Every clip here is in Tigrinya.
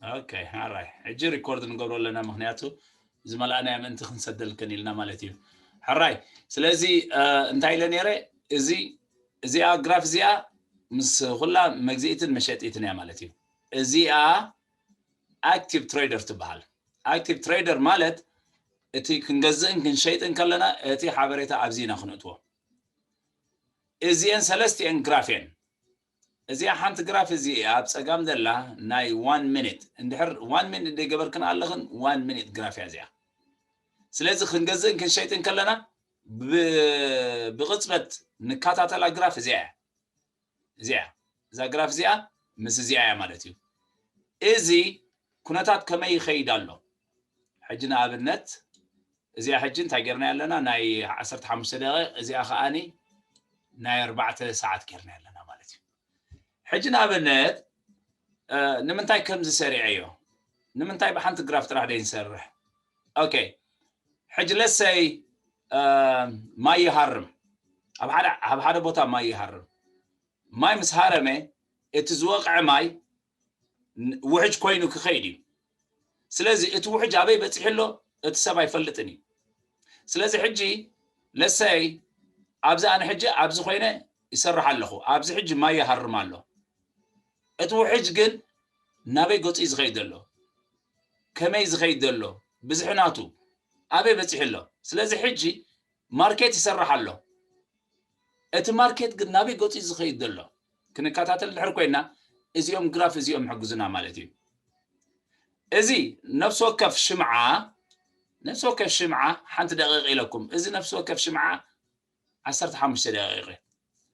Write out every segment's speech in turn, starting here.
ኦኬ፣ ሕራይ። ሕጂ ሪኮርድ ንገብሮ ኣለና፣ ምኽንያቱ ዝመልኣናዮ ምእንቲ ክንሰደልክን ኢልና ማለት እዩ። ሕራይ። ስለዚ እንታይ ኢለ ነይረ? እዚ እዚኣ ግራፍ እዚኣ ምስ ኩላ መግዝኢትን መሸጢትን እያ ማለት እዩ። እዚኣ ኣክቲቭ ትሬደር ትበሃል። ኣክቲቭ ትሬደር ማለት እቲ ክንገዝእን ክንሸይጥን ከለና እቲ ሓበሬታ ኣብዚ ኢና ክንእትዎ። እዚአን ሰለስቲአን ግራፍ እየን። እዚኣ ሓንቲ ግራፍ እዚኣ ኣብ ጸጋም ዘላ ናይ ዋን ሚኒት፣ እንድሕር ዋን ሚኒት ዘይገበርክን ኣለኽን ዋን ሚኒት ግራፍ እያ እዚኣ። ስለዚ ክንገዝእን ክንሸይጥን ከለና ብ- ብቕጽበት ንከታተላ ግራፍ እዚኣ እያ። እዚኣ እዛ ግራፍ እዚኣ ምስ እዚኣ እያ ማለት እዩ። እዚ ኩነታት ከመይ ይኸይድ ኣሎ? ሕጂ ንኣብነት እዚኣ ሕጂ እንታይ ጌርና ኣለና? ናይ ዓሰርተ ሓሙሽተ ደቂቕ፣ እዚኣ ከኣኒ ናይ ኣርባዕተ ሰዓት ጌርና ኣለና ማለት እዩ። ሕጂ ንኣብነት ንምንታይ ከምዚ ሰሪዐዮ? ንምንታይ ብሓንቲ ግራፍ ጥራሕ ደይ ንሰርሕ? ኦኬ፣ ሕጂ ለሰይ ማይ ይሃርም፣ ኣብ ሓደ ኣብ ሓደ ቦታ ማይ ይሃርም። ማይ ምስ ሃረመ እቲ ዝወቕዐ ማይ ውሕጅ ኮይኑ ክኸይድ እዩ። ስለዚ እቲ ውሕጅ ኣበይ በፂሑ ኣሎ እቲ ሰብ ኣይፈልጥን እዩ። ስለዚ ሕጂ ለሰይ ኣብዚ ኣነ ሕጂ ኣብዚ ኮይነ ይሰርሕ ኣለኹ፣ ኣብዚ ሕጂ ማይ ይሃርም ኣሎ። እቲ ውሕጅ ግን ናበይ ገፁ እዩ ዝኸይድ ዘሎ? ከመይ ዝኸይድ ዘሎ? ብዝሒ ናቱ ኣበይ በፂሑ ኣሎ? ስለዚ ሕጂ ማርኬት ይሰርሕ ኣሎ። እቲ ማርኬት ግን ናበይ ገፁ እዩ ዝኸይድ ዘሎ? ክንከታተል ድሕር ኮይና እዚኦም ግራፍ እዚኦም ይሕግዙና ማለት እዩ። እዚ ነፍሲ ወከፍ ሽምዓ ነፍሲ ወከፍ ሽምዓ ሓንቲ ደቂቕ ኢለኩም። እዚ ነፍሲ ወከፍ ሽምዓ ዓሰርተ ሓሙሽተ ደቂቕ እዩ።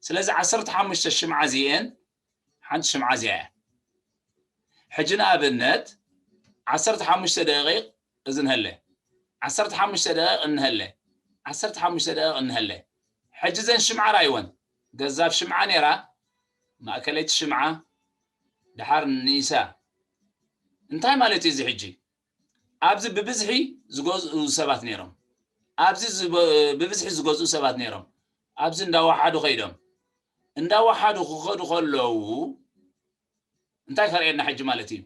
ስለዚ ዓሰርተ ሓሙሽተ ሽምዓ እዚአን ሓንቲ ሽምዓ እዚኣ እያ። ሕጂ ንኣብነት ዓሰርተ ሓሙሽተ ደቂቕ እዚ ንሀለ፣ ዓሰርተ ሓሙሽተ ደቂቕ እንሀለ፣ ዓሰርተ ሓሙሽተ ደቂቕ እንሀለ። ሕጂ እዘን ሽምዓ ራይወን፣ ገዛፍ ሽምዓ ነይራ፣ ማእከለይቲ ሽምዓ፣ ደሓር ንኢሳ። እንታይ ማለት እዩ እዚ ሕጂ? ኣብዚ ብብዝሒ ዝገዝኡ ሰባት ነይሮም። ኣብዚ ዝበ- ብብዝሒ ዝገዝኡ ሰባት ነይሮም። ኣብዚ እንዳወሓዱ ከይዶም እንዳወሓዱ ክኸዱ ከለዉ እንታይ ከርእየና ሕጂ ማለት እዩ?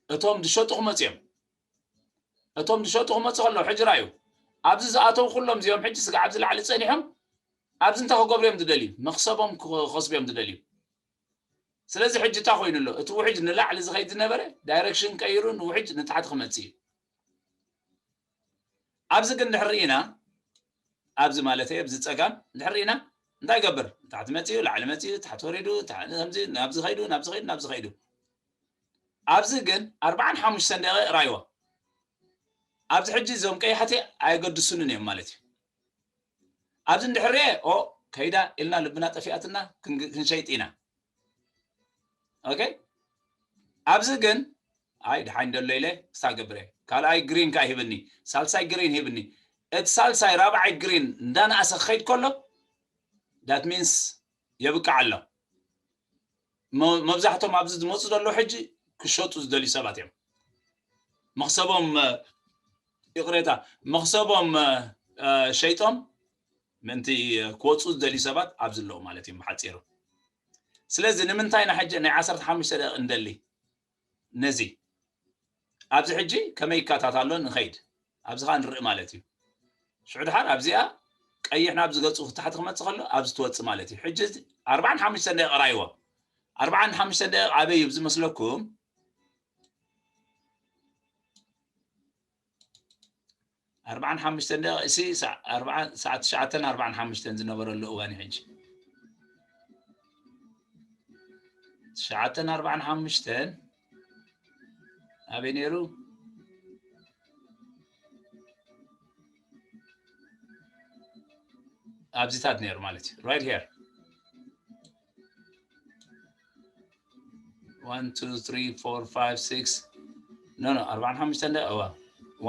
እቶም ዝሸጡ ክመፁ እዮም። እቶም ዝሸጡ ክመፁ ከለዉ ሕጂ ራዩ ኣብዚ ዝኣተዉ ኩሎም እዚኦም ሕጂ ስጋዕ ኣብዚ ላዕሊ ፀኒሖም ኣብዚ እንታይ ክገብሩ እዮም ዝደልዩ? መክሰቦም ክኸስቡ እዮም ዝደልዩ። ስለዚ ሕጂ እንታይ ኮይኑ ኣሎ? እቲ ውሕጅ ንላዕሊ ዝኸይድ ዝነበረ ዳይሬክሽን ቀይሩ ንውሕጅ ንታሕቲ ክመፅእ እዩ። ኣብዚ ግን ድሕር ኢና ኣብዚ ማለት ኣብዚ ፀጋም ድሕር ኢና እንታይ ይገብር? ታሕቲ መፅኡ፣ ላዕሊ መፅኡ፣ ታሕቲ ወሪዱ፣ ታሕቲ ከምዚ ናብዚ ኸይዱ፣ ናብዚ ኸይዱ፣ ናብዚ ኸይዱ። ኣብዚ ግን ኣርባዓን ሓሙሽተን ደቂቕ ራይዎ። ኣብዚ ሕጂ እዞም ቀያሕቲ ኣየገድሱንን እዮም ማለት እዩ። ኣብዚ እንድሕር ኦ ከይዳ ኢልና ልብና ጠፊኣትና ክንግ- ክንሸይጥ ኢና። ኦኬ፣ ኣብዚ ግን ኣይ ድሓን ደሎ ኢለ ክሳገብረ ካልኣይ ግሪን ከኣ ሂብኒ፣ ሳልሳይ ግሪን ሂብኒ። እቲ ሳልሳይ ራብዓይ ግሪን እንዳነኣሰ ክኸይድ ከሎ ዳት ሚንስ የብቅዕ ኣሎ። መ- መብዛሕቶም ኣብዚ ዝመፁ ዘለዉ ሕጂ ክሸጡ ዝደልዩ ሰባት እዮም። መኽሰቦም እ፣ ይቕሬታ፣ መኽሰቦም እ፣ እ፣ ሸይጦም ምእንቲ ክወፁ ዝደልዩ ሰባት ኣብዚ ኣለዉ ማለት እዮም ብሓፂሩ። ስለዚ ንምንታይ ኢና ሕጂ ናይ ዓሰርተ ሓሙሽተ ደቂቕ እንደሊ? ነዚ ኣብዚ ሕጂ ከመይ ይከታተሎ ንኸይድ ኣብዚ ኸዓ ንርኢ ማለት እዩ። ሽዑ ድሓር ኣብዚኣ ቀይሕ ናብ ዝገፁ ታሕቲ ክመፅእ ከሎ ኣብዚ ትወፅእ ማለት እዩ። ሕጂ ኣርባዓን ሓሙሽተን ደቂቕ ራይዎ። ኣርባዓን ሓሙሽተን ደቂቕ ኣበይ እዩ ዝመስለኩም? ኣርባዓን ሓሙሽተን ደቂቕ እሲ ሰዓ- ኣርባዓ- ሰዓት ትሽዓተን ኣርባዓን ሓሙሽተን ዝነበረሉ እዋን እዩ ሕጂ። ትሽዓተን ኣርባዓን ሓሙሽተን ኣበይ ነይሩ? ኣብዚታት ነይሩ ማለት እዩ። Right here. One, two, three, four, five, six. No, no, ኣርባዓን ሓሙሽተን ደቂቕ እዋ።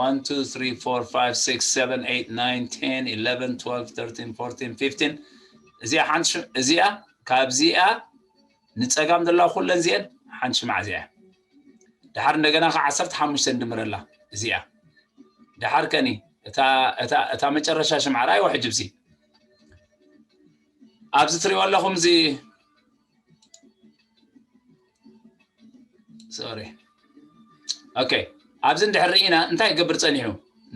One, two, three, four, five, six, seven, eight, nine, ten, eleven, twelve, thirteen, fourteen, fifteen. እዚኣ ሓንቲ ሽ- እዚኣ ካብዚኣ ንጸጋም ዘላ ኩለን እዚአን ሓንቲ ሽምዓ እዚኣ። ድሓር እንደገና ከ ዓሰርተ ሓሙሽተ ንድምረላ እዚኣ። ድሓር ከኒ እታ እታ እታ መጨረሻ ሽምዓ ራእይዋ ሕጂ ብዚ ኣብዚ ትሪእዎ ኣለኹም እዚ። ሶሪ፣ okay ኣብዚ እንድሕር ርኢና እንታይ ክገብር ጸኒሑ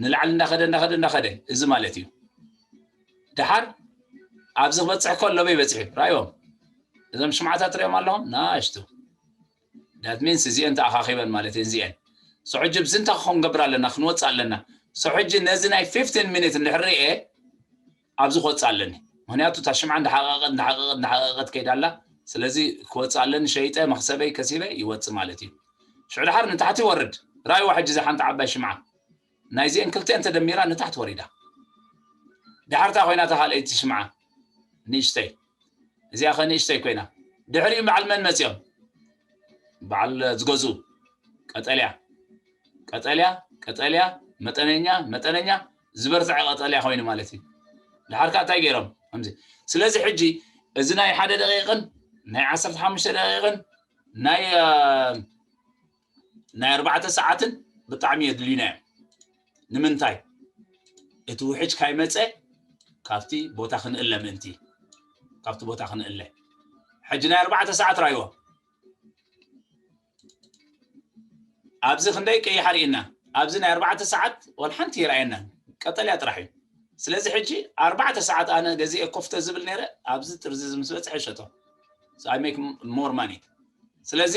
ንላዕሊ እንዳኸደ እንዳኸደ እንዳኸደ እዚ ማለት እዩ። ድሓር ኣብዚ ክበጽሕ ከሎ በይ በጽሑ ራእዮም እዞም ሽምዓታት ሪኦም ኣለኹም ናሽቱ that means እዚአን ተኣኻኺበን ማለት እየን እዚአን so ሕጂ ብዚ እንታይ ክኸውን ገብር ኣለና ክንወጽእ ኣለና so ሕጂ ነዚ ናይ fifteen minute እንድሕር ርኤ ኣብዚ ክወጽእ ኣለኒ ምክንያቱ እታ ሽምዓ እንዳሓቀቀት እንዳሓቀቀት እንዳሓቀቀት ከይዳ ኣላ ስለዚ ክወጽእ ኣለኒ ሸይጠ መክሰበይ ከሲበ ይወጽእ ማለት እዩ ሽዑ ድሓር ንታሕቲ ይወርድ ራእይዋ ሕጂ እዛ ሓንቲ ዓባይ ሽምዓ ናይዚአን ክልቲአን ተደሚራ ንታሕቲ ወሪዳ ድሓር እታ ኮይና እታ ካልኣይቲ ሽምዓ ንእሽተይ እዚኣ ከ ንእሽተይ ኮይና ድሕሪኡ በዓል መን መፅኦም በዓል ዝገዝኡ ቀጠልያ ቀጠልያ ቀጠልያ መጠነኛ መጠነኛ ዝበርትዐ ቀጠልያ ኮይኑ ማለት እዩ ድሓር ከዓ እንታይ ገይሮም ከምዚ ስለዚ ሕጂ እዚ ናይ ሓደ ደቂቅን ናይ ዓሰርተ ሓሙሽተ ደቂቅን ናይ ናይ ኣርባዕተ ሰዓትን ብጣዕሚ የድልዩና እዮም ንምንታይ እቲ ውሕጅ ካይመፀ ካብቲ ቦታ ክንእለ ምእንቲ ካብቲ ቦታ ክንእለ ሕጂ ናይ ኣርባዕተ ሰዓት ራይዎ ኣብዚ ክንደይ ቀይሕ ኣርእየና ኣብዚ ናይ ኣርባዕተ ሰዓት ወላ ሓንቲ ይረኣየና ቀጠልያ ጥራሕ እዩ ስለዚ ሕጂ ኣርባዕተ ሰዓት ኣነ ገዚኤ ኮፍተ ዝብል ነይረ ኣብዚ ጥርዚ ምስ በፅሐ ሸጦ I make more money ስለዚ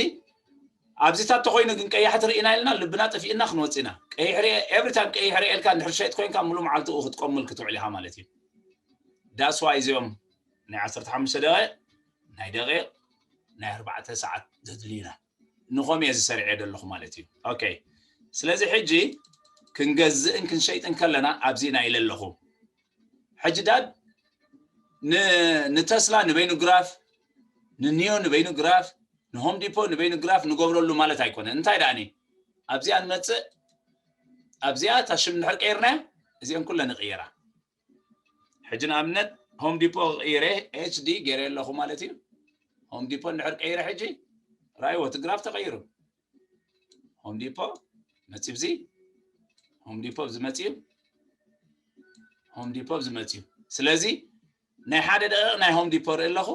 ኣብዚታት ተኮይኑ ግን ቀያሕቲ ርኢና ኢልና ልብና ጠፊእና ክንወፅእ ኢና ቀይሕ ርኤ every time ቀይሕ ርኤ ኢልካ እንድሕር ሸይጥ ኮይንካ ሙሉ መዓልቲ ኡ ክትቆምል ክትውዕል ኢኻ ማለት እዩ that's why እዚኦም ናይ ዓሰርተ ሓሙሽተ ደቂቅ ናይ ደቂቅ ናይ ኣርባዕተ ሰዓት ዘድልዩና ንኾም እየ ዝሰርዐ ዘለኹ ማለት እዩ okay ስለዚ ሕጂ ክንገዝእን ክንሸይጥን ከለና ኣብዚ ኢና ኢለ ኣለኹ ሕጂ ዳድ ንተስላ ንበይኑ ግራፍ ንኒዮ ንበይኑ ግራፍ ንሆም ዲፖ ንበይኑ ግራፍ ንገብረሉ ማለት ኣይኮነን እንታይ ደኣኒ ኣብዚኣ ንመፅእ ኣብዚኣ እታ ሽም እንድሕር ቀይርናያ እዚአን ኩለን ይቅየራ ሕጂ ንኣብነት ሆም ዲፖ ቀይረ ኤችዲ ገይረ ኣለኹ ማለት እዩ ሆም ዲፖ እንድሕር ቀይረ ሕጂ ራእይዎ እቲ ግራፍ ተቀይሩ ሆም ዲፖ መፂ ብዚ ሆም ዲፖ ኣብዚ መፂኡ ሆም ዲፖ ኣብዚ መፂኡ ስለዚ ናይ ሓደ ደቂቅ ናይ ሆም ዲፖ ርኢ ኣለኹ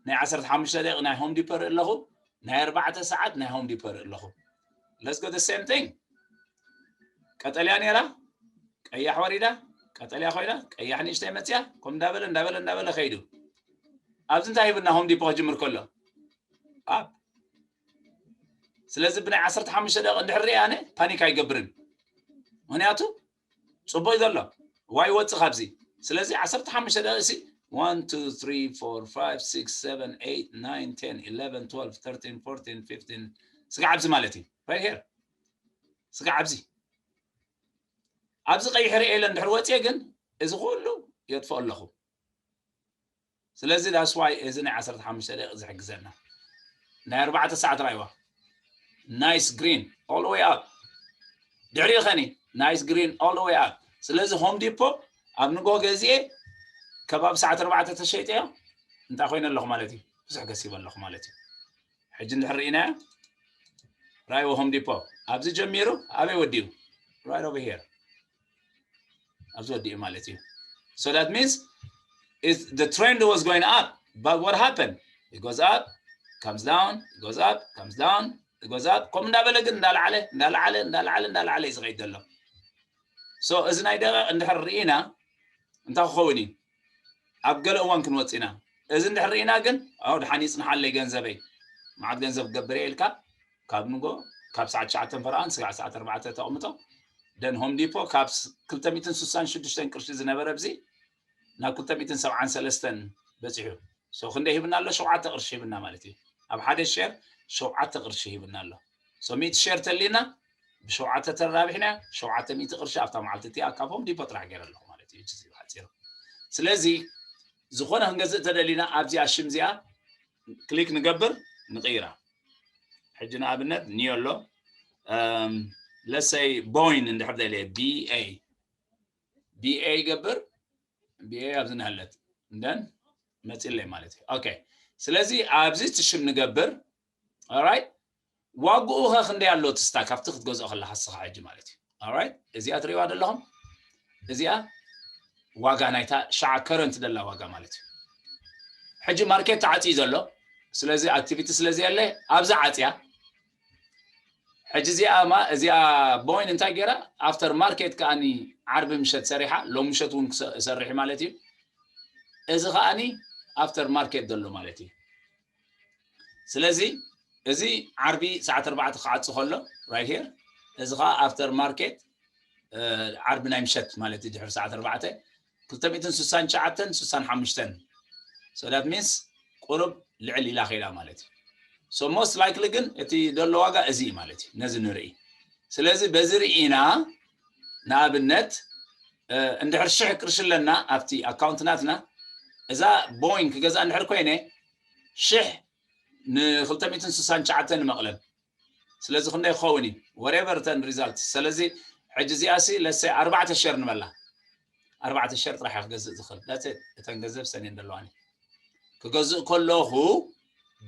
ናይ ዓሰርተ ሓሙሽተ ደቂቅ ናይ ሆም ዲፖ ርኢ ኣለኹ ናይ ኣርባዕተ ሰዓት ናይ ሆም ዲፖ ርኢ ኣለኹ let's go the same thing ቀጠልያ ነይራ ቀያሕ ወሪዳ ቀጠልያ ኮይና ቀያሕ ንእሽተይ መፅያ ከም እንዳበለ እንዳበለ እንዳበለ ከይዱ ኣብዚ እንታይ ሂብና ሆም ዲፖ ክጅምር ከሎ ኣብ ስለዚ ብናይ ዓሰርተ ሓሙሽተ ደቂቅ እንድሕር ርእ ኣነ ፓኒክ ኣይገብርን ምክንያቱ ፅቡቅ እዩ ዘሎ ዋይ ወፅእ ካብዚ ስለዚ ዓሰርተ ሓሙሽተ ደቂቅ ሲ one two three four five six seven eight nine ten eleven twelve thirteen fourteen fifteen ስጋዕ ኣብዚ ማለት እዩ right here ስጋዕ ኣብዚ ኣብዚ ቀይሕ ርኤ ኢለ እንድሕር ወፅየ ግን እዚ ኩሉ የጥፍኦ ኣለኹ ስለዚ that's why እዚ ናይ ዓሰርተ ሓሙሽተ ደቂቅ ዝሕግዘና ናይ ኣርባዕተ ሰዓት ራይዋ nice green all the way up ድሕሪኡ ከኒ nice green all the way up ስለዚ ሆም ዲፖ ኣብ ንጎ ገዚኤ ከባቢ ሰዓት ኣርባዕተ ተሸይጠዮ እንታይ ኮይነ ኣለኹ ማለት እዩ ብዙሕ ገሲበ ኣለኹ ማለት እዩ ሕጂ እንድሕር ርኢናዮ ራይዎ ሆም ዲፖ ኣብዚ ጀሚሩ ኣበይ ወዲኡ right over here ኣብዚ ወዲኡ ማለት እዩ so that means is the trend was going up but what happened it goes up comes down it goes up comes down it goes up ከም እንዳበለ ግን እንዳለዓለ እንዳለዓለ እንዳለዓለ እንዳለዓለ እዩ ዝኸይድ ዘሎ so እዚ ናይ ደቂቅ እንድሕር ርኢና እንታይ ክኸውን እዩ ኣብ ገለ እዋን ክንወፅ ኢና እዚ እንድሕር ርኢና ግን ኣው ድሓን ይፅንሓለይ ገንዘበይ መዓት ገንዘብ ክገብር እየ ኢልካ ካብ ንጎ ካብ ሰዓት ትሽዓተ ፈረቓን ስጋዕ ሰዓት ኣርባዕተ ተቕምጦ ደን ሆም ዲፖ ካብ ክልተ ሚእትን ስሳን ሽዱሽተን ቅርሺ ዝነበረ ብዚ ናብ ክልተ ሚእትን ሰብዓን ሰለስተን በፂሑ so ክንደይ ሂብና ኣሎ ሸውዓተ ቅርሺ ሂብና ማለት እዩ ኣብ ሓደ ሸር ሸውዓተ ቅርሺ ሂብና ኣሎ so ሚእቲ ሸር ተሊና ብሸውዓተ ተራቢሕና ሸውዓተ ሚእቲ ቅርሺ ኣብታ መዓልቲ እቲኣ ካብ ሆም ዲፖ ጥራሕ ገይረ ኣለኹ ማለት እዩ እዚ ሓፂሩ ስለዚ ዝኾነ ክንገዝእ ተደሊና ኣብዚኣ ሽም እዚኣ ክሊክ ንገብር ንቕይራ ሕጂ ንኣብነት ኒዮ ኣሎ let's say ቦይን እንድሕር ደልየ ቢኤ ቢኤ ይገብር ቢኤ ኣብዚ ንሃለት እንደን መፂለይ ማለት እዩ okay ስለዚ ኣብዚ ትሽም ንገብር right ዋግኡ ከ ክንደይ ኣሎ ትስታ ካብቲ ክትገዝኦ ከለካ ስኻ ሕጂ ማለት እዩ right እዚኣ ትሪእዋ ዘለኹም እዚኣ ዋጋ ናይታ ሸዓ ከረንት ደላ ዋጋ ማለት እዩ ሕጂ ማርኬት ተዓፅዩ ዘሎ ስለዚ ኣክቲቪቲ ስለዚ የለ ኣብዚ ዓፅያ ሕጂ እዚኣ ማ እዚኣ ቦይን እንታይ ገይራ? ኣፍተር ማርኬት ከኣኒ ዓርቢ ምሸት ሰሪሓ፣ ሎም ምሸት እውን ክሰ- እሰርሕ ማለት እዩ። እዚ ከኣኒ ኣፍተር ማርኬት ዘሎ ማለት እዩ። ስለዚ እዚ ዓርቢ ሰዓት ኣርባዕተ ክዓጽ ከሎ፣ right here፣ እዚ ከዓ ኣፍተር ማርኬት ዓርቢ ናይ ምሸት ማለት እዩ። ድሕሪ ሰዓት ኣርባዕተ ክልተ ሚእትን ስሳን ትሽዓተን ስሳን ሓሙሽተን፣ so that means ቁሩብ ልዕል ኢላ ከይዳ ማለት እዩ። So most likely ግን እቲ ዘሎ ዋጋ እዚ እዩ ማለት እዩ። ነዚ ንርኢ። ስለዚ በዚ ርኢና፣ ንኣብነት እንድሕር ሽሕ ቅርሺ ኣለና ኣብቲ ኣካውንት ናትና፣ እዛ ቦይን ክገዝኣ እንድሕር ኮይነ ሽሕ ን ክልተ ሚእትን ስሳን ትሽዓተን ንመቕለል። ስለዚ ክንደይ ክኸውን እዩ? Whatever እተን ሪዛልት። ስለዚ ሕጂ እዚኣ ሲ ለሰ ኣርባዕተ ሸር ንበላ። ኣርባዕተ ሸር ጥራሕ እየ ክገዝእ ዝኽእል። That's it። እተን ገንዘብ ሰኔን ዘለዋኒ። ክገዝእ ከለኹ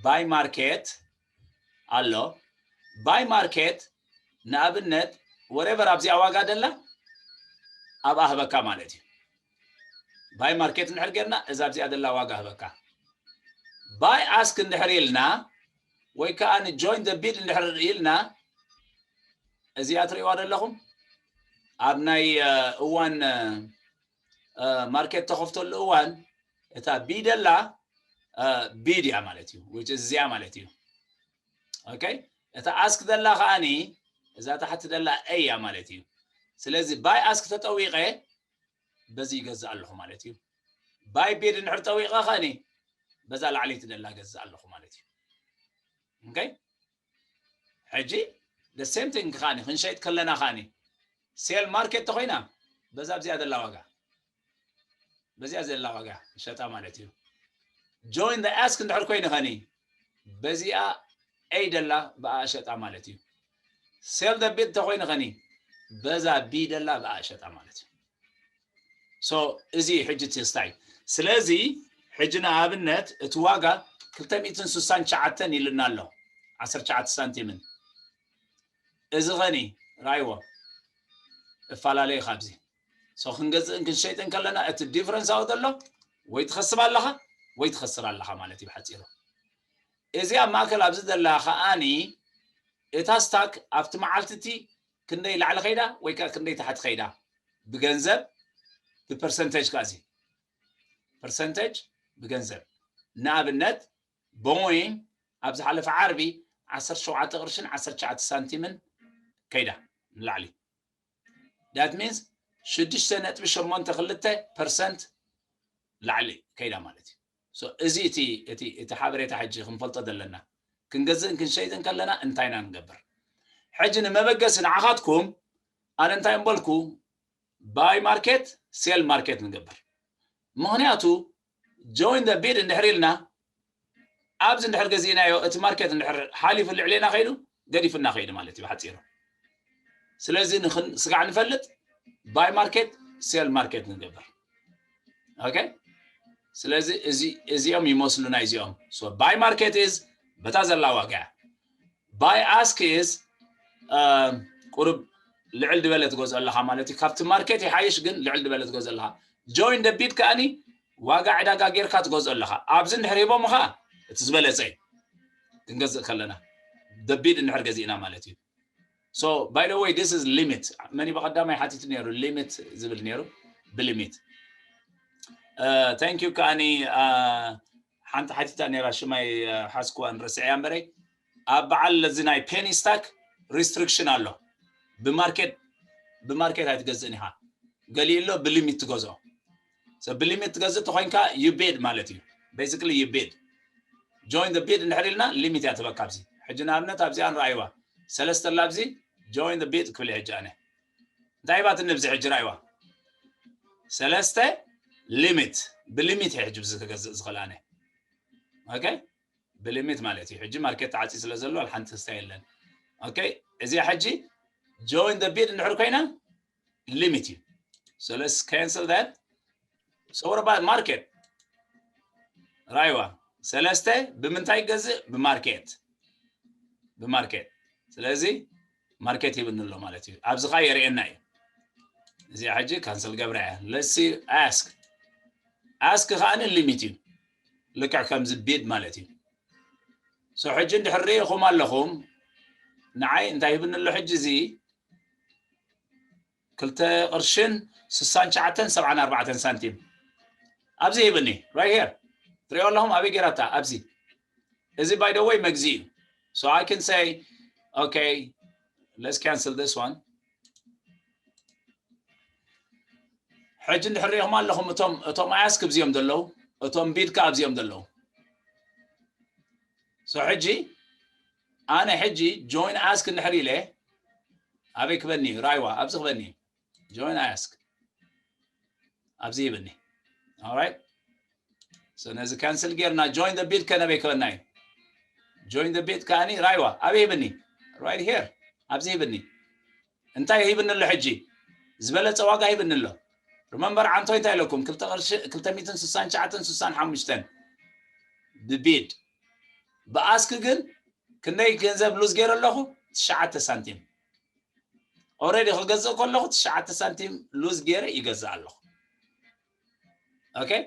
ባይ ማርኬት ኣሎ። ባይ ማርኬት ንኣብነት whatever ኣብዚኣ ዋጋ ደላ ኣብኣ ህበካ ማለት እዩ። ባይ ማርኬት እንድሕር ጌርና እዛ ኣብዚኣ ደላ ዋጋ ህበካ። ባይ ኣስክ እንድሕር ኢልና ወይ ከዓ ን join the bid እንድሕር ኢልና እዚኣ ትርእይዋ ዘለኹም ኣብ ናይ እዋን ማርኬት ተኸፍተሉ እዋን እታ ቢ ደላ ቢድ እያ ማለት እዩ። Which is እዚኣ ማለት እዩ። ኦኬ፣ እታ ኣስክ ደላ ከኣኒ እዛ ታሕቲ ደላ ኤ እያ ማለት እዩ። ስለዚ ባይ ኣስክ ተጠዊቐ በዚ ይገዝእ ኣለኹ ማለት እዩ። ባይ ቢድ እንድሕር ጠዊቐ ከኣኒ በዛ ላዕለይቲ ደላ ገዝእ ኣለኹ ማለት እዩ። ኦኬ፣ ሕጂ the same thing ከኣኒ ክንሸይጥ ከለና ከኣኒ ሴል ማርኬት ተኮይና በዛ ኣብዚኣ ደላ ዋጋ በዚኣ ዘላ ዋጋ ሸጣ ማለት እዩ። Join the ask እንድሕር ኮይኑ ኸኒ በዚኣ ኤ ደላ ብኣ ሸጣ ማለት እዩ። Sell the bid ተኮይኑ ኸኒ በዛ ቢ ደላ ብኣ ሸጣ ማለት እዩ። So እዚ ሕጂ ቴስታይ። ስለዚ ሕጂ ንኣብነት እቲ ዋጋ ክልተ ሚእትን ስሳን ትሽዓተን ኢልና ኣሎ፣ ዓሰርተ ትሽዓተ ሳንቲምን። እዚ ኸኒ ራይዎ እፈላለዩ ካብዚ። So ክንገዝእን ክንሸይጥን ከለና እቲ ዲፍረንስ ኣብኡ ዘሎ ወይ ትኸስብ ኣለኻ ወይ ትኸስር ኣለኻ ማለት እዩ ብሓፂሩ። እዚ ኣብ ማእከል ኣብዚ ዘላ ከኣኒ እታ ስታክ ኣብቲ መዓልቲ እቲ ክንደይ ላዕሊ ከይዳ ወይ ከዓ ክንደይ ታሕቲ ከይዳ ብገንዘብ ብፐርሰንቴጅ ከኣ እዚ ፐርሰንቴጅ ብገንዘብ ንኣብነት ቦይንግ ኣብ ዝሓለፈ ዓርቢ ዓሰርተ ሸውዓተ ቅርሽን ዓሰርተ ትሽዓተ ሳንቲምን ከይዳ ንላዕሊ። That means ሽዱሽተ ነጥቢ ሸሞንተ ክልተ ፐርሰንት ላዕሊ ከይዳ ማለት እዩ። So እዚ እቲ እቲ እቲ ሓበሬታ ሕጂ ክንፈልጦ ዘለና ክንገዝእን ክንሸይጥን ከለና እንታይ ኢና ንገብር። ሕጂ ንመበገሲ ንዓኻትኩም ኣነ እንታይ እምበልኩ ባይ ማርኬት ሴል ማርኬት ንገብር። ምኽንያቱ join the bid እንድሕር ኢልና ኣብዚ እንድሕር ገዚእናዮ እቲ ማርኬት እንድሕር ሓሊፉ ልዕሌና ከይዱ ገዲፍና ከይዱ ማለት እዩ ብሓፂሩ። ስለዚ ንኽን- ስጋዕ ንፈልጥ ባይ ማርኬት ሴል ማርኬት ንገብር። ኦኬ፣ ስለዚ እዚ እዚኦም ይመስሉና እዚኦም። So buy market is በታ ዘላ ዋጋ እያ። Buy ask is ቁሩብ ልዕል ዝበለ ትገዝኦ ኣለኻ ማለት እዩ። ካብቲ ማርኬት ይሓይሽ ግን ልዕል ዝበለ ትገዝኦ ኣለኻ። Join the bid ከኣኒ ዋጋ ዕዳጋ ጌርካ ትገዝኦ ኣለኻ። ኣብዚ እንድሕር ሂቦምኻ እቲ ዝበለፀ እዩ ክንገዝእ ከለና the bid እንድሕር ገዚእና ማለት እዩ። So by the way this is limit። መን እዩ ብቐዳማይ ሓቲቱ ነይሩ ሊሚት ዝብል ነይሩ ብሊሚት። Thank you ከኣኒ ሓንቲ ሓቲታ ነይራ ሽማይ ሓዝክዋን ረስዕያ እምበረይ ኣብ በዓል እዚ ናይ ፔኒ ስታክ ሪስትሪክሽን ኣሎ። ብማርኬት ብማርኬት ኣይትገዝእን ኢኻ። ገሊኡ ኣሎ ብሊሚት ትገዝኦ። So ብሊሚት ትገዝእ ተኮይንካ you bid ማለት እዩ። Basically you bid። Join the bid እንድሕር ኢልና ሊሚት እያ ትበካ ኣብዚ። ሕጂ ንኣብነት ኣብዚኣ ንረኣይዋ ሰለስተ ኣላ ኣብዚ join the bid ክብል እየ ሕጂ ኣነ። እንታይ ሂባትኒ ኣብዚ ሕጂ ረኣይዋ ሰለስተ ሊሚት ብሊሚት እየ ሕጂ ብዚ ክገዝእ ዝኽእል ኣነ። ኦኬ ብሊሚት ማለት እዩ። ሕጂ ማርኬት ተዓፅዩ ስለ ዘሎ ሓንቲ ክስታይ የለን። ኦኬ እዚኣ ሕጂ join the bid እንድሕር ኮይና ሊሚት እዩ። So let's cancel that። So what about market? ራይዋ ሰለስተ ብምንታይ ገዝእ ብማርኬት ብማርኬት። ስለዚ ማርኬት ይብኒ ኣሎ ማለት እዩ። ኣብዚ ኸ የርእየና እዩ። እዚኣ ሕጂ ካንስል ገብራ እያ። Let's see ask። Ask ከኣኒ ሊሚት እዩ። ልክዕ ከምዚ ቢድ ማለት እዩ። So ሕጂ እንድሕር ርኢኹም ኣለኹም ንዓይ እንታይ ሂብኒ ኣሎ ሕጂ እዚ ክልተ ቅርሽን ስሳን ትሽዓተን ሰብዓን ኣርባዕተን ሳንቲም ኣብዚ ሂብኒ right here ትሪኦ ኣለኹም ኣበይ ገይራታ ኣብዚ እዚ by the way መግዚ እዩ so I can say okay let's cancel this one ሕጂ እንድሕር ሪኢኹም ኣለኹም እቶም እቶም ኣያስክ ኣብዚኦም ዘለዉ እቶም ቢድካ ኣብዚኦም ዘለዉ so ሕጂ ኣነ ሕጂ join ask እንድሕር ኢለ ኣበይ ክበኒ እዩ ራይዋ ኣብዚ ክበኒ እዩ join ask ኣብዚ ይብኒ alright so ነዚ cancel ጌርና join the bid ከነበይ ክበና እዩ join the bid ከኣኒ ራይዋ ኣበይ ይብኒ right here ኣብዚ ይብኒ እንታይ ሂብኒ ኣሎ ሕጂ ዝበለፀ ዋጋ ሂብኒ ኣሎ remember ዓንቶይ እንታይ ኢለኩም ክልተ ሚትን ስሳን ትሽዓተን ስሳን ሓሙሽተን ብቢድ ብኣስክ ግን ክንደይ ገንዘብ lose ገይረ ኣለኹ ትሽዓተ ሳንቲም already ክገዝእ ከለኹ ትሽዓተ ሳንቲም lose ገይረ ይገዝእ ኣለኹ okay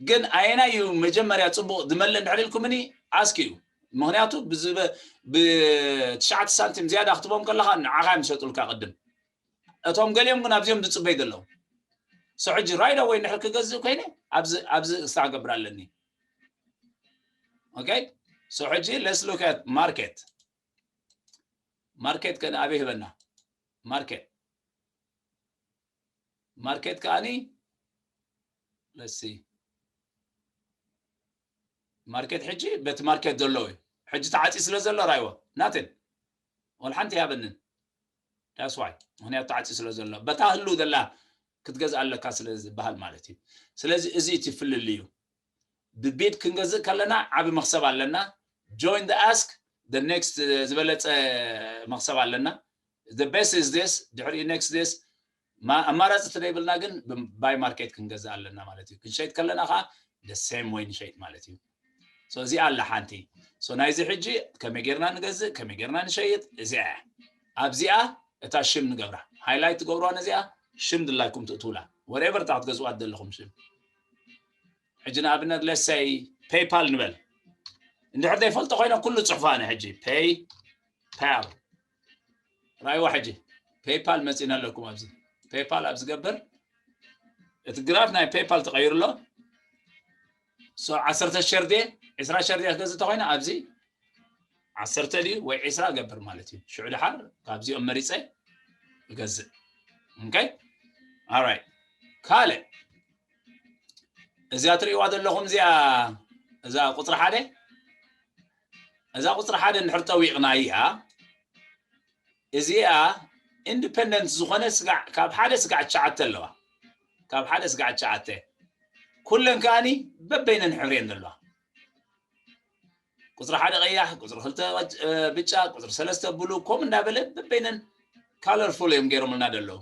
ግን ኣየናይ እዩ መጀመርያ ፅቡቅ ዝመልእ እንድሕር ኢልኩምኒ ask እዩ ምክንያቱ ብትሽዓተ ሳንቲም ዝያዳ ክትቦም ከለካ ንዓካ እዮም ዝሸጡልካ ቅድም እቶም ገሊኦም ግን ኣብዚኦም ዝፅበይ ዘለዉ so ሕጂ right away እንድሕር ክገዝእ ኮይነ ኣብዚ ክስታ ክገብር ኣለኒ okay so ሕጂ let's look at market market ከ ኣበይ ህበና market market ከኣኒ let's see market ሕጂ በቲ market ዘሎ እዩ ሕጂ ተዓፂ ስለ ዘሎ ራይዎ ናትን ወላ ሓንቲ ያበንን that's why ምክንያቱ ተዓፂ ስለ ዘሎ በታ ህሉ ዘላ ክትገዝእ ኣለካ ስለ ዝበሃል ማለት እዩ ስለዚ እዚ እቲ ፍልል እዩ ብቢድ ክንገዝእ ከለና ዓቢ መክሰብ ኣለና join the ask the next ዝበለፀ መክሰብ ኣለና the best is this ድሕሪኡ next this ኣማራፂ ስለይብልና ግን by market ክንገዝእ ኣለና ማለት እዩ ክንሸይጥ ከለና ከዓ the same way ንሸይጥ ማለት እዩ እዚኣ ኣላ ሓንቲ ናይዚ ሕጂ ከመይ ጌርና ንገዝእ ከመይ ጌርና ንሸይጥ እዚኣ ኣብዚኣ እታ ሽም ንገብራ highlight ትገብርዋ ነዚኣ ሽም ድላይኩም ትእትውላ whatever እታ ክትገዝዋ ዘለኹም ሽም ሕጂ ንኣብነት let's say PayPal ንበል እንድሕር ዘይፈልጦ ኮይነ ኩሉ ፅሑፋ ኣነ ሕጂ PayPal ራይዋ ሕጂ PayPal መፂና ኣለኩም ኣብዚ PayPal ኣብ ዝገብር እቲ ግራፍ ናይ PayPal ተቐይሩ ኣሎ ዓሰርተ ሸር ድየ ዕስራ ሸር ድየ ክገዝእ ተኮይነ ኣብዚ ዓሰርተ ድዩ ወይ ዕስራ ገብር ማለት እዩ ሽዑ ድሓር ካብዚኦም መሪፀ እገዝእ okay alright ካልእ እዚኣ ትርእይዋ ዘለኹም እዚኣ እዛ ቁፅሪ ሓደ እዛ ቁፅሪ ሓደ እንድሕር ጠዊቕና እያ እዚኣ independent ዝኾነ ስጋዕ ካብ ሓደ ስጋዕ ትሽዓተ ኣለዋ ካብ ሓደ ስጋዕ ትሽዓተ ኩለን ከኣኒ በበይነን ሕብሪ እየን ዘለዋ ቁፅሪ ሓደ ቀያሕ ቁፅሪ ክልተ ብጫ ቁፅሪ ሰለስተ ብሉ ከምኡ እንዳበለ በበይነን colorful እዮም ገይሮምልና ዘለዉ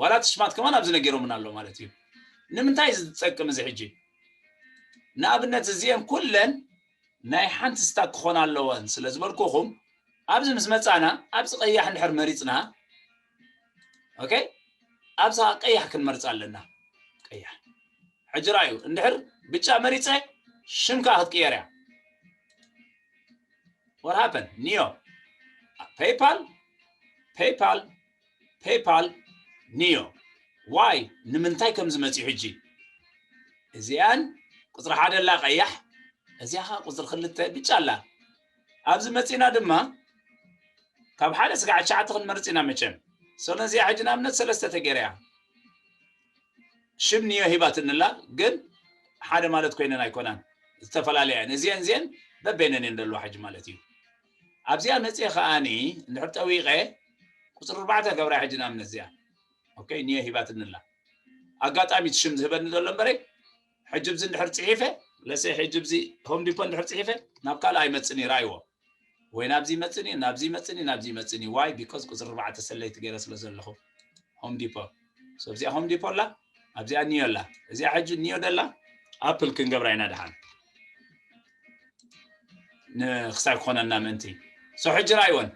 ዋላ እቲ ሽማት ከማን ኣብዚ ነጊሮምና ኣሎ ማለት እዩ ንምንታይ እዩ ዝጠቅም እዚ ሕጂ ንኣብነት እዚአን ኩለን ናይ ሓንቲ stock ክኾና ኣለወን ስለ ዝበልኩኹም ኣብዚ ምስ መፃና ኣብዚ ቀያሕ እንድሕር መሪፅና okay ኣብዚ ቀያሕ ክንመርፅ ኣለና ቀያሕ ሕጂ ራዩ እንድሕር ብጫ መሪፀ ሽም ከዓ ክትቅየር እያ what happened Neo PayPal PayPal PayPal Neo why ንምንታይ ከም ዝመፅኡ ሕጂ እዚኣን ቁፅሪ ሓደ ኣላ ቀያሕ እዚኣ ከዓ ቁፅሪ ክልተ ብጫ ኣላ ኣብዚ መፂና ድማ ካብ ሓደ ስጋዕ ትሽዓተ ክንመርፅ ኢና መቸም so ነዚኣ ሕጂ ንኣብነት ሰለስተ ተገይራ እያ ሽም ንዮ ሂባትንላ ግን ሓደ ማለት ኮይነን ኣይኮናን ዝተፈላለያ እየን እዚአን እዚአን በበይነን እየን ዘለዋ ሕጂ ማለት እዩ ኣብዚኣ መፅየ ከዓኒ እንድሕር ጠዊቀ ቁፅሪ ኣርባዕተ ገብራ ሕጂ ንኣብነት እዚኣ okay ንዮ ሂባትንላ ኣጋጣሚ እቲ ሽም ዝህበኒ ዘሎ እምበረ ሕጂ ብዚ እንድሕር ፅሒፈ let's say ሕጂ ብዚ Home Depot እንድሕር ፅሒፈ ናብ ካልእ ኣይመፅን እዩ ራይዎ ወይ ናብዚ ይመፅን እዩ ናብዚ ይመፅን እዩ ናብዚ ይመፅን እዩ why because ቁፅሪ ኣርባዕተ ሰለይቲ ገይረ ስለ ዘለኹ Home Depot so እዚኣ Home Depot ኣላ ኣብዚኣ ኒዮ ኣላ እዚኣ ሕጂ ኒዮ ደላ ኣፕል ክንገብራ ኢና ድሓን ንክሳብ ክኾነና ምእንቲ so ሕጂ ራይወን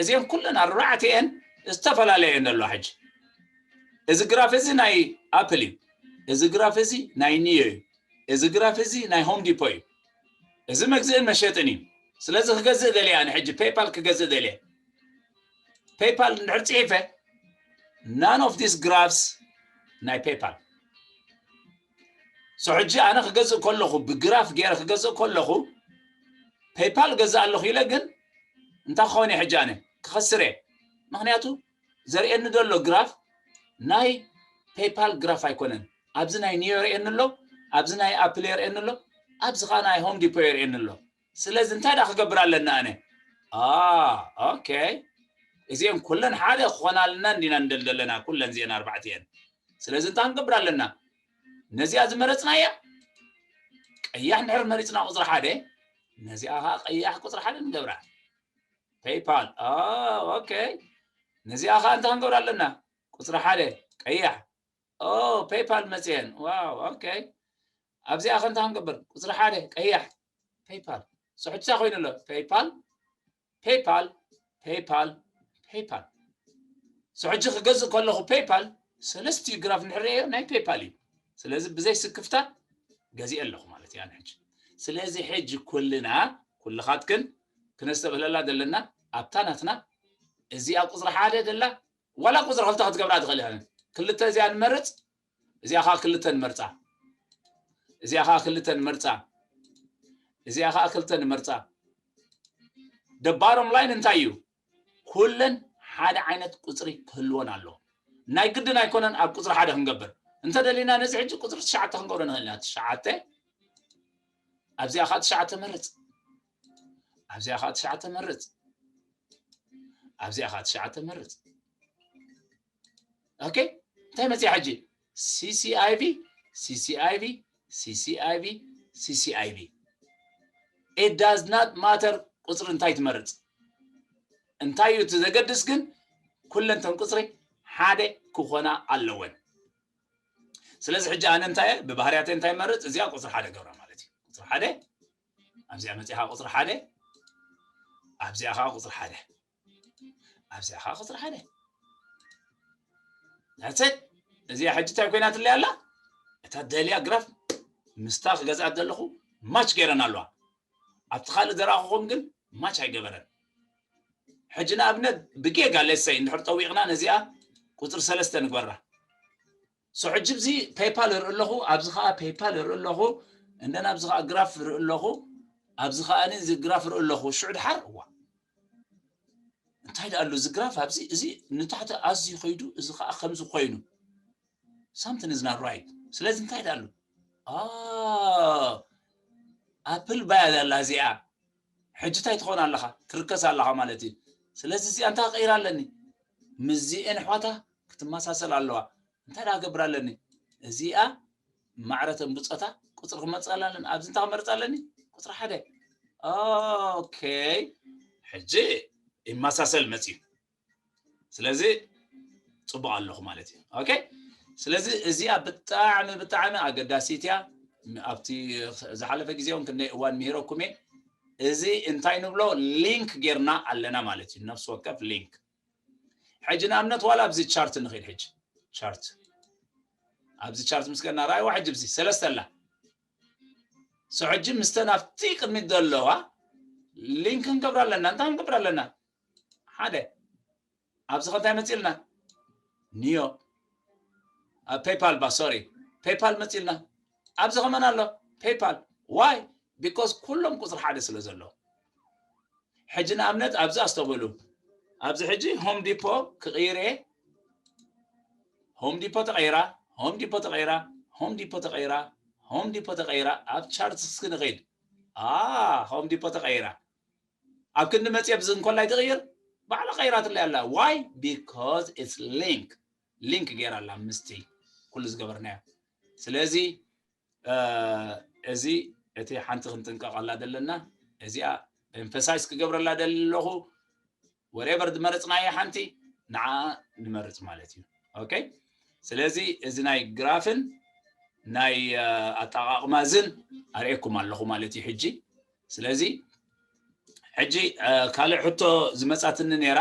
እዚአን ኩለን ኣርባዕቲአን ዝተፈላለየ እየን ዘለዋ ሕጂ እዚ ግራፍ እዚ ናይ ኣፕል እዩ እዚ ግራፍ እዚ ናይ ኒዮ እዩ እዚ ግራፍ እዚ ናይ Home Depot እዩ እዚ መግዝእን መሸጥን እዩ ስለዚ ክገዝእ ደልየ ኣነ ሕጂ PayPal ክገዝእ ደልየ ፔይፓል እንድሕር ፅሒፈ none of these graphs ናይ ፔይፓል። So ሕጂ ኣነ ክገዝእ ከለኹ ብግራፍ ገይረ ክገዝእ ከለኹ ፔይፓል ገዝእ ኣለኹ ኢለ ግን እንታይ ክኸውን እየ ሕጂ ኣነ ክኸስር እየ። ምክንያቱ ዘርእየኒ ዘሎ ግራፍ ናይ ፔይፓል ግራፍ ኣይኮነን። ኣብዚ ናይ ኒዮ የርእየኒ ኣሎ፣ ኣብዚ ናይ ኣፕል የርእየኒ ኣሎ፣ ኣብዚ ከዓ ናይ ሆም ዲፖ የርእየኒ ኣሎ። ስለዚ እንታይ ደኣ ክገብር ኣለና ኣነ? ኦኬ፣ እዚአን ኩለን ሓደ ክኾናልና እንዲና ንደል ዘለና ኩለን እዚአን ኣርባዕቲአን። ስለዚ እንታይ ክንገብር ኣለና? ነዚኣ ዝመረፅናያ ቀያሕ እንድሕር መሪፅና ቁፅሪ ሓደ፣ ነዚኣ ከዓ ቀያሕ ቁፅሪ ሓደ ንገብራ። ፔይፓል። ኦኬ፣ ነዚኣ ከዓ እንታይ ክንገብር ኣለና? ቁፅሪ ሓደ ቀያሕ። ፔይፓል መፅየን። ዋው፣ ኦኬ። ኣብዚኣ ከ እንታይ ክንገብር? ቁፅሪ ሓደ ቀያሕ ፔይፓል። So ሕጂ እንታይ ኮይኑ ኣሎ? ፔይፓል፣ ፔይፓል፣ ፔይፓል፣ ፔይፓል። So ሕጂ ክገዝእ ከለኹ ፔይፓል ሰለስቲኡ ግራፍ እንድሕር ርእዮ ናይ ፔይፓል እዩ። ስለዚ ብዘይ ስክፍታ ገዚአ ኣለኹ ማለት እዩ ኣነ ሕጂ። ስለዚ ሕጂ ኩልና ኩልኻትክን ክነስተብህለላ ዘለና ኣብታ ናትና እዚኣ ቁፅሪ ሓደ ደላ ዋላ ቁፅሪ ክልተ ክትገብራ ትኽእል ኢኻ። ክልተ እዚኣ ንመርፅ፣ እዚኣ ከዓ ክልተ ንመርፃ፣ እዚኣ ከዓ ክልተ ንመርፃ፣ እዚኣ ከዓ ክልተ ንመርፃ። The bottom line እንታይ እዩ? ኩለን ሓደ ዓይነት ቁፅሪ ክህልወን ኣለዎ። ናይ ግድን ኣይኮነን ኣብ ቁፅሪ ሓደ ክንገብር። እንተደሊና ነዚ ሕጂ ቁፅሪ ትሽዓተ ክንገብሮ ንኽእል ኢና። ትሽዓተ ኣብዚኣ ከዓ ትሽዓተ መርፅ፣ ኣብዚኣ ከዓ ትሽዓተ መርፅ፣ ኣብዚኣ ከዓ ትሽዓተ መርፅ። ኦኬ፣ እንታይ መፅያ ሕጂ? ሲሲኣይቪ፣ ሲሲኣይቪ፣ ሲሲኣይቪ፣ ሲሲኣይቪ። It does not matter ቁፅሪ እንታይ ትመርፅ። እንታይ እዩ እቲ ዘገድስ ግን ኩለንተን ቁፅሪ ሓደ ክኾና ኣለወን። ስለዚ ሕጂ ኣነ እንታይ እየ ብባህርያተይ እንታይ መርፅ? እዚኣ ቁፅሪ ሓደ ገብራ ማለት እዩ። ቁፅሪ ሓደ ኣብዚኣ መፂኻ ቁፅሪ ሓደ ኣብዚኣ ከዓ ቁፅሪ ሓደ ኣብዚኣ ከዓ ቁፅሪ ሓደ። That's it። እዚኣ ሕጂ እንታይ ኮይናትለይ ኣላ? እታ ደልያ ግራፍ ምስታ ክገዝኣ ዘለኹ ማች ገይረን ኣለዋ። ኣብቲ ካልእ ዘረኣኹኹም ግን ማች ኣይገበረን። ሕጂ ንኣብነት ብጌጋ ሌሰይ እንድሕር ጠዊቕና ነዚኣ ቁፅሪ ሰለስተ ንግበራ። So ሕጂ እዚ ፔይፓል እርኢ ኣለኹ፣ ኣብዚ ከዓ ፔይፓል እርኢ ኣለኹ፣ እንደን ኣብዚ ከዓ ግራፍ እርኢ ኣለኹ፣ ኣብዚ ከዓ እዚ ግራፍ እርኢ ኣለኹ። ሽዑ ድሓር እዋ እንታይ ደኣ ኣሎ እዚ ግራፍ ኣብዚ እዚ ንታሕቲ ኣዝዩ ከይዱ እዚ ከዓ ከምዚ ኮይኑ something is not right። ስለዚ እንታይ ደኣ ኣሎ ኣፕል ባያ ዘላ እዚኣ ሕጂ እንታይ ትኾን ኣለኻ? ትርከስ ኣለኻ ማለት እዩ። ስለዚ እዚኣ እንታይ ክቕይራ ኣለኒ? ምስዚኤን ኣሕዋታ ክትመሳሰል ኣለዋ። እንታይ ደኣ ክገብር ኣለኒ? እዚኣ ማዕረ ተን ብጾታ ቁፅሪ ክመርፅ ኣለኒ። ኣብዚ እንታይ ክመርፅ ኣለኒ? ቁፅሪ ሓደ። ኦኬ፣ ሕጂ ይመሳሰል መፅዩ። ስለዚ ፅቡቅ ኣለኹ ማለት እዩ። ኦኬ፣ ስለዚ እዚኣ ብጣዕሚ ብጣዕሚ ኣገዳሲት እያ። ኣብቲ ዝሓለፈ ግዜ እውን ክንደይ እዋን ምሂረኩም እየ። እዚ እንታይ ንብሎ ሊንክ ጌርና ኣለና ማለት እዩ። ነፍሲ ወከፍ ሊንክ። ሕጂ ንኣብነት ዋላ ኣብዚ ቻርት ንኽእል። ሕጂ ቻርት ኣብዚ ቻርት ምስ ገና ራእይዋ ሕጂ ብዚ ሰለስተ ኣላ። So ሕጂ ምስተን ኣብቲ ቅድሚት ዘለዋ ሊንክ ክንገብር ኣለና። እንታይ ክንገብር ኣለና? ሓደ ኣብዚ ከ እንታይ መፂልና? ኒዮ ፔይፓል ባ ሶሪ ፔይፓል መፂልና። ኣብዚ ከመን ኣሎ ፔይፓል። ዋይ? ቢኮዝ ኩሎም ቁፅሪ ሓደ ስለ ዘሎ። ሕጂ ንኣብነት ኣብዚ ኣስተብህሉ። ኣብዚ ሕጂ ሆም ዲፖ ክቕይር እየ። ሆም ዲፖ ተቐይራ፣ ሆም ዲፖ ተቐይራ፣ ሆም ዲፖ ተቐይራ፣ ሆም ዲፖ ተቐይራ። ኣብ ቻርትስ ክንኸይድ። ሆም ዲፖ ተቐይራ። ኣብ ክንዲ መፅየ ብዚ እንኮላይ ትቕይር ባዕላ ቀይራትለይ ኣላ። ዋይ? ቢኮዝ ኢትስ ሊንክ። ሊንክ ገይራ ኣላ ምስቲ ኩሉ ዝገበርናዮ። ስለዚ እዚ እቲ ሓንቲ ክንጥንቀቐላ ዘለና እዚኣ ኤምፈሳይዝ ክገብረላ ደሊ ኣለኹ። ወሬቨር ዝመረፅናዮ ሓንቲ ንዓ ንመርፅ ማለት እዩ። ኦኬ፣ ስለዚ እዚ ናይ ግራፍን ናይ ኣጠቃቅማ ዝን ኣርእየኩም ኣለኹ ማለት እዩ። ሕጂ ስለዚ ሕጂ ካልእ ሕቶ ዝመፃትኒ ነይራ፣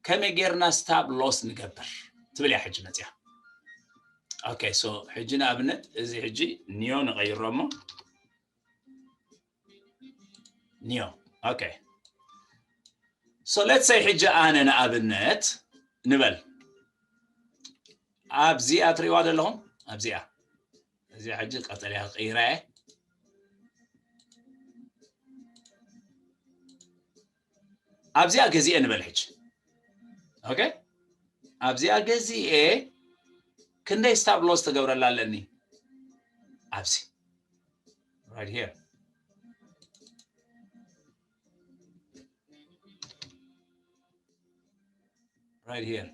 ከመይ ጌርና ስታፕ ሎስ ንገብር ትብል እያ ሕጂ መፅያ። ኦኬ፣ ሶ ሕጂ ንኣብነት እዚ ሕጂ ኒዮ ንቐይሮ እሞ ኒዮ። ኦኬ፣ So let's say ሕጂ ኣነ ንኣብነት ንበል ኣብዚኣ ትሪእዋ ዘለኹም ኣብዚኣ እዚኣ ሕጂ ቀጠልያ ክቕይራ እየ ኣብዚኣ ገዚኤ ንበል ሕጂ okay ኣብዚኣ ገዚኤ ክንደይ stop loss ተገብረላ ኣለኒ ኣብዚ right here right here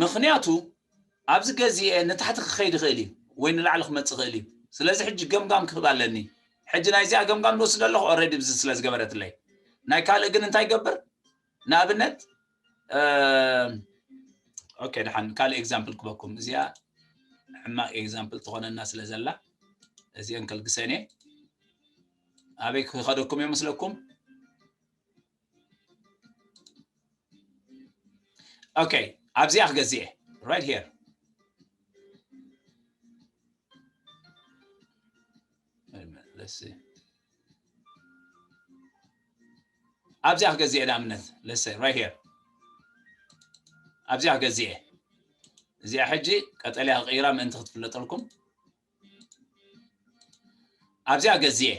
ምኽንያቱ ኣብዚ ገዚኤ ንታሕቲ ክኸይድ ይኽእል እዩ ወይ ንላዕሊ ክመፅእ ይኽእል እዩ ስለዚ ሕጂ ገምጋም ክህብ ኣለኒ ሕጂ ናይዚኣ ገምጋም ንወስድ ኣለኹ already ብዚ ስለ ዝገበረትለይ ናይ ካልእ ግን እንታይ ይገብር ንኣብነት okay ደሓን ካልእ example ክበኩም እዚኣ ሕማቅ example ትኾነና ስለ ዘላ እዚአን ከልግሰን እየ ኣበይ ክኸደኩም እዮም መስለኩም okay ኣብዚኣ ክገዝእ right here let's see ኣብዚኣ ክገዝእ ንኣብነት let's say right here ኣብዚኣ ክገዝእ እዚኣ ሕጂ ቀጠልያ ክቕይራ ምእንቲ ክትፍለጠልኩም ኣብዚኣ ገዝየ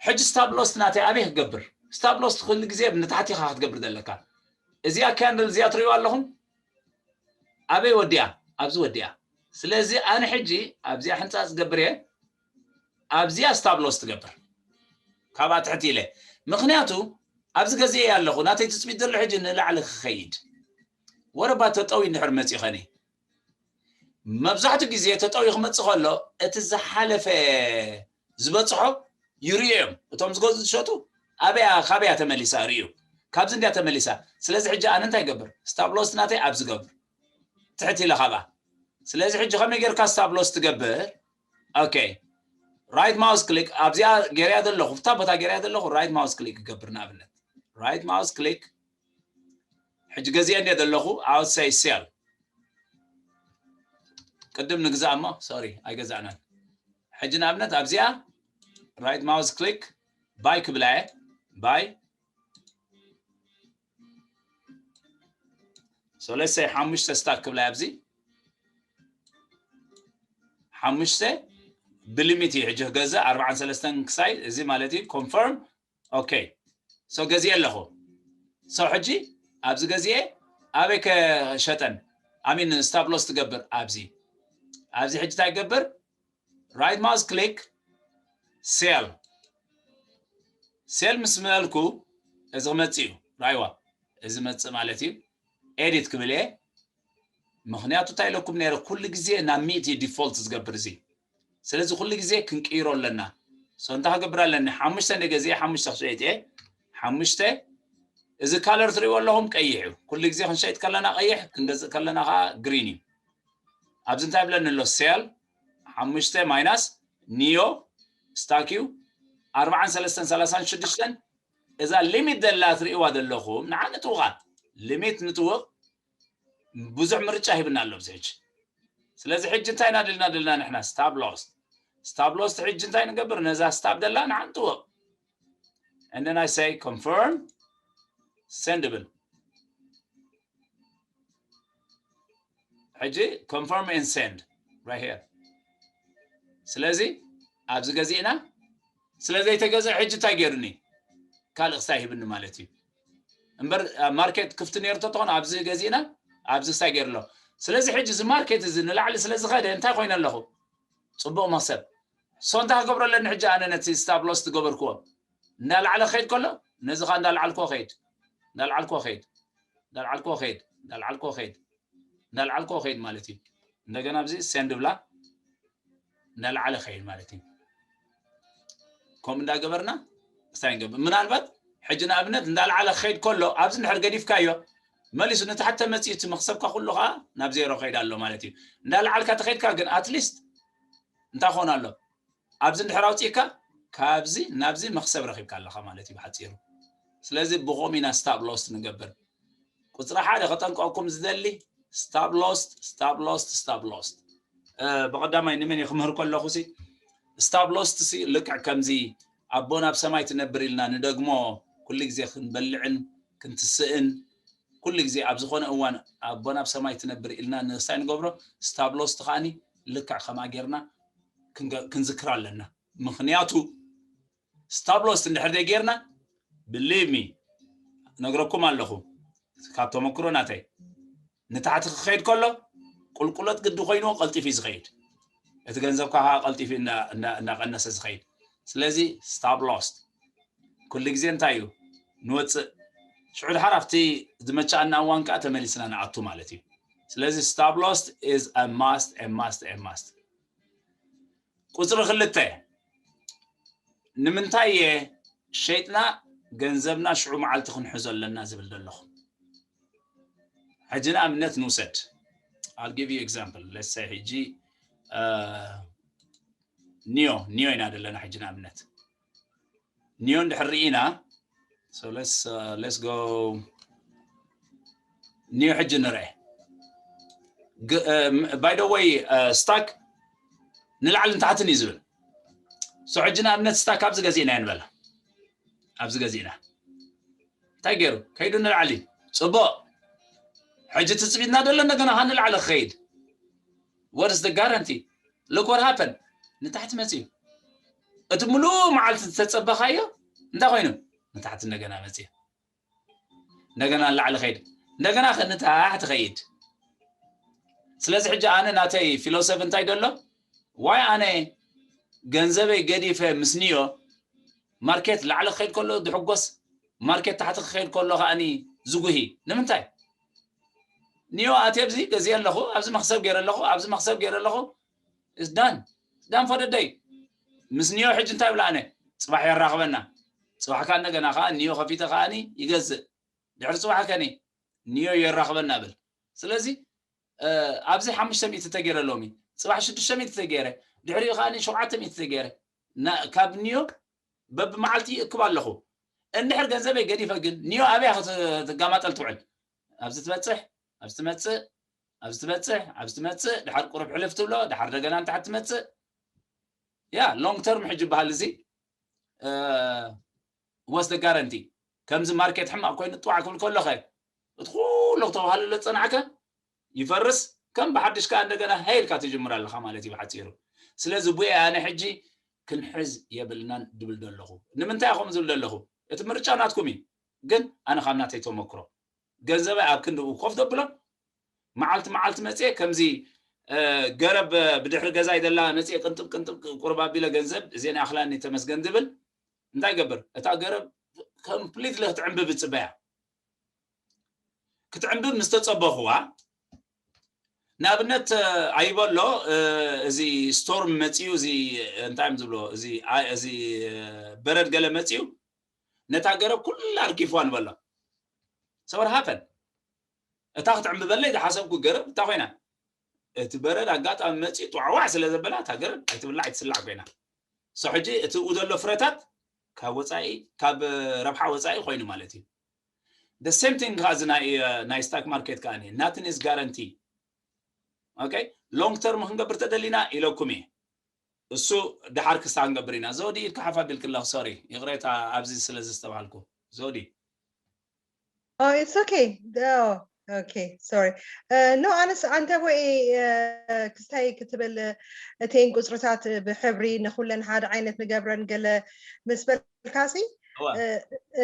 ሕጂ stop loss ናተይ ኣበይ ክገብር stop loss ኩሉ ግዜ ንታሕቲ ኢኻ ክትገብር ዘለካ እዚኣ candle እዚኣ ትሪእዋ ኣለኹም ኣበይ ወዲኣ ኣብዚ ወዲኣ ስለዚ ኣነ ሕጂ ኣብዚኣ ሕንፃፅ ዝገብር እየ ኣብዚኣ stop loss ትገብር ካብኣ ትሕቲ ኢለ ምኽንያቱ ኣብዚ ገዝየ ኣለኹ ናተይ ትፅቢት ዘሎ ሕጂ ንላዕሊ ክኸይድ ወረባ ተጠዊ እንድሕር መፂኸኒ መብዛሕትኡ ግዜ ተጠውዩ ክመፅእ ከሎ እቲ ዝሓለፈ ዝበፅሖ ይርእዮም እቶም ዝገዙ ዝሸጡ ኣበያ ካበያ ተመሊሳ ርእዩ ካብዚ እንድያ ተመሊሳ ስለዚ ሕጂ ኣነ እንታይ ገብር stop loss ናተይ ኣብ ዝገብር ትሕት ኢለ ካብኣ ስለዚ ሕጂ ከመይ ጌርካ stop loss ትገብር okay right mouse click ኣብዚኣ ገርያ ዘለኹ ፍታ ቦታ ገርያ ዘለኹ right mouse click ይገብር ንኣብነት right mouse click ሕጂ ገዚአ እንደ ዘለኹ I would say sell ቅድም ንግዛእ እሞ sorry ኣይገዛእናን ሕጂ ንኣብነት ኣብዚኣ right mouse click buy ክብላ እየ buy so let's say ሓሙሽተ stock ክብላ ኣብዚ ሓሙሽተ ብlimit እዩ ሕጂ ክገዝእ ኣርባዓን ሰለስተን ክሳይ እዚ ማለት እዩ confirm okay so ገዚኤ ኣለኹ so ሕጂ ኣብዚ ገዚኤ ኣበይ ከሸጠን I mean stop loss ትገብር ኣብዚ ኣብዚ ሕጂ እንታይ ይገብር right mouse click sell sell ምስ በልኩ እዚ ክመፅእ እዩ ራይዋ እዚ መፅእ ማለት እዩ edit ክብል እየ ምኽንያቱ እንታይ ኢለኩም ነይረ ኩሉ ግዜ ናብ ሚእቲ default ዝገብር እዚ ስለዚ ኩሉ ግዜ ክንቅይሮ ኣለና so እንታይ ክገብር ኣለኒ ሓሙሽተ እንደ ገዚአ ሓሙሽተ ክሸይጥ እየ ሓሙሽተ እዚ color ትሪእዎ ኣለኹም ቀይሕ እዩ ኩሉ ግዜ ክንሸይጥ ከለና ቀይሕ ክንገዝእ ከለና ከዓ green እዩ ኣብዚ እንታይ ብለኒ ኣሎ sell ሓሙሽተ minus neo stock እዩ ኣርባዓን ሰለስተን ሰላሳን ሽዱሽተን እዛ limit ዘላ ትሪእዋ ዘለኹም ንዓ ንጥውቓ limit ንጥውቕ ብዙሕ ምርጫ ሂብና ኣሎ ኣብዚ ሕጂ ስለዚ ሕጂ እንታይ ኢና ደልና ደልና ንሕና stop loss stop loss ሕጂ እንታይ ንገብር ነዛ stop ደላ ንዓ ንጥውቕ and then I say confirm send ብል ሕጂ confirm and send right here ስለዚ ኣብዚ ገዚእና ስለ ዘይተገዘ ሕጂ እንታይ ገይሩኒ ካልእ ክሳይ ሂብኒ ማለት እዩ እምበር market ክፍቲ ነይሩ ተኾነ ኣብዚ ገዚእና ኣብዚ ክሳይ ገይሩ ኣሎ ስለዚ ሕጂ እዚ market እዚ ንላዕሊ ስለ ዝኸደ እንታይ ኮይነ ኣለኹ ፅቡቕ መክሰብ so እንታይ ክገብሮ ኣለኒ ሕጂ ኣነ ነቲ stop loss ዝገበርክዎ እንዳላዕለ ክኸይድ ከሎ ነዚ ከዓ እንዳላዓልክዎ ኸይድ እንዳላዓልክዎ ኸይድ እንዳላዓልክዎ ኸይድ እንዳላዓልክዎ ኸይድ እንዳላዓልክዎ ኸይድ ማለት እዩ እንደገና ኣብዚ send ብላ እንዳላዓለ ኸይድ ማለት እዩ ከም እንዳገበርና እንታይ ንገብር ምናልባት ሕጂ ንኣብነት እንዳላዓለ ኸይድ ከሎ ኣብዚ እንድሕር ገዲፍካዮ መሊሱ ንታሕተ መፅኡ እቲ መክሰብካ ኩሉ ከዓ ናብ ዜሮ ኸይድ ኣሎ ማለት እዩ እንዳላዓልካ ተኸይድካ ግን at least እንታይ ኾን ኣሎ ኣብዚ እንድሕር ኣውፅእካ ካብዚ ናብዚ መክሰብ ረኺብካ ኣለኻ ማለት እዩ ብሓፂሩ ስለዚ ብኸም ኢና stop loss ንገብር ቁፅሪ ሓደ ከጠንቀቕኩም ዝደሊ stop loss stop loss stop loss ብቐዳማይ ንመን ክምህር ከለኹ ሲ stop loss ሲ ልክዕ ከምዚ ኣቦ ናብ ሰማይ ትነብር ኢልና ንደግሞ ኩሉ ግዜ ክንበልዕን ክንትስእን ኩሉ ግዜ ኣብ ዝኾነ እዋን ኣቦና ኣብ ሰማይ ትነብር ኢልና ንስታይ ንገብሮ stop loss ከዓኒ ልክዕ ከምኣ ጌርና ክንዝክር ኣለና። ምኽንያቱ stop loss እንድሕር ደይ ጌርና believe me ነግረኩም ኣለኹ ካብ ተመክሮ ናተይ ንታሕቲ ክኸይድ ከሎ ቁልቁለት ግዲ ኮይንዎ ቀልጢፉ እዩ ዝኸይድ። እቲ ገንዘብካ ከዓ ቀልጢፉ እናቀነሰ ዝኸይድ። ስለዚ stop loss ኩሉ ግዜ እንታይ እዩ ንወፅእ ሽዑ ድሓር ኣብቲ ዝመቻኣና እዋን ከዓ ተመሊስና ንኣቱ ማለት እዩ። ስለዚ stop loss is a must, a must, a must። ቁፅሪ ክልተ ንምንታይ እየ ሸይጥና ገንዘብና ሽዑ መዓልቲ ክንሕዞ ኣለና ዝብል ዘለኹ። ሕጂ ንኣብነት ንውሰድ። I'll give you example. Let's say ሕጂ ኒዮ ኒዮ ኢና ዘለና ሕጂ ንኣብነት ኒዮ እንድሕር ርኢና so let's uh, let's go ኒዮ ሕጂ ንርአ። By the way ስታክ ንላዕሊ ንታሕትን እዩ ዝብል። So ሕጂ ንኣብነት ስታክ ኣብዚ ገዚእና ንበላ ኣብዚ ገዚእና እንታይ ገይሩ ከይዱ ንላዕሊ ፅቡቅ። ሕጂ ትፅቢትና ደሎ እንደገና ካ ንላዕሊ ክኸይድ what is the guarantee? Look what happened ንታሕቲ መፅዩ። እቲ ሙሉእ መዓልቲ ዝተፀበኻዮ እንታይ ኮይኑ ንታሕቲ እንደገና መፅዩ። እንደገና ንላዕሊ ኸይድ እንደገና ንታሕቲ ኸይድ። ስለዚ ሕጂ ኣነ ናተይ philosophy እንታይ ደሎ ዋይ ኣነ ገንዘበይ ገዲፈ ምስ ኒዮ ማርኬት ላዕሊ ክኸይድ ከሎ ዝሕጎስ ማርኬት ታሕቲ ክኸይድ ከሎ ከዓኒ ዝጉሂ ንምንታይ? ኒዮ ኣትየ ኣብዚ ገዚአ ኣለኹ ኣብዚ መክሰብ ገይረ ኣለኹ ኣብዚ መክሰብ ገይረ ኣለኹ is done is done for the day። ምስ ኒዮ ሕጂ እንታይ ብላ ኣነ ፅባሕ የራኽበና ፅባሕ ከዓ እንደገና ከዓ ኒዮ ከፊተ ከዓኒ ይገዝእ ድሕሪ ፅባሕ ከኒ ኒዮ የራኽበና ብል። ስለዚ ኣብዚ ሓሙሽተ ሚእቲ ተገይረ ሎሚ ፅባሕ ሽዱሽተ ሚእቲ ተገይረ ድሕሪኡ ከዓኒ ሸውዓተ ሚእቲ ተገይረ ካብ ኒዮ በብመዓልቲ ይእክብ ኣለኹ። እንድሕር ገንዘበይ ገዲፈ ግን ኒዮ ኣበያ ክትጋማጠል ትውዕል ኣብዚ ትበፅሕ ኣብዚ ትመፅእ ኣብዚ ትበፅሕ ኣብዚ ትመፅእ ድሓር ቁሩብ ሕልፍ ትብሎ ድሓር ደገና ንታሕቲ ትመፅእ። ያ long term ሕጂ በሃል እዚ what's the guarantee? ከምዚ ማርኬት ሕማቅ ኮይኑ ጥዋዕ ክብል ከሎኸ እቲ ኩሉ ክተባህልሎ ዝፀናዕከ ይፈርስ ከም ብሓድሽ ከዓ እንደገና ሃይ ኢልካ ትጅምር ኣለካ ማለት እዩ ብሓፂሩ። ስለዚ ቡየ ኣነ ሕጂ ክንሕዝ የብልናን ድብል ደለኹ። ንምንታይ ከምኡ ዝብል ደለኹ? እቲ ምርጫ ናትኩም እዩ። ግን ኣነ ካብ ናተይ ተመክሮ ገንዘበይ ኣብ ክንድኡ ኮፍ ደብሎ መዓልቲ መዓልቲ መፅየ ከምዚ ገረብ ብድሕሪ ገዛይ ደላ መፅየ ቅንጥብ ቅንጥብ ቁርብ ኣቢለ ገንዘብ እዚአን ይኣኽላኒ ተመስገን ድብል እንታይ ገብር እታ ገረብ completely ክትዕንብብ እፅበያ ክትዕንብብ ምስ ተፀበኽዋ ንኣብነት ኣይበሎ እዚ storm መፅዩ እዚ እንታይ እዮም ዝብሎ እዚ በረድ ገለ መፅዩ ነታ ገረብ ኩላ ኣርጊፍዋ ንበሎ so what happened እታ ክትዕንብበለይ ዝሓሰብኩ ገረብ እንታይ ኮይና እቲ በረድ ኣጋጣሚ መፂኡ ጥዋዕዋዕ ስለ ዘበላ እታ ገረብ ኣይትብላዕ ኣይትስላዕ ኮይና so ሕጂ እቲ ኡ ዘሎ ፍረታት ካብ ወፃኢ ካብ ረብሓ ወፃኢ ኮይኑ ማለት እዩ the same thing ከዓ እዚ ናይ stock market ከዓ nothing is guarantee okay long term ክንገብር ተደሊና ኢለኩም እየ እሱ ድሓር ክስታ ክንገብር ኢና ዘውዲ ኢድካ ሓፍ ኣቢልክለኽ sorry ይቕሬታ ኣብዚ ስለ ዘስተባሃልኩ ዘውዲ Oh, it's okay. Oh, okay. Sorry. Uh, no, ኣነስ ኣንተ ወይ ክስታይ ክትብል እተን ቁፅርታት ብሕብሪ ንኩለን ሓደ ዓይነት ንገብረን ገለ ምስ በልካሲ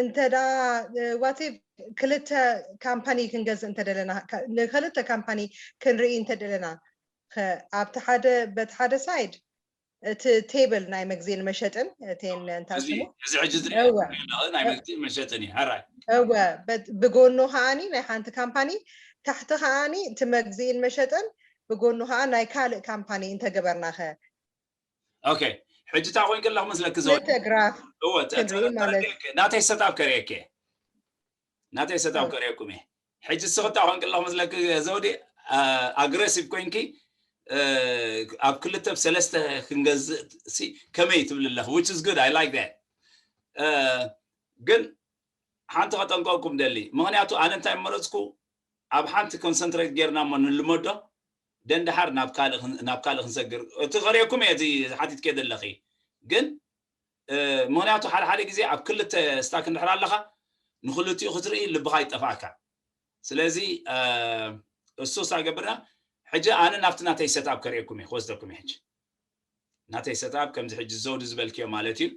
እንተ ደኣ ዋት ክልተ ካምፓኒ ክንገዝእ እንተደለና ንክልተ ካምፓኒ ክንርኢ እንተደለና ኣብቲ ሓደ በቲ ሓደ ሳይድ እቲ ቴብል ናይ መግዝእን መሸጥን እቴን እንታይ ስሙ እዚ ሕጂ ዝሪኦ ዘለኹ ናይ መግዝእን መሸጥን እዩ። ሕራይ። እወ፣ በት-፣ ብጎኑ ከዓኒ ናይ ሓንቲ ካምፓኒ፣ ታሕቲ ከዓኒ እቲ መግዝእን መሸጥን፣ ብጎኑ ከዓ ናይ ካልእ ካምፓኒ እንተገበርናኸ? ኦኬ፣ ሕጂ እንታይ ኮይንኪ ኣለኹ መስለኪ ዘወዲ? ክልተ ግራፍ እወ፣ ተ-፣ ክንርኢ ተ-፣ ማለት ተረዲኤኪ። ናተይ ሰትኣፕ ከርእየኪ። ናተይ ሰትኣፕ ከርእየኩም እየ። ሕጂ ንስኺ እንታይ ኮንኪ ኣለኹ መስለኪ ዘውዲ፣ ኣ-፣ ኣግረሲቭ ኮይንኪ፣ እ፣ ኣብ ክልተ ብ ሰለስተ ክንገዝእ ሲ ከመይ ትብሊ ኣለኺ? Which is good, I like that። እ፣ ግን ሓንቲ ከጠንቀቕኩም ደሊ። ምኽንያቱ ኣነ እንታይ መረጽኩ፣ ኣብ ሓንቲ ኮንሰንትሬት ጌርና እሞ ንልመዶ፣ ደን ደሓር ናብ ካልእ ክን-፣ ናብ ካልእ ክንሰግር። እቲ ከርእየኩም እየ እቲ ሓቲትክዮ ዘለኺ። ግን፣ እ፣ ምኽንያቱ ሓደ ሓደ ግዜ ኣብ ክልተ ስታክ እንድሕር ኣለኻ፣ ንክልቲኡ ክትርኢ ልብኻ ይጠፋእካ። ስለዚ እሱ ሳገብርና ሕጂ ኣነ ናብቲ ናተይ ሰትኣፕ ከርእየኩም እየ ክወስደኩም እየ ሕጂ ናተይ ሰትኣፕ ከምዚ ሕጂ ዘውዲ ዝበልክዮ ማለት እዩ።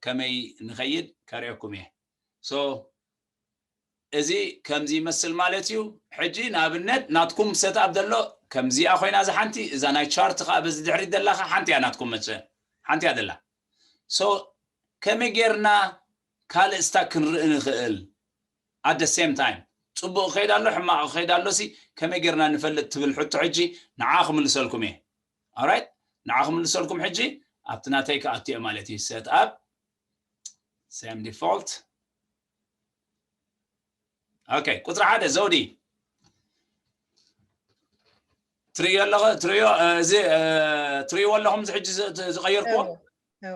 ከመይ ንኸይድ ከርእየኩም እየ። So እዚ ከምዚ ይመስል ማለት እዩ። ሕጂ ንኣብነት ናትኩም ሰትኣፕ ዘሎ ከምዚኣ ኮይና እዛ ሓንቲ፣ እዛ ናይ ቻርት ከዓ በዚ ድሕሪት ዘላ ከዓ ሓንቲ እያ ናትኩም መቸ ሓንቲ እያ ዘላ። So ከመይ ጌርና ካልእ ስታክ ክንርኢ ንኽእል? At the same time ጽቡቕ ክኸይድ ኣሎ ሕማቕ ክኸይድ ኣሎ ሲ ከመይ ጌርና ንፈልጥ ትብል ሕቶ ሕጂ ንዓ ክምልሰልኩም እየ። Alright ንዓ ክምልሰልኩም ሕጂ ኣብቲ ናተይ ክኣቱ እየ ማለት እዩ። Set up same default okay ቁፅሪ ሓደ ዘውዲ ትርእዮ ኣለኹ ትርእዮ እዚ ትርእይዎ ኣለኹም እዚ ሕጂ ዝቐየርክዎ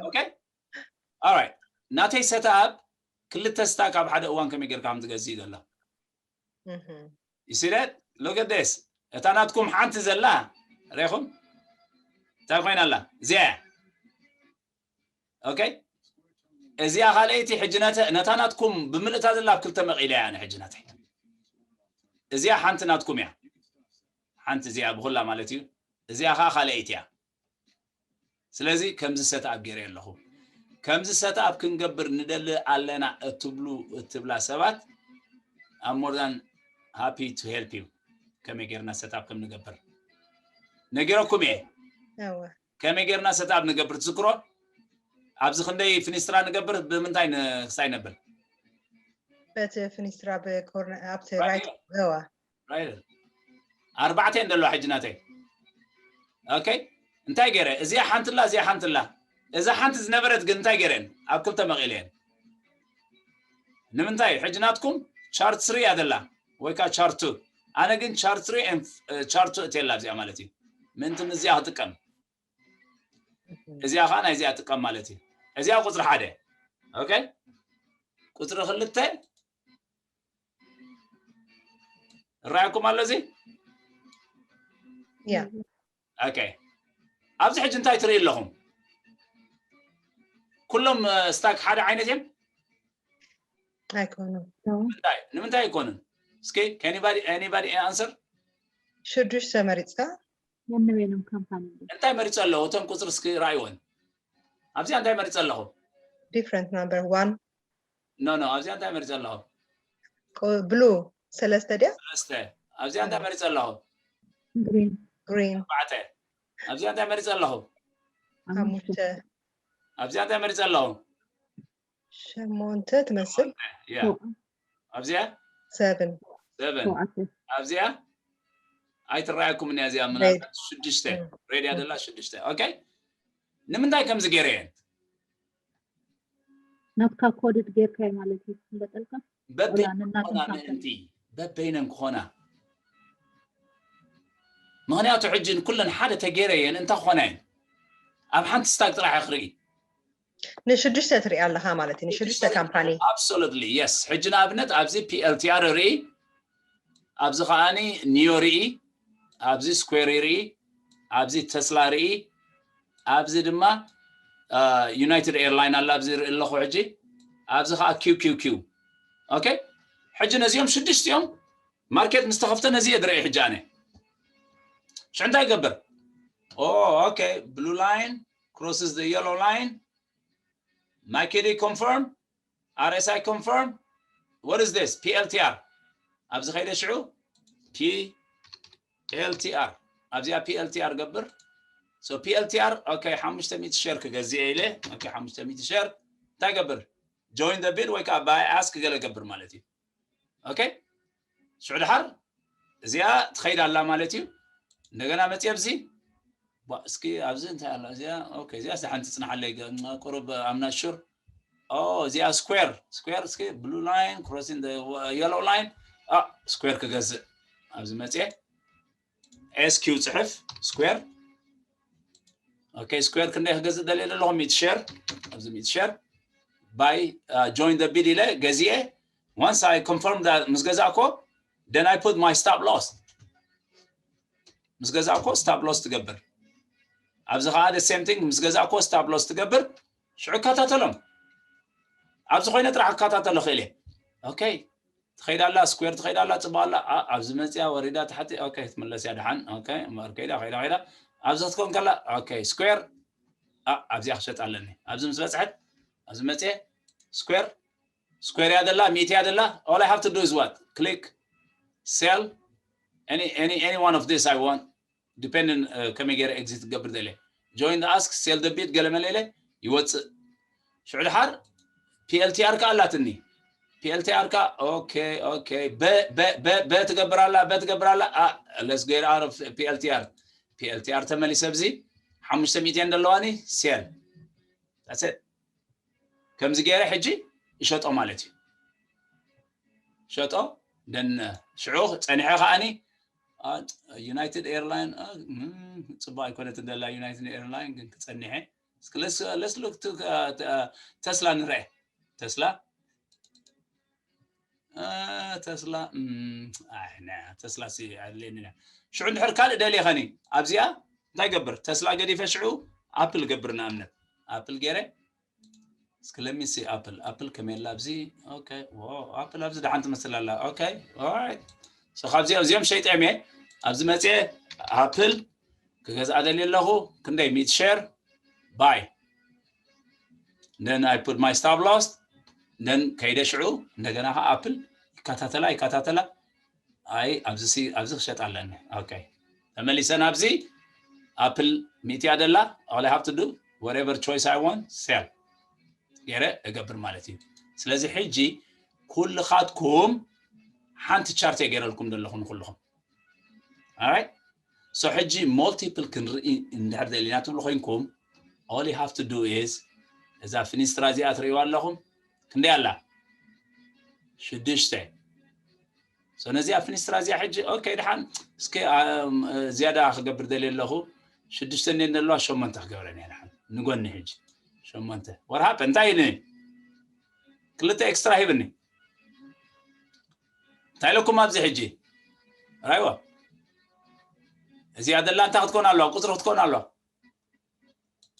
okay Alright ናተይ ሰትኣፕ ክልተ ስታክ ኣብ ሓደ እዋን ከመይ ጌርካ ከም ትገዝእ እዩ ዘሎ። You see that? Look at this. እታ ናትኩም ሓንቲ ዘላ ሬኹም እንታይ ኮይና ኣላ? እዚኣ okay እዚኣ ካልኣይቲ ሕጂ ነታ ናትኩም ብምልእታ ዘላ ኣብ ክልተ መቒለ እያ ሕጂ ናተይ እዚኣ ሓንቲ ናትኩም እያ ሓንቲ እዚኣ ብኩላ ማለት እዩ እዚኣ ከዓ ካልኣይቲ እያ ስለዚ ከምዚ ሰትኣፕ ገይረ ኣለኹ። ከምዚ ሰትኣፕ ክንገብር ንደሊ ኣለና እትብሉ እትብላ ሰባት I'm more than happy to help you ከመይ ጌርና ሰትኣፕ ከም ንገብር ነጊረኩም እየ። ከመይ ጌርና ሰትኣፕ ንገብር ትዝክሮ? ኣብዚ ክንደይ ፍኒስትራ ንገብር ብምንታይ ክሳይ ነብል? በቲ ፍኒስትራ ብኮርነ ኣብቲ right እዋ right ኣርባዕተ እየን ዘለዋ ሕጂ ናተይ okay እንታይ ገይረ እዚኣ ሓንቲ ላ እዚኣ ሓንቲ ላ እዛ ሓንቲ ዝነበረት ግን እንታይ ገይረን ኣብ ክልተ መቒለየን ንምንታይ ሕጂ ናትኩም ቻርት ስሪ እያ ዘላ ወይ ከዓ ቻርት ቱ ኣነ ግን ቻርት ስሪ ቻርት ቱ እትየላ ኣብዚኣ ማለት እዩ ምእንቲ ምዚኣ ክጥቀም እዚኣ ከዓ ናይ እዚኣ ጥቀም ማለት እዩ እዚኣ ቁፅሪ ሓደ okay ቁፅሪ ክልተ እራየኩም ኣሎ እዚ yeah okay ኣብዚ ሕጂ እንታይ ትርኢ ኣለኹም ኩሎም ስታክ ሓደ ዓይነት እዮም ኣይኮኑን ንምንታይ ኣይኮኑን እስኪ anybody answer ሽዱሽተ መሪፅካ ነንበይኖም ካምፓኒ እንታይ መሪፀ ኣለኹ እቶም ቁፅሪ እስኪ ራእይወን ኣብዚኣ እንታይ መሪፀ ኣለኹ different number one no no ኣብዚኣ እንታይ መሪፀ ኣለኹ ብሉ ሰለስተ ድያ ሰለስተ ኣብዚኣ እንታይ መሪፀ ኣለኹ green green ኣርባዕተ ኣብዚኣ እንታይ መሪፀ ኣለኹ ሓሙሽተ ኣብዚኣ እንታይ መሪፀ ኣለኹ ሸሞንተ ትመስል ኣብዚኣ seven seven ኣብዚኣ ኣይትረኣየኩም እያ እዚኣ ምናልባት ሽዱሽተ ሬድያ ደላ ሽዱሽተ okay ንምንታይ ከምዚ ገይረ እየን ናትካ ኮድድ ጌርካይ ማለት እዩ ክፍለጠልካ በበይነን ክኾና ምእንቲ በበይነን ክኾና ምክንያቱ ሕጂ ንኩለን ሓደ ተገይረ እየን እንታይ ክኾና እየን ኣብ ሓንቲ ስታክ ጥራሕ ክርኢ ንሽዱሽተ ትርኢ ኣለኻ ማለት እዩ ንሽዱሽተ ካምፓኒ absolutely yes ሕጂ ንኣብነት ኣብዚ ፒኤልቲኣር ርኢ ኣብዚ ከዓኒ ኒዮ ርኢ ኣብዚ ስኩዌር ርኢ ኣብዚ ተስላ ርኢ ኣብዚ ድማ ዩናይትድ ኤርላይን ኣላ ኣብዚ ርኢ ኣለኹ ሕጂ ኣብዚ ከዓ ኪው ኪው ኪው okay ሕጂ ነዚኦም ሽዱሽቲኦም ማርኬት ምስ ተኸፍተ ነዚ እየ ዝርኢ ሕጂ ኣነ ሽዑ እንታይ ይገብር okay blue line crosses the yellow line ማይኬዲ confirm RSI confirm what is this ፒኤልቲኣር ኣብዚ ከይደ ሽዑ ፒኤልቲኣር ኣብዚኣ ፒኤልቲኣር ገብር so ፒኤልቲኣር okay ሓሙሽተ ሚእቲ ሸር ክገዝእ ኢለ okay ሓሙሽተ ሚእቲ ሸር እንታይ ገብር join the bid ወይ ከዓ buy ask ገለ ገብር ማለት እዩ okay ሽዑ ድሓር እዚኣ ትኸይድ ኣላ ማለት እዩ እንደገና መፅየ ኣብዚ እስኪ ኣብዚ እንታይ ኣላ እዚኣ okay እዚኣ ሓንቲ ፅናሓለይ ቁሩብ ኣምና ሹር እዚኣ ስኩዌር ስኩዌር እስኪ blue line crossing the yellow line ስኩዌር ክገዝእ ኣብዚ መፅየ ኤስኪው ፅሕፍ ስኩዌር okay ስኩዌር ክንደይ ክገዝእ ደልየ ዘለኹ ሚእቲ ሸር ኣብዚ ሚእቲ ሸር buy join the bid ኢለ ገዚኤ once I confirm ምስ ገዛእኮ then I put my stop loss ምስ ገዛእኮ stop loss ትገብር ኣብዚ ከዓ same thing ምስ ገዛእኮ stop loss ትገብር ሽዑ እከታተሎም ኣብዚ ኮይነ ጥራሕ እከታተሎ ክእል እየ okay ትኸይዳላ ስኩዌር ትኸይዳላ ጽባላ ኣብዚ መጽያ ወሪዳ ታሕቲ okay ትምለስ እያ ደሓን okay እምበር ከይዳ ከይዳ ከይዳ ኣብዚ ክትኮን ከላ okay ስኩዌር ኣብዚኣ ክሸጥ ኣለኒ ኣብዚ ምስ በጽሐት ኣብዚ መጽየ ስኩዌር ስኩዌር እያ ደላ ሚእቲ እያ ደላ all I have to do is what click sell any any any one of this I want depending ከመይ ገይረ exit ክገብር ደለ join the ask sell the bid ገለ መለ ኢለ ይወፅእ ሽዑ ድሓር PLTR ከኣ ኣላትኒ PLTR ከኣ okay okay በ ትገብር ኣላ በ ትገብር ኣላ let's get out of PLTR PLTR ተመሊሰ ኣብዚ ሓሙሽተ ሚእቲ እየን ዘለዋኒ sell that's it ከምዚ ገይረ ሕጂ ይሸጦ ማለት እዩ ሸጦ ደን ሽዑ ፀኒሐ ከዓኒ ዩናይትድ ኤርላይን ፅቡቅ ኣይኮነትን ደላ ዩናይትድ ኤርላይን ግን ክፀኒሐ let's look to ተስላ ንርአ ተስላ ተስላ ተስላ ኣድለየኒ ሽዑ እንድሕር ካልእ ደልየ ኸኒ ኣብዚኣ እንታይ ገብር ተስላ ገዲፈ ሽዑ ኣፕል ገብር ንኣብነት ኣፕል ገይረ እስኪ let me see ኣፕል ኣፕል ከመይ ኣላ ኣብዚ okay ኣፕል ኣብዚ ደሓን ትመስል ኣላ okay alright so ካብዚኦም እዚኦም ሸይጠ እየ ኣብዚ መፅየ ኣፕል ክገዝኣ ደልየ ኣለኹ ክንደይ ሚእቲ share buy then I put my stop loss then ከይደ ሽዑ እንደገና ከዓ ኣፕል ይከታተላ ይከታተላ ኣይ ኣብዚ ክሸጥ ኣለኒ okay ተመሊሰ ናብዚ ኣፕል ሚእቲ እያ ደላ all I have to do whatever choice I want sell ገይረ እገብር ማለት እዩ ስለዚ ሕጂ ኩልኻትኩም ሓንቲ ቻርት እየ ገይረልኩም ዘለኹ ንኩልኹም alright so ሕጂ multiple ክንርኢ እንድሕር ደሊና ትብሉ ኮይንኩም all you have to do is እዛ ፍኒስትራ እዚኣ ትርእይዋ ኣለኹም ክንደይ ኣላ ሽዱሽተ so ነዚኣ ፍኒስትራ እዚኣ ሕጂ okay ድሓን እስኪ ዝያዳ ክገብር ደልየ ኣለኹ ሽዱሽተ እኔን ዘለዋ ሸሞንተ ክገብረን እየ ድሓን ንጎኒ ሕጂ ሸሞንተ what happened እንታይ ኒ ክልተ ኤክስትራ ሂብኒ እንታይ ኢለኩም ኣብዚ ሕጂ ራይዋ እዚኣ ደላ እንታይ ክትኮን ኣለዋ ቁፅሪ ክትኮን ኣለዋ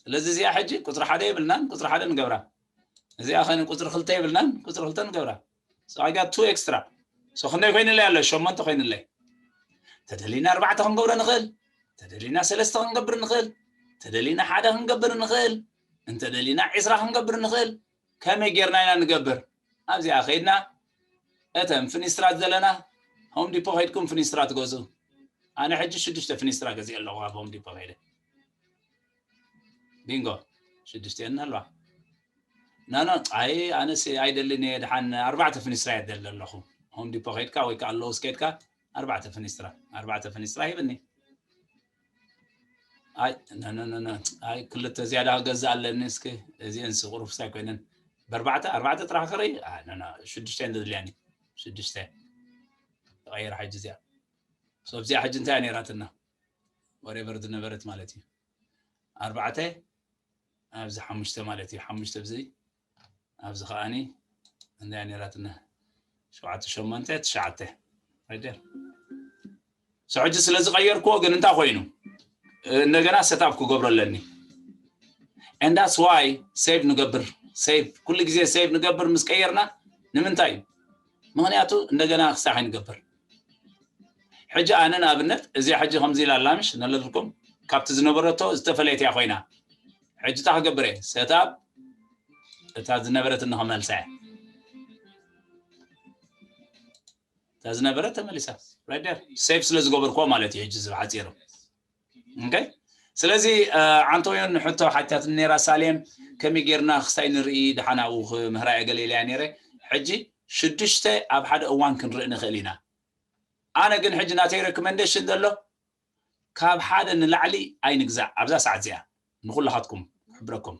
ስለዚ እዚኣ ሕጂ ቁፅሪ ሓደ የብልናን ቁፅሪ ሓደ ንገብራ እዚኣ ከ ቁፅሪ ክልተ የብልናን ቁፅሪ ክልተ ንገብራ so I got two extra so ክንደይ ኮይንለይ ኣሎ ሸሞንተ ኮይንለይ ተደሊና ኣርባዕተ ክንገብሮ ንኽእል ተደሊና ሰለስተ ክንገብር ንኽእል ተደሊና ሓደ ክንገብር ንኽእል እንተደሊና ዒስራ ክንገብር ንኽእል ከመይ ጌርና ኢና ንገብር ኣብዚኣ ከይድና እተን ፍኒስትራት ዘለና ሆም ዲፖ ከይድኩም ፍኒስትራ ትገዝኡ ኣነ ሕጂ ሽዱሽተ ፍኒስትራ ገዚአ ኣለኹ ኣብ ሆም ዲፖ ከይደ ቢንጎ ሽዱሽተ የን ኣለዋ ናኖ ኣይ ኣነስ ኣይደልን እየ ድሓን ኣርባዕተ ፍኒስትራ እየ ደሊ ኣለኹ ሆም ዲፖ ከይድካ ወይ ከዓ ኣለውስ ከይድካ ኣርባዕተ ፍኒስትራ ኣርባዕተ ፍኒስትራ ሂብኒ ኣይ ነነነነ ኣይ ክልተ ዝያዳ ክገዝእ ኣለኒ እስኪ እዚአን ስቁሩፍስ ኣይኮይነን በርባዕተ ኣርባዕተ ጥራሕ ክርኢ ነና ሽዱሽተ እንድልያኒ ሽዱሽተ ተቐይር ሓጂ እዚኣ ሶብዚኣ ሕጂ እንታይ ነይራትና whatever ዝነበረት ማለት እዩ ኣርባዕተ ኣብዚ ሓሙሽተ ማለት እዩ ሓሙሽተ ብዚ ኣብዚ ከዓኒ እንታይ ነይራትና ሸውዓተ ሸሞንተ ትሽዓተ right there so ሕጂ ስለ ዝቐየርክዎ ግን እንታይ ኮይኑ እንደገና ሰታፕ ክገብሮ ኣለኒ and that's why save ንገብር save ኩሉ ግዜ save ንገብር ምስ ቀየርና ንምንታይ እዩ ምክንያቱ እንደገና ክሳዕ ንገብር ሕጂ ኣነ ንኣብነት እዚኣ ሕጂ ከምዚ ኢላ ኣላምሽ ነለልኩም ካብቲ ዝነበረቶ ዝተፈለየት እያ ኮይና ሕጂ ታ ክገብር እየ ሰታፕ እታ ዝነበረት እንኸመልሳ እየ እታ ዝነበረት ተመሊሳ right there save ስለ ዝገበርክዎ ማለት እዩ ሕጂ ዝብሓፂሩ okay ስለዚ ዓንቶዮን ሕቶ ሓቲታት ነራ ሳሌም ከመይ ጌርና ክስታይ ንርኢ ድሓን ኣብኡ ክምህራ እየ ገለ ኢለያ ነይረ ሕጂ ሽዱሽተ ኣብ ሓደ እዋን ክንርኢ ንኽእል ኢና ኣነ ግን ሕጂ ናተይ recommendation ዘሎ ካብ ሓደ ንላዕሊ ኣይንግዛእ ኣብዛ ሰዓት እዚኣ ንኩላኻትኩም ክሕብረኩም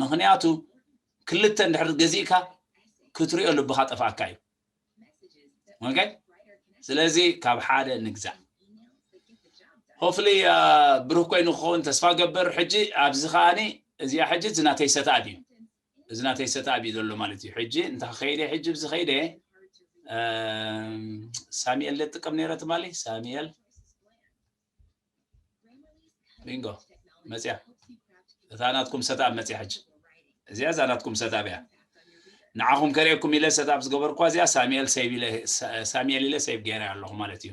ምኽንያቱ ክልተ እንድሕር ገዚእካ ክትሪኦ ልብኻ ጠፋእካ እዩ okay ስለዚ ካብ ሓደ ንግዛእ hopefully ብሩህ ኮይኑ ክኸውን ተስፋ ገብር ሕጂ ኣብዚ ከዓኒ እዚኣ ሕጂ እዚ ናተይ ሰትኣብ እዩ እዚ ናተይ ሰትኣብ እዩ ዘሎ ማለት እዩ ሕጂ እንታይ ከይደ ሕጂ ብዚ ከይደ ሳሚኤል ደጥቀም ነይረ ትማሊ ሳሚኤል ቢንጎ መፅያ እታ ናትኩም ሰትኣብ መፅያ ሕጂ እዚኣ እዛ ናትኩም ሰትኣብ እያ ንዓኹም ከርእየኩም ኢለ ሰታፕ ዝገበርኳ እዚኣ ሳሙኤል ሴቭ ኢለ ሳሙኤል ኢለ ሴቭ ገይረ ኣለኹ ማለት እዩ።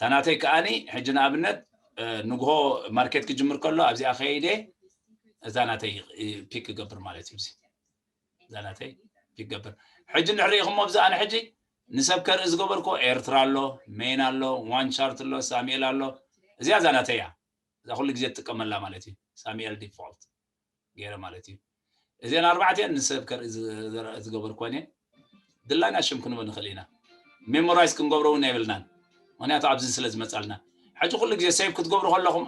ታናተይ ከኣኒ ሕጂ ንኣብነት ንግሆ ማርኬት ክጅምር ከሎ ኣብዚኣ ከይደ እዛ ናተይ ፒክ ክገብር ማለት እዩ። እዛ ናተይ ፒክ ገብር ሕጂ እንድሕር ርኢኹሞ ኣብዚ ኣነ ሕጂ ንሰብ ከርኢ ዝገበርኮ ኤርትራ ኣሎ፣ ሜን ኣሎ፣ ዋን ቻርት ኣሎ፣ ሳሙኤል ኣሎ። እዚኣ እዛ ናተይ እያ። እዛ ኩሉ ግዜ ትጥቀመላ ማለት እዩ። ሳሙኤል ዲፎልት ገይረ ማለት እዩ። እዚአን ኣርባዕቲአን ንሰብ ከርኢ ዝገበርኮን እየን። ድላይና ሽም ክንብል ንኽእል ኢና። ሜሞራይዝ ክንገብሮ እውን የብልናን፣ ምክንያቱ ኣብዚ ስለ ዝመፃልና። ሕጂ ኩሉ ግዜ ሴቭ ክትገብሩ ከለኹም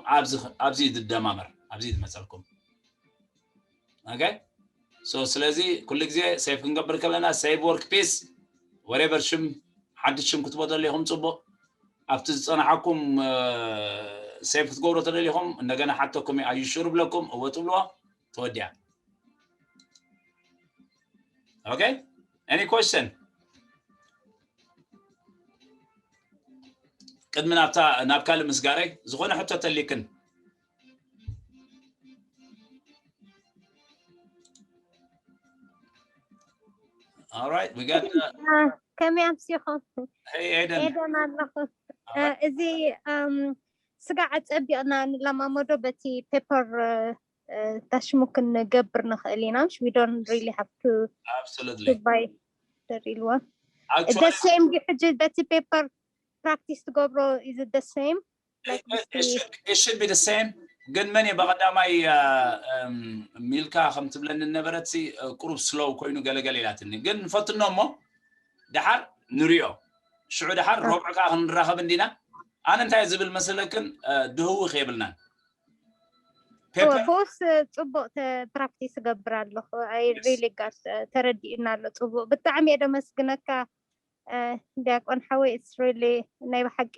ኣብዚ ዝደማመር ኣብዚ ዝመፀልኩም። ኦኬ፣ ሶ ስለዚ ኩሉ ግዜ ሴቭ ክንገብር ከለና ሴቭ ወርክ ፒስ ወሬቨር ሽም ሓድሽ ሽም ክትቦ ደሊኹም ፅቡቕ፣ ኣብቲ ዝፀናሓኩም ሴቭ ክትገብሮ ተደሊኹም እንደገና ሓተኩም ኣዩ ሹር ብለኩም እወ ትብልዎ። ተወዲያ። ኦኬ፣ any question? ቅድሚ ናብታ ናብ ካልእ ምስጋረይ ዝኾነ ሕቶ ተሊክን? All right, we got uh, ከመይ ኣምሲኹም? Hey Aiden. ኤደን ኣለኹ። እዚ ስጋዕ ጸቢቕና ንለማመዶ በቲ ፔፐር ታሽሙ ክንገብር ንኽእል ኢና። We don't really have to Absolutely. buy the real one. The Actually, same ድዩ ሕጂ በቲ ፔፐር ፕራክቲስ ትገብሮ? Is it the same? it, it, it should it should be the same. ግን መን እየ ብቐዳማይ ሚልካ ከም ትብለኒ ነበረት ቁሩብ ስሎው ኮይኑ ገለገለ ኢላትኒ። ግን ንፈትኖ እሞ ደሓር ንሪኦ። ሽዑ ደሓር ሮብዕ ከዓ ክንራኸብ እንዲና። ኣነ እንታይ ዝብል መሰለክን ድህውኽ የብልናን። ፔፐር ቦስ ጽቡቅ ፕራክቲስ እገብር ኣለኹ። I really got ተረዲእና ኣሎ ጽቡቅ። ብጣዕሚ እየ ደመስግነካ ዲያቆን ሓወይ። It's really ናይ ብሓቂ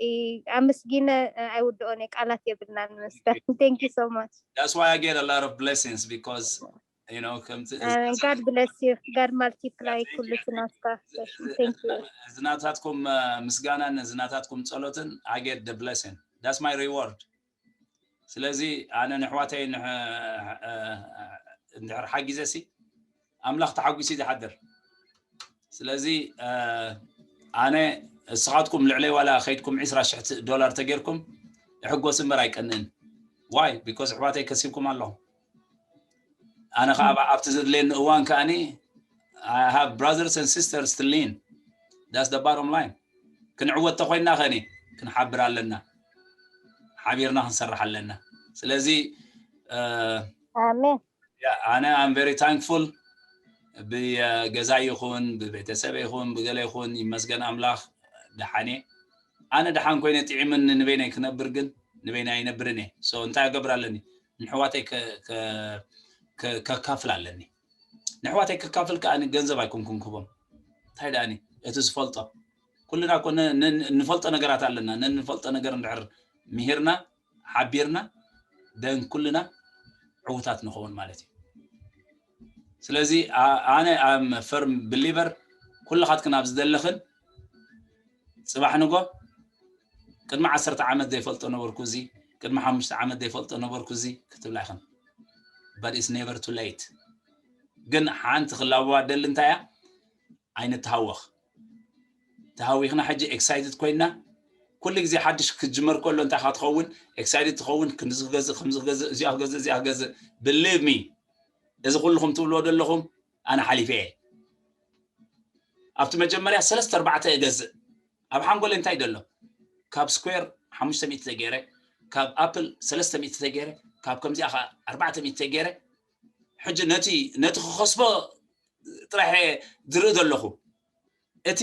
ኣመስጊነ ኣይውድኦን እየ፣ ቃላት የብልናን መስተ። Thank you so much. That's why I get a lot of blessings because you know ከምቲ God bless you. God multiply ኩሉ ናትካ። Thank you. እዚ ናታትኩም ምስጋናን እዚ ናታትኩም ጸሎትን I get the blessing. That's my reward. ስለዚ ኣነ ንሕዋተይ እንድሕር ሓጊዘ ሲ ኣምላኽ ተሓጒሱ እዩ ዝሓድር። ስለዚ ኣነ እስኻትኩም ልዕለይ ዋላ ከይድኩም ዕስራ ሽሕ ዶላር ተጌርኩም እሕጎስ እምበር ኣይቀንእን። Why? Because ኣሕዋተይ ከሲብኩም ኣለኹም። ኣነ ከዓ ኣብቲ ዘድልየኒ እዋን ከኣኒ I have brothers and sisters to lean. That's the bottom line. ክንዕወት ተኮይና ከኒ ክንሓብር ኣለና፣ ሓቢርና ክንሰርሕ ኣለና። ስለዚ ኣሜን። ኣነ I'm very thankful ብገዛ ይኹን ብቤተሰብ ይኹን ብገለ ይኹን ይመስገን ኣምላኽ ደሓን እየ። ኣነ ደሓን ኮይነ ጥዒምኒ ንበይነይ ክነብር ግን ንበይነይ ኣይነብርን እየ። So እንታይ ክገብር ኣለኒ? ንሕዋተይ ከካፍል ኣለኒ። ንሕዋተይ ከካፍል ከዓ ገንዘብ ኣይኮንኩን ክቦም እንታይ ደኣኒ እቲ ዝፈልጦ ኩልና እኮ ንፈልጦ ነገራት ኣለና። ነንፈልጦ ነገር እንድሕር ምሂርና ሓቢርና ደን ኩልና ዕውታት ንኸውን ማለት እዩ። ስለዚ ኣነ I'm firm believer ኩልኻትክን ኣብ ዝደለኽን ፅባሕ ንጎ ቅድሚ ዓሰርተ ዓመት ዘይፈልጦ ነበርኩ እዚ ቅድሚ ሓሙሽተ ዓመት ዘይፈልጦ ነበርኩ እዚ ክትብላ ኢኽን። But it's never too late. ግን ሓንቲ ክላበዋ ደሊ እንታይ እያ? ኣይንተሃወኽ። ተሃዊኽና ሕጂ ኤክሳይትድ ኮይና ኩሉ ግዜ ሓድሽ ክጅመር ከሎ እንታይ ኢኻ ትኸውን? ኤክሳይትድ ትኸውን። ክንዚ ክገዝእ ከምዚ ክገዝእ እዚኣ ክገዝእ እዚኣ ክገዝእ። Believe me እዚ ኩልኹም ትብልዎ ዘለኹም ኣነ ሓሊፈ እየ። ኣብቲ መጀመርያ ሰለስተ ኣርባዕተ እገዝእ ኣብ ሓንጎለይ እንታይ ደሎ ካብ ስኩዌር ሓሙሽተ ሚእቲ ተገይረ ካብ ኣፕል ሰለስተ ሚእቲ ተገይረ ካብ ከምዚኣ ከዓ ኣርባዕተ ሚእቲ ተገይረ ሕጂ ነቲ ነቲ ክኸስቦ ጥራሕ ዝርኢ ዘለኹ እቲ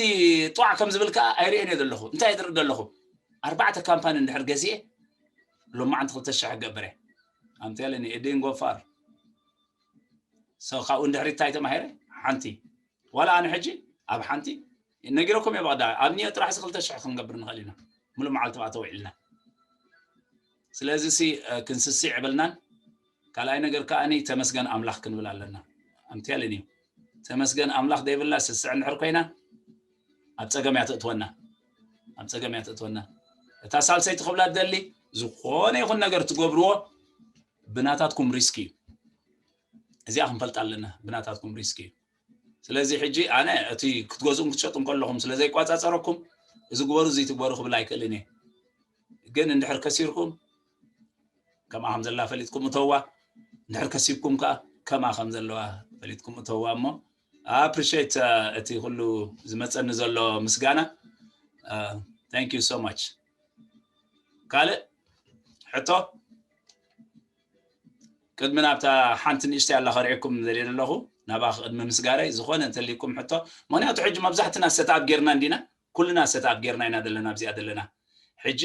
ጧዕ ከም ዝብል ከዓ ኣይርእን እየ ዘለኹ። እንታይ ዝርኢ ዘለኹ ኣርባዕተ ካምፓኒ እንድሕር ገዚኤ ሎማዓንቲ ክልተ ሽሕ ገብረ ኣምተለኒ እድን ጎፋር ሰው ካብኡ እንድሕሪ እንታይ ተማሂረ ሓንቲ ዋላ ኣነ ሕጂ ኣብ ሓንቲ ነጊረኩም እየ ብቐዳ ኣብ ኒዮ ጥራሕ ክልተ ሽሕ ክንገብር ንኽእል ኢና። ሙሉእ መዓልቲ ብኣ ተውዒልና ስለዚ ሲ ክንስስዕ የብልናን። ካልኣይ ነገር ከኣኒ ተመስገን ኣምላኽ ክንብል ኣለና። ኣምትያልን እዩ ተመስገን ኣምላኽ ዘይብላ ስስዕ እንድሕር ኮይና ኣብ ፀገም እያ ተእትወና ኣብ ፀገም እያ ተእትወና። እታ ሳልሰይቲ ክብላ ደሊ ዝኾነ ይኹን ነገር ትገብርዎ ብናታትኩም ሪስክ እዩ። እዚኣ ክንፈልጥ ኣለና ብናታትኩም ሪስክ እዩ። ስለዚ ሕጂ ኣነ እቲ ክትገዝኡን ክትሸጡን ከለኹም ስለ ዘይቋጻጸረኩም፣ እዚ ግበሩ፣ እዚ ትግበሩ ክብል ኣይክእልን እየ። ግን እንድሕር ከሲርኩም፣ ከምኣ ከም ዘላ ፈሊጥኩም እተዋ፣ እንድሕር ከሲብኩም ከኣ ከምኣ ከም ዘለዋ ፈሊጥኩም እተዋ። እሞ ኣፕሪሼት እቲ ኩሉ ዝመጸኒ ዘሎ ምስጋና። Thank you so much። ካልእ ሕቶ? ቅድሚ ናብታ ሓንቲ ንእሽተይ ኣላ ከርእየኩም ዘልየ ዘለኹ፣ ናብኣ ቅድሚ ምስጋረይ፣ ዝኾነ እንተልይኩም ሕቶ። ምኽንያቱ ሕጂ መብዛሕትና ሰትኣፕ ጌርና እንዲና፣ ኩልና ሰትኣፕ ጌርና ኢና ዘለና ኣብዚኣ ዘለና። ሕጂ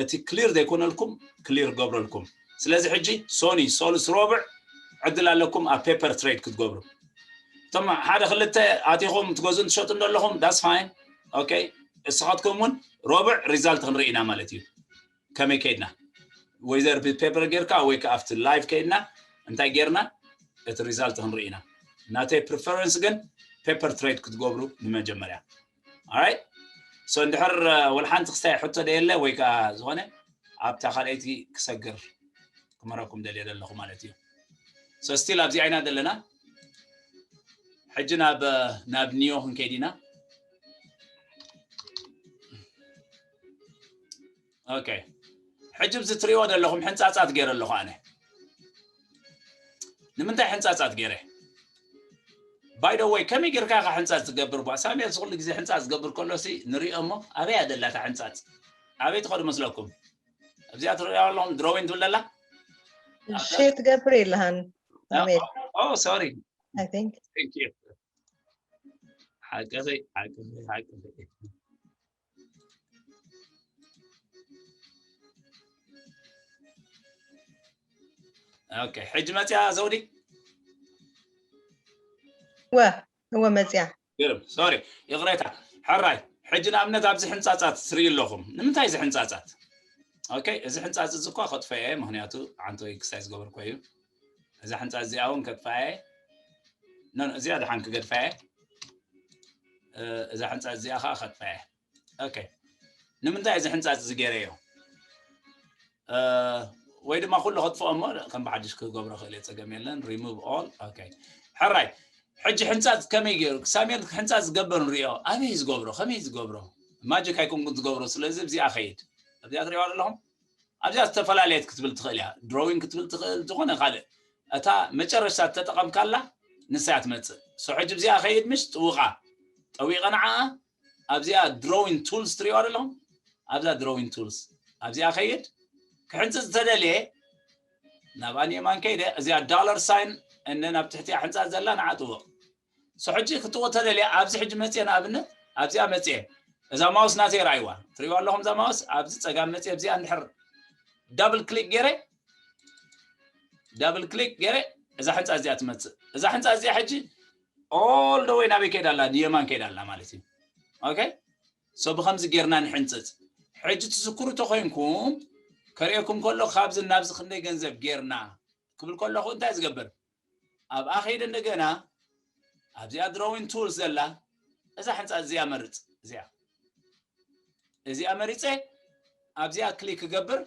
እቲ ክሊር ዘይኮነልኩም ክሊር ገብረልኩም። ስለዚ ሕጂ ሶኒ ሶሉስ ሮብዕ ዕድል ኣለኩም ኣብ ፔፐር ትሬድ ክትገብሩ። እቶም ሓደ ክልተ ኣቲኹም ትገዙን ትሸጡ እንደለኹም፣ that's fine, okay። እስኻትኩም እውን ሮብዕ ሪዛልት ክንርኢ ኢና ማለት እዩ። ከመይ ከይድና፣ ወይዘር ብፔፐር ጌርካ ወይ ከዓ ኣብቲ ላይቭ ከይድና እንታይ ጌርና እቲ ሪዛልት ክንርኢ ኢና። ናተይ ፕሪፈረንስ ግን ፔፐር ትሬድ ክትገብሩ ንመጀመርያ። Alright። So እንድሕር ወልሓንቲ ክስታይ ሕቶ ደየለ ወይ ከዓ ዝኾነ ኣብታ ካልኣይቲ ክሰግር ክመረኩም ደልየ ዘለኹ ማለት እዩ። So ስቲል ኣብዚ ዓይና ዘለና ሕጂ ናብ ናብ ኒዮ ክንከይድ ኢና። ኦኬ። ሕጂ ብዚ ትሪእዎ ዘለኹም ሕንፃፃት ገይረ ኣለኹ ኣነ። ንምንታይ ሕንፃፃት ገይረ? By the way፣ ከመይ ጌርካ ኢኻ ሕንፃፅ ዝገብር? ቧ ሳሙኤል ኩሉ ግዜ ሕንፃፅ ዝገብር ከሎ ሲ ንሪኦ እሞ ኣበይ ኣደላታ ሕንፃፅ? ኣበይ ትኸዱ መስለኩም? ኣብዚኣ ትሪእዋ ኣለኹም ድሮዊን ትብል ዘላ? ሼር ትገብር የለሃን። ኦ ሶሪ። I think Thank you። ሓቀኸይ ሓቀኸይ ሓቀኸይ። ኦኬ፣ ሕጂ መፅያ ዘውዲ? ወ እወ መፅያ። ግርም ሶሪ፣ ይቕሬታ። ሕራይ፣ ሕጂ ንኣብነት ኣብዚ ሕንፃፃት ትርኢ ኣለኹም። ንምንታይ እዚ ሕንፃፃት? ኦኬ፣ እዚ ሕንፃፅ እዚ እኳ ከጥፈየ፣ ምክንያቱ ሓንቲ ወይ ክሳይ ዝገበርኮ እዩ። እዛ ሕንፃፅ እዚኣ እውን ከጥፋየ። ኖ፣ እዚኣ ድሓን ክገድፋየ። እዛ ሕንፃፅ እዚኣ ከዓ ከጥፋየ። ኦኬ፣ ንምንታይ እዚ ሕንፃፅ እዚ ገይረዮ? ወይ ድማ ኩሉ ከጥፍኦ እሞ ከም ብሓድሽ ክገብሮ ክእል እየ፣ ፀገም የለን። ሪሙቭ ኦል። ኦኬ፣ ሕራይ። ሕጂ ሕንፃፅ ከመይ ገይሩ? ሳሙኤል ሕንፃፅ ዝገበር ንሪኦ። ኣበይ ዝገብሮ? ከመይ ዝገብሮ? ማጂክ ኣይኮንኩን ዝገብሮ። ስለዚ ኣብዚኣ ኸይድ። ኣብዚኣ ትሪእዋ ኣለኹም? ኣብዚኣ ዝተፈላለየት ክትብል ትኽእል እያ። ድሮዊን ክትብል ትኽእል፣ ዝኾነ ካልእ። እታ መጨረሽታ እተጠቐምካላ ንሳ እያ ትመፅእ። So ሕጂ ኣብዚኣ ኸይድ፣ ምሽ ጥውቓ። ጠዊቐ ንዓኣ ኣብዚኣ ድሮዊን ቱልስ ትሪእዋ ኣለኹም? ኣብዛ ድሮዊን ቱልስ ኣብዚኣ ኸይድ። ክሕንፅፅ ዝተደልየ ናብኣ ንየማን ከይደ፣ እዚኣ ዳላር ሳይን እነ ናብ ትሕቲኣ ሕንፃፅ ዘላ ንዓ ጥውቕ። So ሕጂ ክትጥውቕ ተደልየ ኣብዚ ሕጂ መፅየ፣ ንኣብነት ኣብዚኣ መፅየ። እዛ ማውስ ናተይ ርኣይዋ፣ ትሪእዋ ኣለኹም? እዛ ማውስ ኣብዚ ፀጋም መፅየ፣ ኣብዚኣ እንድሕር ዳብል ክሊክ ገይረ፣ ዳብል ክሊክ ገይረ፣ እዛ ሕንፃ እዚኣ ትመፅእ። እዛ ሕንፃ እዚኣ ሕጂ ኦል ደ ወይ ናበይ ከይዳ ኣላ? ንየማን ከይዳ ኣላ ማለት እዩ። ኦኬ፣ So ብኸምዚ ጌርና ንሕንፅፅ። ሕጂ ትዝክሩ ተኾይንኩም፣ ከርእየኩም ከሎ ካብዚ ናብዚ ክንደይ ገንዘብ ጌርና ክብል ከለኹ እንታይ ዝገብር? ኣብኣ ኸይደ እንደገና ኣብዚኣ ድሮዊን ቱልስ ዘላ እዛ ሕንፃ እዚኣ መርፅ። እዚኣ እዚኣ መሪፀ ኣብዚኣ ክሊክ ክገብር፣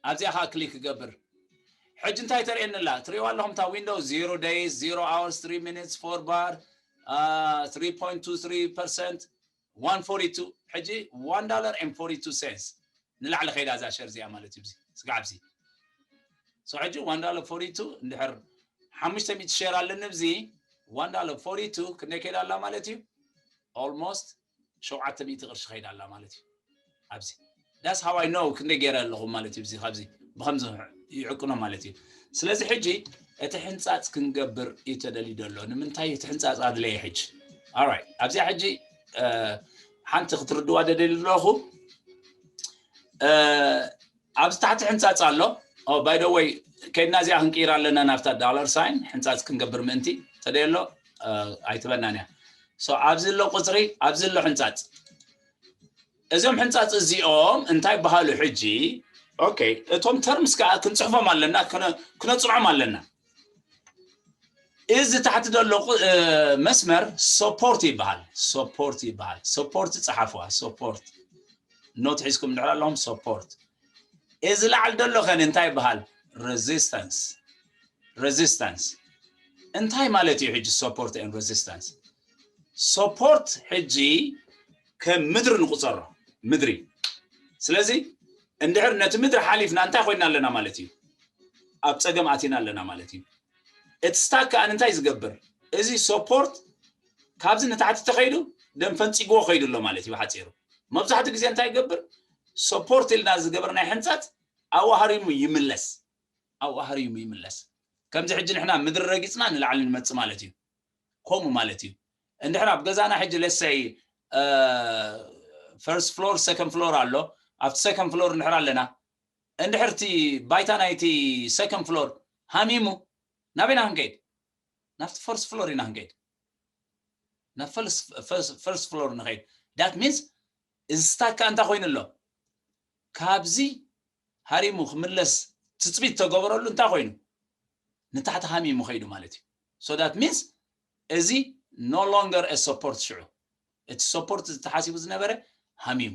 ኣብዚኣ ከዓ ክሊክ ክገብር። ሕጂ እንታይ ተርእየኒ ኣላ? ትሪእዋ ኣለኹም እታ ዊንዶው? Zero days, zero hours, three minutes, four bar, three point two three percent, one forty two። ሕጂ one dollar and forty two cents ንላዕሊ ከይዳ እዛ ሸር እዚኣ ማለት እዩ። እዚ ስጋዕ ኣብዚ። So ሕጂ one dollar forty two እንድሕር ሓሙሽተ ሚእቲ ሸር ኣለኒ ኣብዚ one dollar forty two ክንደይ ከይዳ ኣላ ማለት እዩ? Almost ሸውዓተ ሚእቲ ቅርሺ ከይዳ ኣላ ማለት እዩ። ኣብዚ that's how I know ክንደይ ገይረ ኣለኹ ማለት እዩ። እዚ ካብዚ ብኸምዚ ይዕቅኖ ማለት እዩ። ስለዚ ሕጂ እቲ ሕንፃፅ ክንገብር እዩ ተደልዩ ዘሎ። ንምንታይ እቲ ሕንፃፅ ኣድለየ ሕጂ? Alright፣ ኣብዚኣ ሕጂ ሓንቲ ክትርድዋ ደደሊ ኣለኹ። ኣብዚ ታሕቲ ሕንፃፅ ኣሎ። By the way፣ ከይድና እዚኣ ክንቅይር ኣለና ናብታ ዳላር ሳይን፣ ሕንፃፅ ክንገብር ምእንቲ። ተደየ ኣሎ ኣይትበናን እያ። So ኣብዚ ኣሎ ቁፅሪ፣ ኣብዚ ኣሎ ሕንፃፅ። እዞም ሕንፃፅ እዚኦም እንታይ በሃሉ ሕጂ? ኦኬ፣ እቶም ተርምስ ከዓ ክንፅሕፎም ኣለና፣ ክነፅንዖም ኣለና። እዚ ታሕቲ ዘሎ መስመር ሰፖርት ይበሃል። ሰፖርት ይበሃል። ሰፖርት ፀሓፍዋ። ሰፖርት ኖት ሒዝኩም እንድሕር ኣለኹም ሰፖርት። እዚ ላዕሊ ዘሎ ከን እንታይ ይበሃል? ሬዚስታንስ። ሬዚስታንስ። እንታይ ማለት እዩ ሕጂ support and resistance? Support ሕጂ ከም ምድሪ ንቁፀሮ፣ ምድሪ። ስለዚ እንድሕር ነቲ ምድሪ ሓሊፍና እንታይ ኮይና ኣለና ማለት እዩ? ኣብ ፀገም ኣቲና ኣለና ማለት እዩ። እቲ ስታክ ከኣ እንታይ ዝገብር? እዚ support ካብዚ ንታሕቲ ተኸይዱ ደም ፈንፂግዎ ከይዱ ኣሎ ማለት እዩ። ብሓፂሩ መብዛሕትኡ ግዜ እንታይ ይገብር? Support ኢልና ዝገበርናዮ ሕንፃፅ ኣብኡ ሃሪሙ ይምለስ፣ ኣብኡ ሃሪሙ ይምለስ። ከምዚ ሕጂ ንሕና ምድሪ ረጊፅና ንላዕሊ ንመፅእ ማለት እዩ። ከምኡ ማለት እዩ። እንድሕር ኣብ ገዛና ሕጂ let's say first floor second floor ኣሎ፣ ኣብቲ second floor እንድሕር ኣለና፣ እንድሕር እቲ ባይታ ናይቲ second floor ሃሚሙ፣ ናበይና ክንከይድ? ናብቲ first floor ኢና ክንከይድ። ናብ first floor ንኸይድ። That means እዚ ስታክ እንታይ ኮይኑ ኣሎ? ካብዚ ሃሪሙ ክምለስ ትፅቢት ተገበረሉ እንታይ ኮይኑ? ንታሕቲ ሃሚሙ ከይዱ ማለት እዩ። So that means እዚ no longer a support ሽዑ። እቲ support ተሓሲቡ ዝነበረ ሃሚሙ።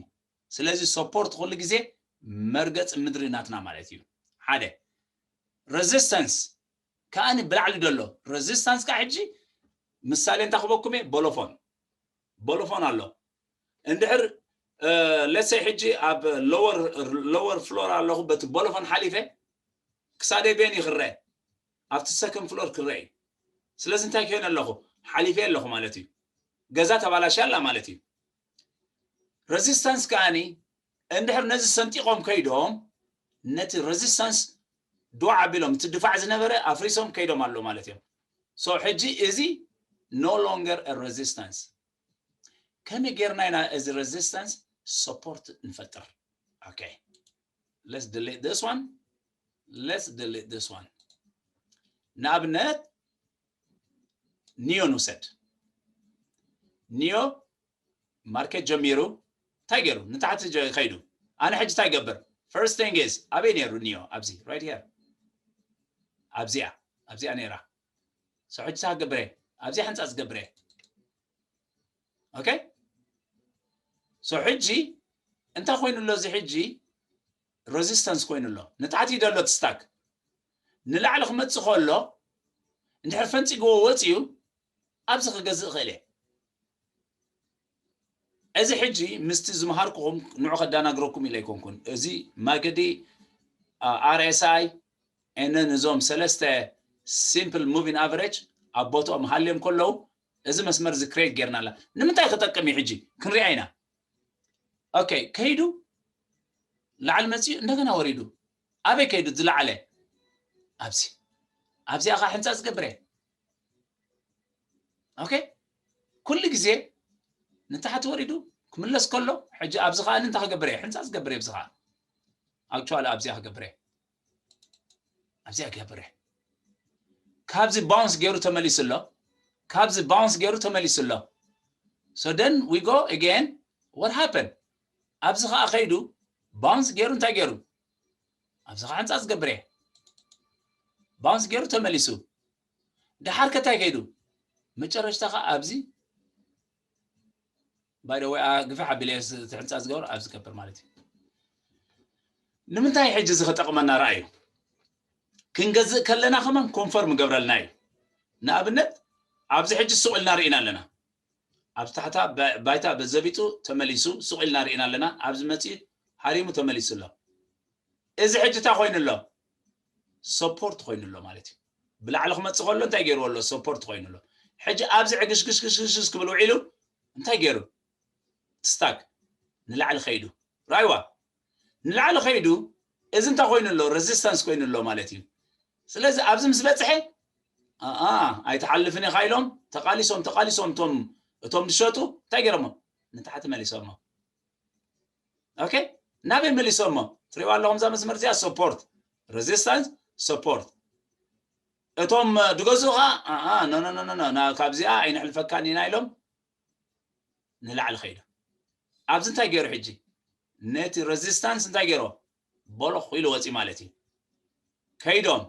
ስለዚ support ኩሉ ግዜ መርገፂ ምድሪ ናትና ማለት እዩ። ሓደ። Resistance ከኣኒ ብላዕሊ ደሎ። Resistance ከዓ ሕጂ ምሳሌ እንታይ ክበኩም እየ? ቦሎፎን። ቦሎፎን ኣሎ። እንድሕር let's say ሕጂ ኣብ lower floor ኣለኹ፣ በቲ ቦሎፎን ሓሊፈ ክሳደይ በየን ይኽረ? ኣብቲ second floor ክረአ እዩ። ስለዚ እንታይ ከይነ ኣለኹ? ሓሊፈ ኣለኹ ማለት እዩ። ገዛ ተባላሽያ ኣላ ማለት እዩ። Resistance ከኣኒ እንድሕር ነዚ ሰንጢቖም ከይዶም ነቲ resistance ዱዕ ኣቢሎም እቲ ድፋዕ ዝነበረ ኣፍሪሶም ከይዶም ኣሎ ማለት እዮም። So ሕጂ እዚ no longer a resistance። ከመይ ጌርና ኢና እዚ resistance support ንፈጥር? Okay, let's delete this one, let's delete this one። ንኣብነት ኒዮ ንውሰድ። ኒዮ ማርኬት ጀሚሩ እንታይ ገይሩ? ንታሕቲ ከይዱ። ኣነ ሕጂ እንታይ ይገብር? First thing is ኣበይ ነይሩ ኒዮ? ኣብዚ right here፣ ኣብዚኣ ኣብዚኣ ነይራ። So ሕጂ እንታይ ክገብር እየ? ኣብዚኣ ሕንፃ ዝገብር እየ። Okay? So ሕጂ እንታይ ኮይኑ ኣሎ? እዚ ሕጂ resistance ኮይኑ ኣሎ። ንታሕቲ ይደሎ እቲ ስታክ ንላዕሊ ክመፅእ ከሎ እንድሕር ፈንፂግዎ ወፂኡ ኣብዚ ክገዝእ እኽእል እየ። እዚ ሕጂ ምስቲ ዝመሃርኩኹም ንዑ ከዳናግረኩም ኢለ ኣይኮንኩን። እዚ ማገዲ RSI እነን እዞም ሰለስተ simple moving average ኣብ ቦትኦም ሃልዮም ከለዉ እዚ መስመር እዚ create ጌርና ኣላ። ንምንታይ ክጠቅም እዩ ሕጂ ክንሪኣ ኢና። Okay፣ ከይዱ ላዕሊ መፅኡ እንደገና ወሪዱ ኣበይ ከይዱ? ዝለዓለ ኣብዚ ኣብዚኣ ከዓ ሕንፃ ዝገብረ። Okay፣ ኩሉ ግዜ ንታሕቲ ወሪዱ ክምለስ ከሎ ሕጂ ኣብዚ ከዓ እንታይ ክገብር እየ? ሕንፃ ዝገብር እየ። ኣብዚ ከዓ actually ኣብዚኣ ክገብር እየ። ኣብዚኣ ክገብር እየ። ካብዚ bounce ገይሩ ተመሊሱ ኣሎ። ካብዚ bounce ገይሩ ተመሊሱ ኣሎ። So then we go again, what happened? ኣብዚ ከዓ ከይዱ bounce ገይሩ እንታይ ገይሩ? ኣብዚ ከዓ ሕንፃ ዝገብር እየ። Bounce ገይሩ ተመሊሱ። ደሓር ከታይ ከይዱ? መጨረሽታ ከዓ ኣብዚ by the way ግፍሕ ኣቢለ ሕንፃ ዝገብር ኣብዚ ዝገብር ማለት እዩ። ንምንታይ ሕጂ እዚ ክጠቕመና? ረኣዩ። ክንገዝእ ከለና ከማን confirm ገብረልና እዩ። ንኣብነት ኣብዚ ሕጂ ሱቕ ኢልና ርኢና ኣለና። ኣብ ታሕታ ባይታ በዘቢጡ ተመሊሱ ሱቕ ኢልና ርኢና ኣለና። ኣብዚ መፂኡ ሃሪሙ ተመሊሱ ኣሎ። እዚ ሕጂ እንታይ ኮይኑ ኣሎ? Support ኮይኑ ኣሎ ማለት እዩ። ብላዕሊ ክመፅእ ከሎ እንታይ ገይርዎ ኣሎ? Support ኮይኑ ኣሎ። ሕጂ ኣብዚ ዕግሽግሽግሽግሽ ክብል ውዒሉ እንታይ ገይሩ? ስታክ ንላዕሊ ከይዱ። ራይዋ ንላዕሊ ከይዱ። እዚ እንታይ ኮይኑ ኣሎ? Resistance ኮይኑ ኣሎ ማለት እዩ። ስለዚ ኣብዚ ምስ በፅሐ ኣይትሓልፍን ኢኻ ኢሎም ተቃሊሶም ተቃሊሶም እቶም እቶም ዝሸጡ እንታይ ገይሮሞ? ንታሕቲ መሊሶሞ። Okay፣ ናበይ መሊሶሞ? ትሪእዋ ኣለኹም እዛ መስመር እዚኣ support፣ resistance፣ support። እቶም ድገዝኡ ከዓ no no no no፣ ካብዚኣ ኣይንሕልፈካን ኢና ኢሎም ንላዕሊ ከይዱ። ኣብዚ እንታይ ገይሩ ሕጂ? ነቲ resistance እንታይ ገይሮ? ቦሎኽ ኢሉ ወፂ ማለት እዩ። ከይዶም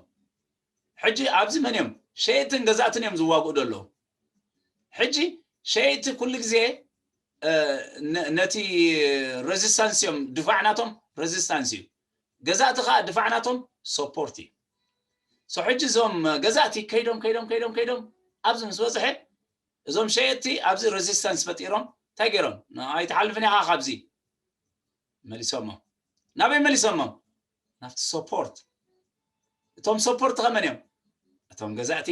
ሕጂ ኣብዚ መን እዮም? ሸየጥትን ገዛእትን እዮም ዝዋግኡ ዘለዉ። ሕጂ ሸየጥቲ ኩሉ ግዜ ነቲ resistance እዮም፣ ድፋዕ ናቶም resistance እዩ። ገዛእቲ ከዓ ድፋዕ ናቶም support እዩ። So ሕጂ እዞም ገዛእቲ ከይዶም ከይዶም ከይዶም ከይዶም ኣብዚ ምስ በፅሐ እዞም ሸየጥቲ ኣብዚ resistance ፈጢሮም እንታይ ገይሮም? ኣይትሓልፍን ኢኻ ካብዚ። መሊሶሞ። ናበይ መሊሶሞ? ናብቲ support። እቶም support ከመን እዮም? እቶም ገዛእቲ።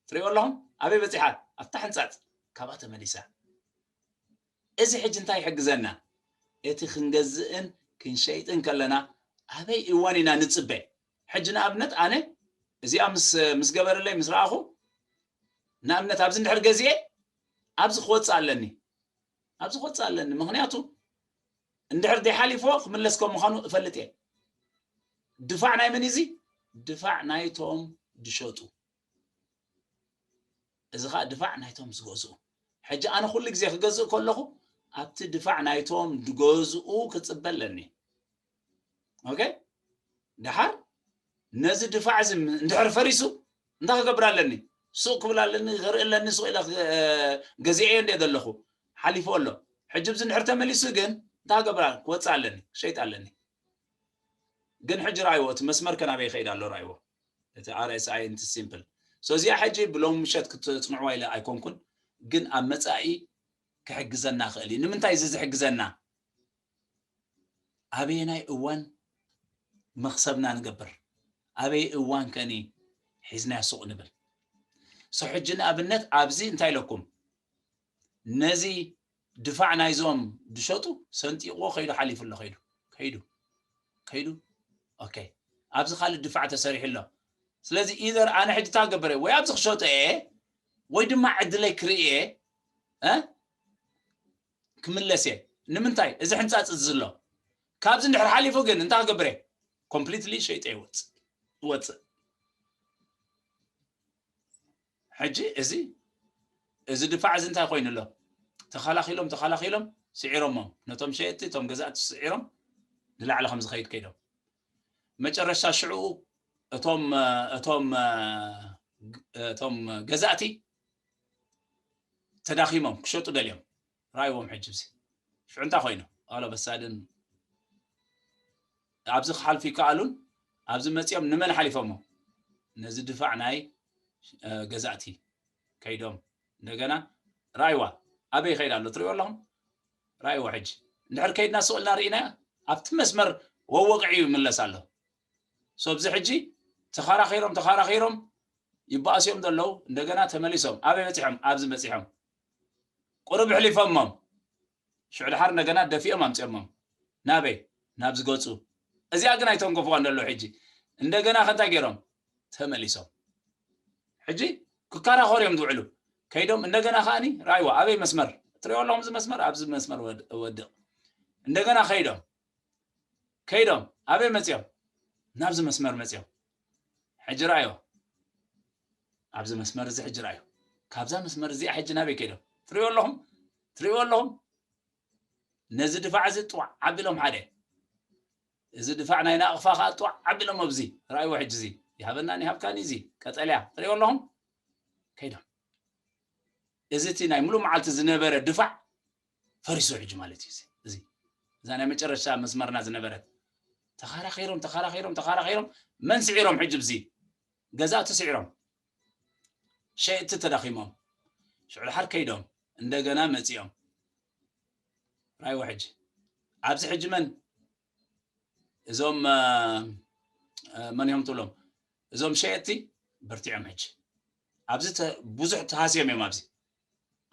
ትሪኦ ኣለኹም? ኣበይ በፂሓ? ኣብታ ሕንፃፅ። ካብኣ ተመሊሳ። እዚ ሕጂ እንታይ ይሕግዘና? እቲ ክንገዝእን ክንሸይጥን ከለና ኣበይ እዋን ኢና ንፅበ? ሕጂ ንኣብነት ኣነ እዚኣ ምስ ምስ ገበረለይ ምስ ረኣኹ ንኣብነት ኣብዚ እንድሕር ገዚኤ ኣብዚ ክወፅእ ኣለኒ ኣብዚ ክወፅእ ኣለኒ ምክንያቱ እንድሕር ዘይሓሊፎ ክምለስ ከም ምዃኑ እፈልጥ እየ። ድፋዕ ናይ መን እዚ? ድፋዕ ናይቶም ድሸጡ። እዚ ከዓ ድፋዕ ናይቶም ዝገዝኡ። ሕጂ ኣነ ኩሉ ግዜ ክገዝእ ከለኹ ኣብቲ ድፋዕ ናይቶም ድገዝኡ ክፅበ ኣለኒ። ኦኬ፣ ድሓር ነዚ ድፋዕ እዚ እንድሕር ፈሪሱ እንታይ ክገብር ኣለኒ? ሱቕ ክብል ኣለኒ፣ ክርኢ ኣለኒ፣ ሱቕ ኢለ ገዚኤዮ እንደ ዘለኹ ሓሊፎ ኣሎ። ሕጂ ብዚ እንድሕር ተመሊሱ ግን እንታይ ክገብር ክወፅእ ኣለኒ፣ ክሸይጥ ኣለኒ። ግን ሕጂ ራእይዎ፣ እቲ መስመር ከናበይ ይኸይድ ኣሎ ራእይዎ። እቲ RSI ንቲ simple። So እዚኣ ሕጂ ብሎም ምሸት ክትፅንዕዋ ኢለ ኣይኮንኩን፣ ግን ኣብ መፃኢ ክሕግዘና ክእል እዩ። ንምንታይ እዚ ዝሕግዘና? ኣበየናይ እዋን መኽሰብና ንገብር? ኣበይ እዋን ከኒ ሒዝናዮ ሱቕ ንብል? So ሕጂ ንኣብነት ኣብዚ እንታይ ኢለኩም? ነዚ ድፋዕ ናይዞም ድሸጡ ሰንጢቕዎ ከይዱ ሓሊፉ ኣሎ። ከይዱ ከይዱ ከይዱ ኦኬ፣ ኣብዚ ካልእ ድፋዕ ተሰሪሑ ኣሎ። ስለዚ ኢዘር ኣነ ሕጂ እንታይ ክገብር እየ? ወይ ኣብዚ ክሸጦ እየ ወይ ድማ ዕድለይ ክርኢ እየ እ ክምለስ እየ። ንምንታይ? እዚ ሕንፃፅ እዚ ዘሎ ካብዚ እንድሕር ሓሊፉ ግን እንታይ ክገብር እየ? ኮምፕሊትሊ ሸይጠ ይወፅእ። ሕጂ እዚ እዚ ድፋዕ እዚ እንታይ ኮይኑ ኣሎ? ተኸላኺሎም ተኸላኺሎም ስዒሮሞም፣ ነቶም ሸየጥቲ እቶም ገዛእቲ ስዒሮም ንላዕሊ ከም ዝኸይድ ከይዶም መጨረሻ ሽዕኡ እቶም እቶም እቶም ገዛእቲ ተዳኺሞም ክሸጡ ደልዮም ራእይዎም። ሕጂ እዚ ሽዑ እንታይ ኮይኑ? ኣሎ በሳድን ኣብዚ ክሓልፉ ይከኣሉን ኣብዚ መፂኦም ንመን ሓሊፎሞ? ነዚ ድፋዕ ናይ ገዛእቲ ከይዶም እንደገና ራእይዋ ኣበይ ይኸይድ ኣሎ ትሪእዎ ኣለኹም? ራእይዋ ሕጂ እንድሕር ከይድና ስቕ ኢልና ርኢና ኣብቲ መስመር ወወቕዒ ይምለስ ኣሎ። ሶ ኣብዚ ሕጂ ተኸራኺሮም ተኸራኺሮም ይበኣስዮም ዘለዉ እንደገና ተመሊሶም ኣበይ በፂሖም? ኣብዚ በፂሖም ቁሩብ ኣሕሊፎሞም ሽዑ ድሓር እንደገና ደፊኦም ኣምፅኦሞም ናበይ? ናብ ዝገፁ። እዚኣ ግን ኣይተንከፍዋን ዘለዉ። ሕጂ እንደገና ከ እንታይ ገይሮም? ተመሊሶም ሕጂ ክከራኸሩ እዮም ዝውዕሉ። ከይዶም እንደገና ከዓኒ ራእይዋ ኣበይ መስመር ትሪኦ ኣለኹም? እዚ መስመር ኣብዚ መስመር ወድቕ። እንደገና ከይዶም ከይዶም ኣበይ መፅኦም? ናብዚ መስመር መፅኦም። ሕጂ ራእዮ ኣብዚ መስመር እዚ ሕጂ ራእዮ ካብዛ መስመር እዚኣ ሕጂ ናበይ ከይዶም? ትሪእዎ ኣለኹም? ትሪእዎ ኣለኹም? ነዚ ድፋዕ እዚ ጥዋዕ ኣቢሎም ሓደ እዚ ድፋዕ ናይ ናቕፋ ከዓ ጥዋዕ ኣቢሎም ኣብዚ ራእይዎ ሕጂ እዚ ይሃበናን ይሃብካን እዚ ቀጠልያ ትሪእዎ ኣለኹም? ከይዶም እዚ እቲ ናይ ሙሉእ መዓልቲ ዝነበረ ድፋዕ ፈሪሱ ሕጂ ማለት እዩ። እዚ እዛ ናይ መጨረሻ መስመርና ዝነበረት ተኻራኺሮም ተኻራኺሮም ተኻራኺሮም መን ስዒሮም? ሕጂ ብዚ ገዛእቲ ስዒሮም ሸየጥቲ ተዳኺሞም ሽዑ ድሓር ከይዶም እንደገና መፂኦም ራይዎ ሕጂ ኣብዚ ሕጂ መን እዞም መን እዮም ትብሎም እዞም ሸየጥቲ በርቲዖም ሕጂ ኣብዚ ብዙሕ ተሃስዮም እዮም ኣብዚ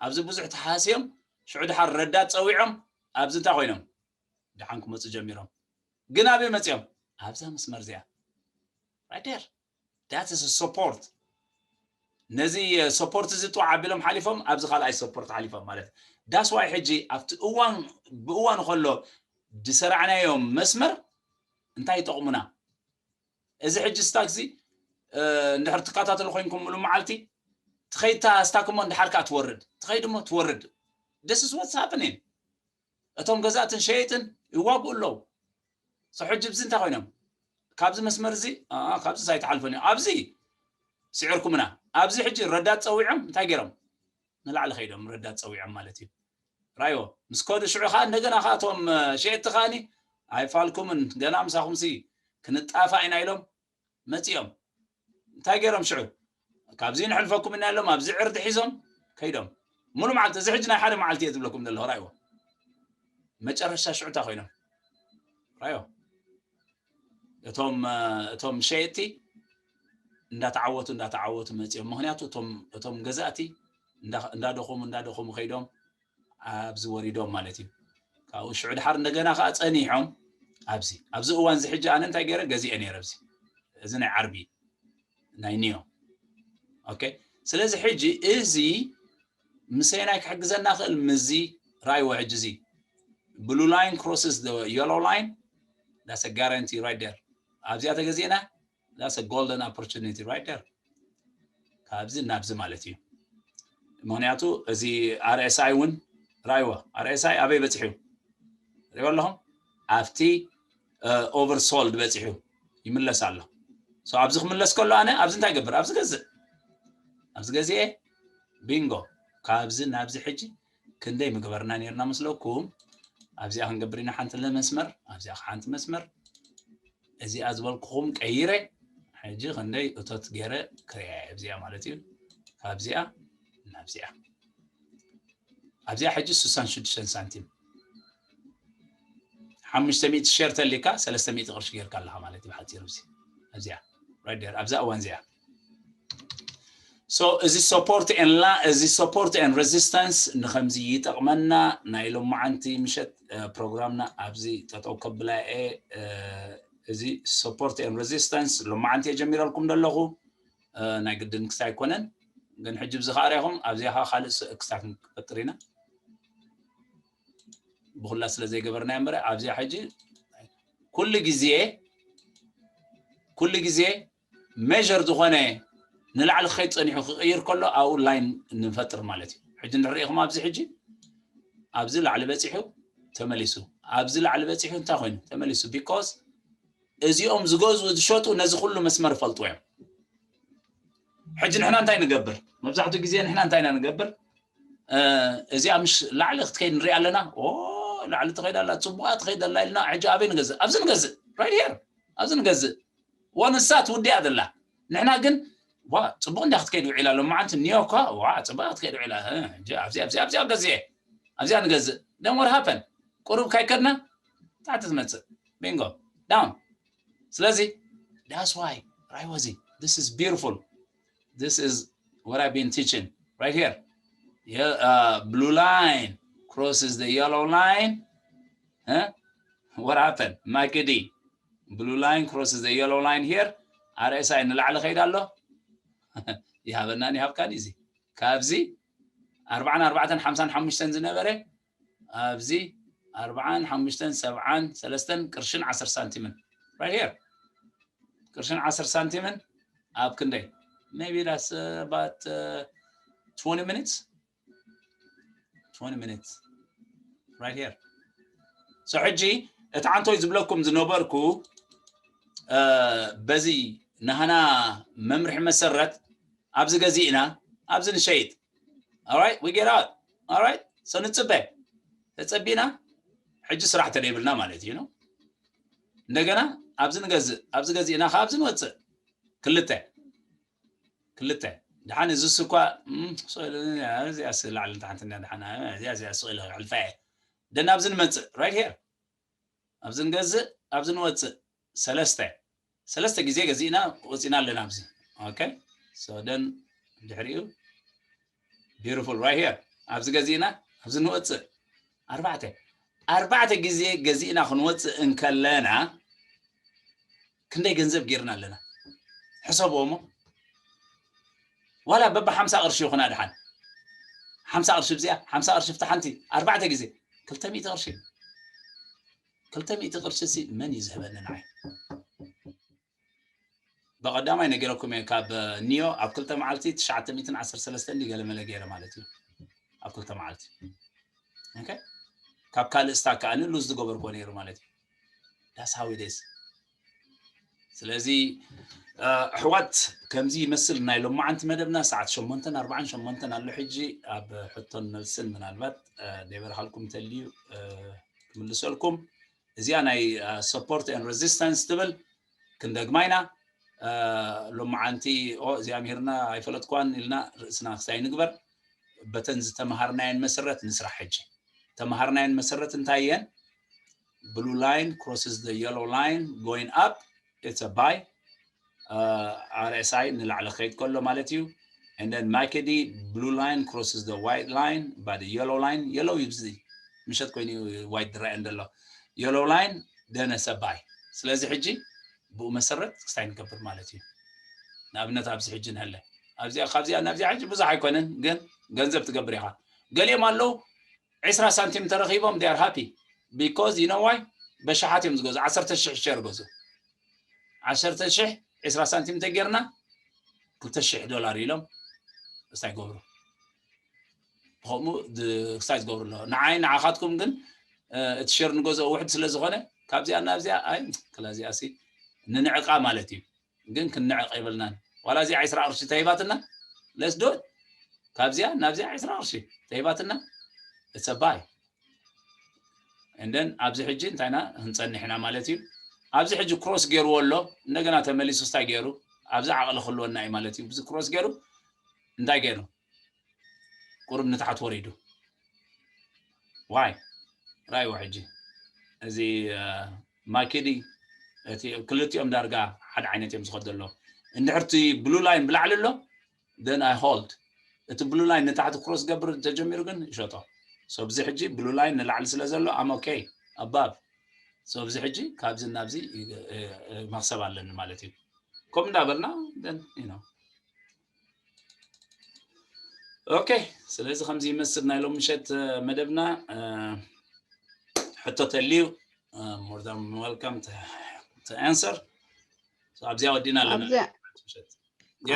ኣብዚ ብዙሕ ተሃስዮም ሽዑ ድሓር ረዳት ፀዊዖም ኣብዚ እንታይ ኮይኖም ድሓን ክመፁ ጀሚሮም ግን ኣበይ መፅኦም ኣብዛ መስመር እዚኣ right there that is support ነዚ support እዚ ጥዋዕ ኣቢሎም ሓሊፎም ኣብዚ ካልኣይ support ሓሊፎም ማለት that's why ሕጂ ኣብቲ እዋን ብእዋኑ ከሎ ዝሰራዕናዮም መስመር እንታይ ይጠቕሙና እዚ ሕጂ ስታክሲ እንድሕር ትከታተሉ ኮይንኩም ሙሉ መዓልቲ ትኸይታ ስታክ እሞ እንድሓር ከዓ ትወርድ ትኸይድ እሞ ትወርድ this is what's happening እቶም ገዛእትን ሸየጥን ይዋግኡ ኣለዉ ሕጂ ብዚ እንታይ ኮይኖም ካብዚ መስመር እዚ ካብዚ ኣይትሓልፈን እዩ ኣብዚ ስዕርኩምና ኣብዚ ሕጂ ረዳት ፀዊዖም እንታይ ገይሮም ንላዕሊ ከይዶም ረዳት ፀዊዖም ማለት እዩ ራዮ ምስ ከዱ ሽዑ ከዓ እንደገና ከዓ እቶም ሸየጥቲ ከዓኒ ኣይፋልኩምን ገና ምሳኹምሲ ክንጣፋ ኢና ኢሎም መፂኦም እንታይ ገይሮም ሽዑ? ካብዚ ንሕልፈኩም ኢና ኢሎም ኣብዚ ዕርዲ ሒዞም ከይዶም። ሙሉ መዓልቲ፣ እዚ ሕጂ ናይ ሓደ መዓልቲ እየ ዝብለኩም ዘለኹ፣ ራእይዎ። መጨረሻ ሽዑ እንታይ ኮይኖም? ራእዮ። እቶም፣ እ፣ እቶም ሸየጥቲ እንዳተዓወቱ፣ እንዳተዓወቱ መጺኦም። ምኽንያቱ እቶም፣ እቶም ገዛእቲ እንዳ-፣ እንዳደኸሙ፣ እንዳደኸሙ ከይዶም ኣብዚ ወሪዶም ማለት እዩ። ካብኡ ሽዑ ድሓር እንደገና ከኣ ጸኒሖም ኣብዚ፣ ኣብዚ እዋን እዚ ሕጂ ኣነ እንታይ ገይረ ገዚኤ ነይረ ኣብዚ። እዚ ናይ ዓርቢ ናይ ኒዮ። ኦኬ፣ ስለዚ ሕጂ እዚ ምሰየናይ ክሕግዘና ክእል ምዚ ራይዎ። ሕጂ እዚ blue line crosses the yellow line, that's a guarantee right there። ኣብዚኣ ተገዚእና፣ that's a golden opportunity right there። ካብዚ ናብዚ ማለት እዩ። ምኽንያቱ እዚ RSI እውን ራይዎ፣ RSI ኣበይ በፂሑ ሪኦ ኣለኹም? ኣብቲ oversold በፂሑ ይምለስ ኣሎ። So ኣብዚ ክምለስ ከሎ ኣነ ኣብዚ እንታይ ገብር? ኣብዚ ገዝእ፣ ኣብዚ ገዚኤ ቢንጎ። ካብዚ ናብዚ ሕጂ ክንደይ ምግበርና ነርና መስለኩም? ኣብዚኣ ክንገብር ኢና ሓንቲ መስመር፣ ኣብዚኣ ሓንቲ መስመር። እዚኣ ዝበልኩኹም ቀይረ ሕጂ ክንደይ እቶት ገይረ ክሪያ እየ ኣብዚኣ ማለት እዩ። ካብዚኣ ናብዚኣ፣ ኣብዚኣ ሕጂ ስሳን ሽዱሽተን ሳንቲም። ሓሙሽተ ሚእቲ ሸር ተሊካ ሰለስተ ሚእቲ ቅርሺ ጌርካ ኣለኻ ማለት እዩ ብሓፂሩ። እዚ ኣብዚኣ right there ኣብዛ እዋን እዚኣ። So እዚ support and la-፣ እዚ support and resistance ንከምዚ ይጠቕመና። ናይ ሎማዓንቲ ምሸት ፕሮግራምና ኣብዚ ጠጠው ከብላ እየ። እዚ support and resistance ሎማዓንቲ እየ ጀሚረልኩም ዘለኹ። ናይ ግድን ክስታይ ኣይኮነን፣ ግን ሕጂ ብዚ ከዓ ሪኢኹም ኣብዚኣ ከዓ ካልእ ክስታት ክንፈጥር ኢና። ብኩላ ስለ ዘይገበርናዮ እምበር ኣብዚኣ ሕጂ ኩሉ ግዜ፣ ኩሉ ግዜ ሜር ዝኾነ ንላዕሊ ክኸይድ ጸኒሑ ክቕይር ከሎ ኣብኡ ላይን ንፈጥር ማለት እዩ። ሕጂ ንሪኢኹም ኣብዚ ሕጂ ኣብዚ ላዕሊ በፂሑ ተመሊሱ፣ ኣብዚ ላዕሊ በፂሑ እንታይ ኮይኑ ተመሊሱ። ቢኮዝ እዚኦም ዝገዝኡ ዝሸጡ ነዚ ኩሉ መስመር ይፈልጡ እዮም። ሕጂ ንሕና እንታይ ንገብር? መብዛሕትኡ ግዜ ንሕና እንታይ ኢና ንገብር? እዚኣ ምሽ ላዕሊ ክትከይድ ንሪኣ ኣለና። ላዕሊ ትኸይድ ኣላ፣ ፅቡቓ ትኸይድ ኣላ ኢልና ሕጂ ኣበይ ንገዝእ? ኣብዚ ንገዝእ፣ right here ኣብዚ ንገዝእ። ወንሳ ትውዲኣ ዘላ። ንሕና ግን ዋ ፅቡቕ እንዳ ክትከይድ ውዒላ ኣሎ መዓንቲ ኒዮ እኳ ዋ ፅቡቕ ክትከይድ ውዒላ። ኣብዚ ኣብዚ ኣብዚ ገዝኤ ኣብዚኣ ንገዝእ። Then what happen? ቁሩብ ካይከድና ታሕቲ ትመፅእ። ቢንጎ ዳውን። ስለዚ that's why ራይወዚ this is beautiful. This is what I've been teaching right here. Yeah, uh, blue line crosses the yellow line. Huh? What happened? ማክዲ blue line crosses the yellow line here. RSI ንላዕሊ ከይድ ኣሎ። ይሃበናን ይሃብካን እዚ ካብዚ ኣርባዓን ኣርባዕተን ሓምሳን ሓሙሽተን ዝነበረ ኣብዚ ኣርባዓን ሓሙሽተን ሰብዓን ሰለስተን ቅርሽን ዓሰርተ ሳንቲምን right here ቅርሽን ዓሰርተ ሳንቲምን ኣብ ክንደይ maybe that's about twenty minutes twenty minutes right here. So ሕጂ እቲ ዓንቶይ ዝብለኩም ዝነበርኩ በዚ ናህና መምርሒ መሰረት ኣብዚ ገዚእና ኣብዚ ንሸይጥ። Alright, we get out. Alright, so ንፅበ ተፀቢና ሕጂ ስራሕ ተደይብልና ማለት እዩ። እንደገና ኣብዚ ንገዝእ ኣብዚ ገዚእና ካብ ኣብዚ ንወፅእ ክልተ ክልተ ደሓን እዚ ስኳ እዚኣ ላዕሊ ንታሕቲ ደሓን እዚኣ እዚኣ ስቕ ኢለ ክሕልፋ እየ። ደን ኣብዚ ንመፅእ right here ኣብዚ ንገዝእ ኣብዚ ንወፅእ ሰለስተ ሰለስተ ግዜ ገዚእና ወፂና ኣለና ኣብዚ። Okay, so ደን ድሕሪኡ beautiful right here ኣብዚ ገዚእና ኣብዚ ንወፅእ ኣርባዕተ ኣርባዕተ ግዜ ገዚእና ክንወፅእ እንከለና ክንደይ ገንዘብ ጌርና ኣለና? ሕሰብዎ እሞ ዋላ በባ ሓምሳ ቅርሺ ይኹና ድሓን ሓምሳ ቅርሺ ብዚኣ ሓምሳ ቅርሺ ፍታ ሓንቲ ኣርባዕተ ግዜ ክልተ ሚእቲ ቅርሺ ክልተ ሚእቲ ቅርሺ ሲ መን እዩ ዝህበኒ ንዓይ? ብቐዳማይ ነጊረኩም እየ ካብ ኒዮ ኣብ ክልተ መዓልቲ ትሽዓተ ሚእትን ዓሰርተ ሰለስተን ገለ መለ ገይረ ማለት እዩ ኣብ ክልተ መዓልቲ። Okay? ካብ ካልእ ስታክ ከኣ ሉዝ ዝገበርኩዎ ነይሩ ማለት እዩ። That's how it is. ስለዚ ኣሕዋት ከምዚ ይመስል ናይ ሎማዓንቲ መደብና ሰዓት ሸሞንተን ኣርባዓን ሸሞንተን ኣሎ ሕጂ ኣብ ሕቶን መልስን ምናልባት ደይበርሃልኩም ተልዩ ክምልሰልኩም እዚኣ ናይ support and resistance ትብል ክንደግማ ኢና። ሎመዓንቲ እዚኣ ምሂርና ኣይፈለጥኳን ኢልና ርእስና ክሳይ ንግበር። በተን ዝተምሃርናየን መሰረት ንስራሕ። ሕጂ ተምሃርናየን መሰረት እንታይ እየን? Blue line crosses the yellow line going up, it's a buy. RSI ንላዕሊ ክኸይድ ከሎ ማለት እዩ። And then MACD, blue line crosses the white line by the yellow line. Yellow እዩ፣ እዚ ምሸት ኮይኑ እዩ white ዝረኣየን ዘሎ። Yellow line፣ then it's a buy። ስለዚ ሕጂ ብኡ መሰረት ክስታይ ንገብር ማለት እዩ። ንኣብነት ኣብዚ ሕጂ ንህለ፣ ኣብዚኣ፣ ካብዚኣ ናብዚኣ ሕጂ ብዙሕ ኣይኮነን፣ ግን ገንዘብ ትገብር ኢኻ። ገሊኦም ኣለዉ ዕስራ ሳንቲም ተረኺቦም they are happy because you know why? በሽሓት እዮም ዝገዙ። ዓሰርተ ሽሕ ሸር ገዙ። ዓሰርተ ሽሕ ዕስራ ሳንቲም ተጌርና ክልተ ሽሕ ዶላር ኢሎም ክስታይ ይገብሩ። ብኸምኡ ክስታይ ዝገብሩ ኣለዉ። ንዓይ ንዓኻትኩም ግን እቲ ሸር ንገዝኦ ውሕድ ስለ ዝኾነ ካብዚኣ ናብዚኣ ኣይ ክላዚኣ ሲ ንንዕቃ ማለት እዩ። ግን ክንዕቕ የብልናን። ዋላ እዚኣ ዕስራ ቅርሺ ተሂባትና let's do it። ካብዚኣ ናብዚኣ ዕስራ ቅርሺ ተሂባትና it's a buy። And then ኣብዚ ሕጂ እንታይና ክንጸንሕና ማለት እዩ። ኣብዚ ሕጂ ክሮስ ገይርዎ ኣሎ፣ እንደገና ተመሊሱ ስታይ ገይሩ ኣብዚ ዓቕሊ ክህልወና እዩ ማለት እዩ። ብዚ ክሮስ ገይሩ እንታይ ገይሩ ቁሩብ ንታሕት ወሪዱ። ዋይ ራይዎ ሕጂ እዚ ማኪዲ እቲ ክልቲኦም ዳርጋ ሓደ ዓይነት እዮም ዝኸዱ ኣለዉ። እንድሕር እቲ ብሉ ላይን ብላዕሊ ኣሎ then I hold። እቲ ብሉ ላይን ንታሕቲ ክሮስ ገብር ተጀሚሩ ግን ይሸጦ። So ብዚ ሕጂ ብሉ ላይን ንላዕሊ ስለ ዘሎ I'm okay above። So ብዚ ሕጂ ካብዚ ናብዚ መክሰብ ኣለኒ ማለት እዩ። ከምኡ እንዳበልና then you know okay። ስለዚ ከምዚ ይመስል ናይ ሎም ምሸት መደብና። ሕቶ ተልዩ more than welcome to answer። ኣብዚኣ ወዲና ኣለና።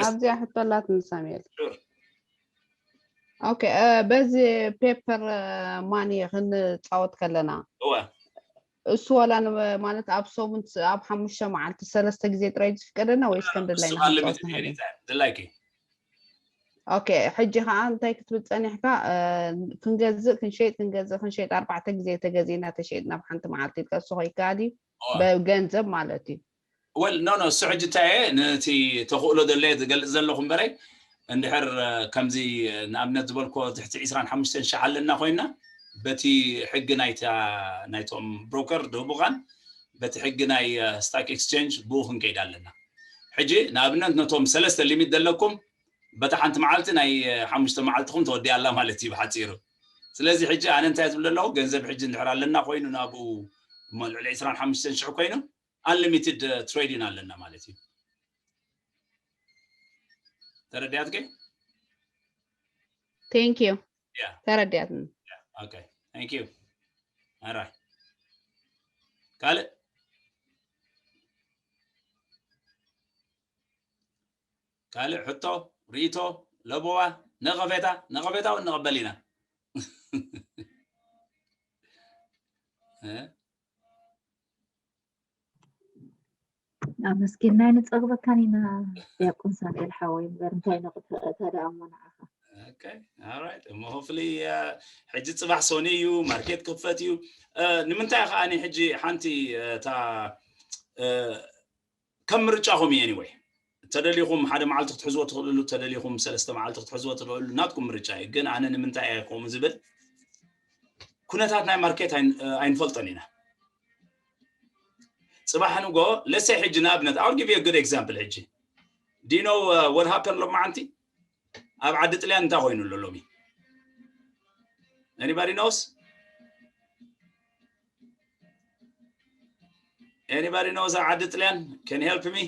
ኣብዚኣ ሕቶ ኣላትኒ ሳሙኤል። Okay፣ በዚ paper money ክንፃወት ከለና እሱ ዋላ ማለት ኣብ ሰሙን ኣብ ሓሙሽተ መዓልቲ ሰለስተ ግዜ ጥራይ ዝፍቀደና ወይስ ከም ድላይና? Okay፣ ሕጂ ከዓ እንታይ ክትብል ፀኒሕካ? ክንገዝእ ክንሸይጥ ክንገዝእ ክንሸይጥ ኣርባዕተ ግዜ ተገዚእና ተሸይጥና ብሓንቲ መዓልቲ ኢልካ እሱ ከይከኣል እዩ፣ ብገንዘብ ማለት እዩ። Well no no እሱ ሕጂ እንታይ እየ ነቲ ተኽእሎ ደለ ዝገልፅ ዘለኹ እምበረይ፣ እንድሕር ከምዚ ንኣብነት ዝበልኮ ትሕቲ ዕስራን ሓሙሽተን ሸሕ ኣለና ኮይና በቲ ሕጊ ናይታ ናይቶም broker ድህቡኻን በቲ ሕጊ ናይ stock exchange ብኡ ክንከይድ ኣለና። ሕጂ ንኣብነት ነቶም ሰለስተ limit ዘለኩም በታ ሓንቲ መዓልቲ ናይ ሓሙሽተ መዓልትኹም ተወዲኣ ኣላ ማለት እዩ ብሓፂሩ። ስለዚ ሕጂ ኣነ እንታይ ዝብል ኣለኹ፣ ገንዘብ ሕጂ እንድሕር ኣለና ኮይኑ ናብኡ እሞ ልዕሊ ዕስራን ሓሙሽተን ሽሕ ኮይኑ unlimited trading ኣለና ማለት እዩ። ተረዲኣትከ? Thank you። ተረዲኣትኒ። Okay, thank you። Alright። ካልእ ካልእ ሕቶ፣ ርኢቶ፣ ለበዋ፣ ነቐፌታ? ነቐፌታ እውን ንቐበል ኢና። ኣመስጊንና ንፀግበካን ኢና ዲያቆን ሳሙኤል ሓወይ፣ እምበር እንታይ ነቕፈ እታ ደኣ እሞ ንዓኻ። እሞ ሆፍሊ ሕጂ ፅባሕ ሶኒ እዩ፣ ማርኬት ክኽፈት እዩ። ንምንታይ ከኣ ሕጂ ሓንቲ እታ ከም ምርጫኹም እዩ። Anyway ተደሊኹም ሓደ መዓልቲ ክትሕዝዎ ትኽእልሉ፣ ተደሊኹም ሰለስተ መዓልቲ ክትሕዝዎ ትኽእሉ፣ ናትኩም ምርጫ እዩ። ግን ኣነ ንምንታይ እየ ከምኡ ዝብል፣ ኩነታት ናይ ማርኬት ኣይንፈልጦን ኢና። ፅባሕ ንጎ let's say ሕጂ ንኣብነት I'll give you a good example። ሕጂ do you know what happened ሎማዓንቲ ኣብ ዓዲ ጥልያን እንታይ ኮይኑ ኣሎ ሎሚ? Anybody knows? Anybody knows ኣብ ዓዲ ጥልያን can help me?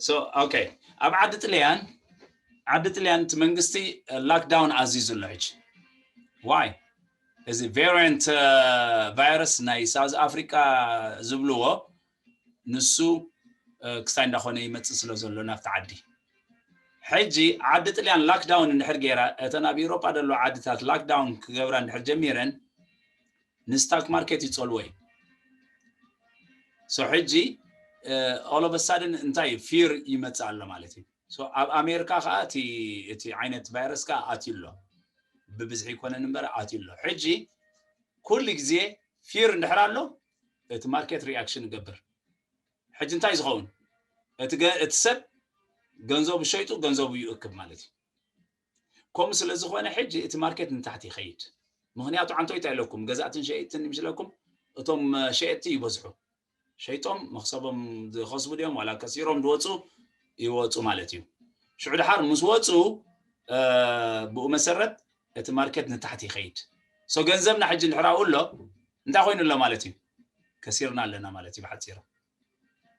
So okay፣ ኣብ ዓዲ ጥልያን ዓዲ ጥልያን እቲ መንግስቲ lockdown ኣዚዙ ኣሎ ሕጂ። Why? እዚ variant virus ናይ South Africa ዝብልዎ ንሱ ክሳይ እንዳኾነ ይመፅእ ስለ ዘሎ ናብቲ ዓዲ። ሕጂ ዓዲ ጥልያን lockdown እንድሕር ገይራ፣ እተን ኣብ ኤውሮጳ ዘለዋ ዓድታት lockdown ክገብራ እንድሕር ጀሚረን ን stock market ይፀልዎ እዩ። So ሕጂ all of a sudden እንታይ እዩ፣ fear ይመፅእ ኣሎ ማለት እዩ። So ኣብ ኣሜሪካ ከዓ እቲ ዓይነት ቫይረስ ከዓ ኣትዩ ኣሎ፣ ብብዝሒ ይኮነን እምበር ኣትዩ ኣሎ። ሕጂ ኩሉ ግዜ fear እንድሕር ኣሎ እቲ market reaction ይገብር። ሕጂ እንታይ ዝኸውን? እቲ ሰብ ገንዘቡ ሸይጡ ገንዘቡ ይእክብ ማለት እዩ። ከምኡ ስለ ዝኾነ ሕጂ እቲ market ንታሕቲ ይኸይድ። ምኽንያቱ ዓንቶይታ ኣለኩም፣ ገዛእትን ሸየጥትን ይምስለኩም። እቶም ሸየጥቲ ይበዝሑ፣ ሸይጦም መኽሰቦም ዝኸስቡ ድዮም ዋላ ከሲሮም ዝወፁ ይወፁ ማለት እዩ። ሽዑ ድሓር ምስ ወፁ ብኡ መሰረት እቲ market ንታሕቲ ይኸይድ። So ገንዘብና ሕጂ እንድሕር ኣብኡ ኣሎ እንታይ ኮይኑ ኣሎ ማለት እዩ? ከሲርና ኣለና ማለት እዩ ብሓፂሩ።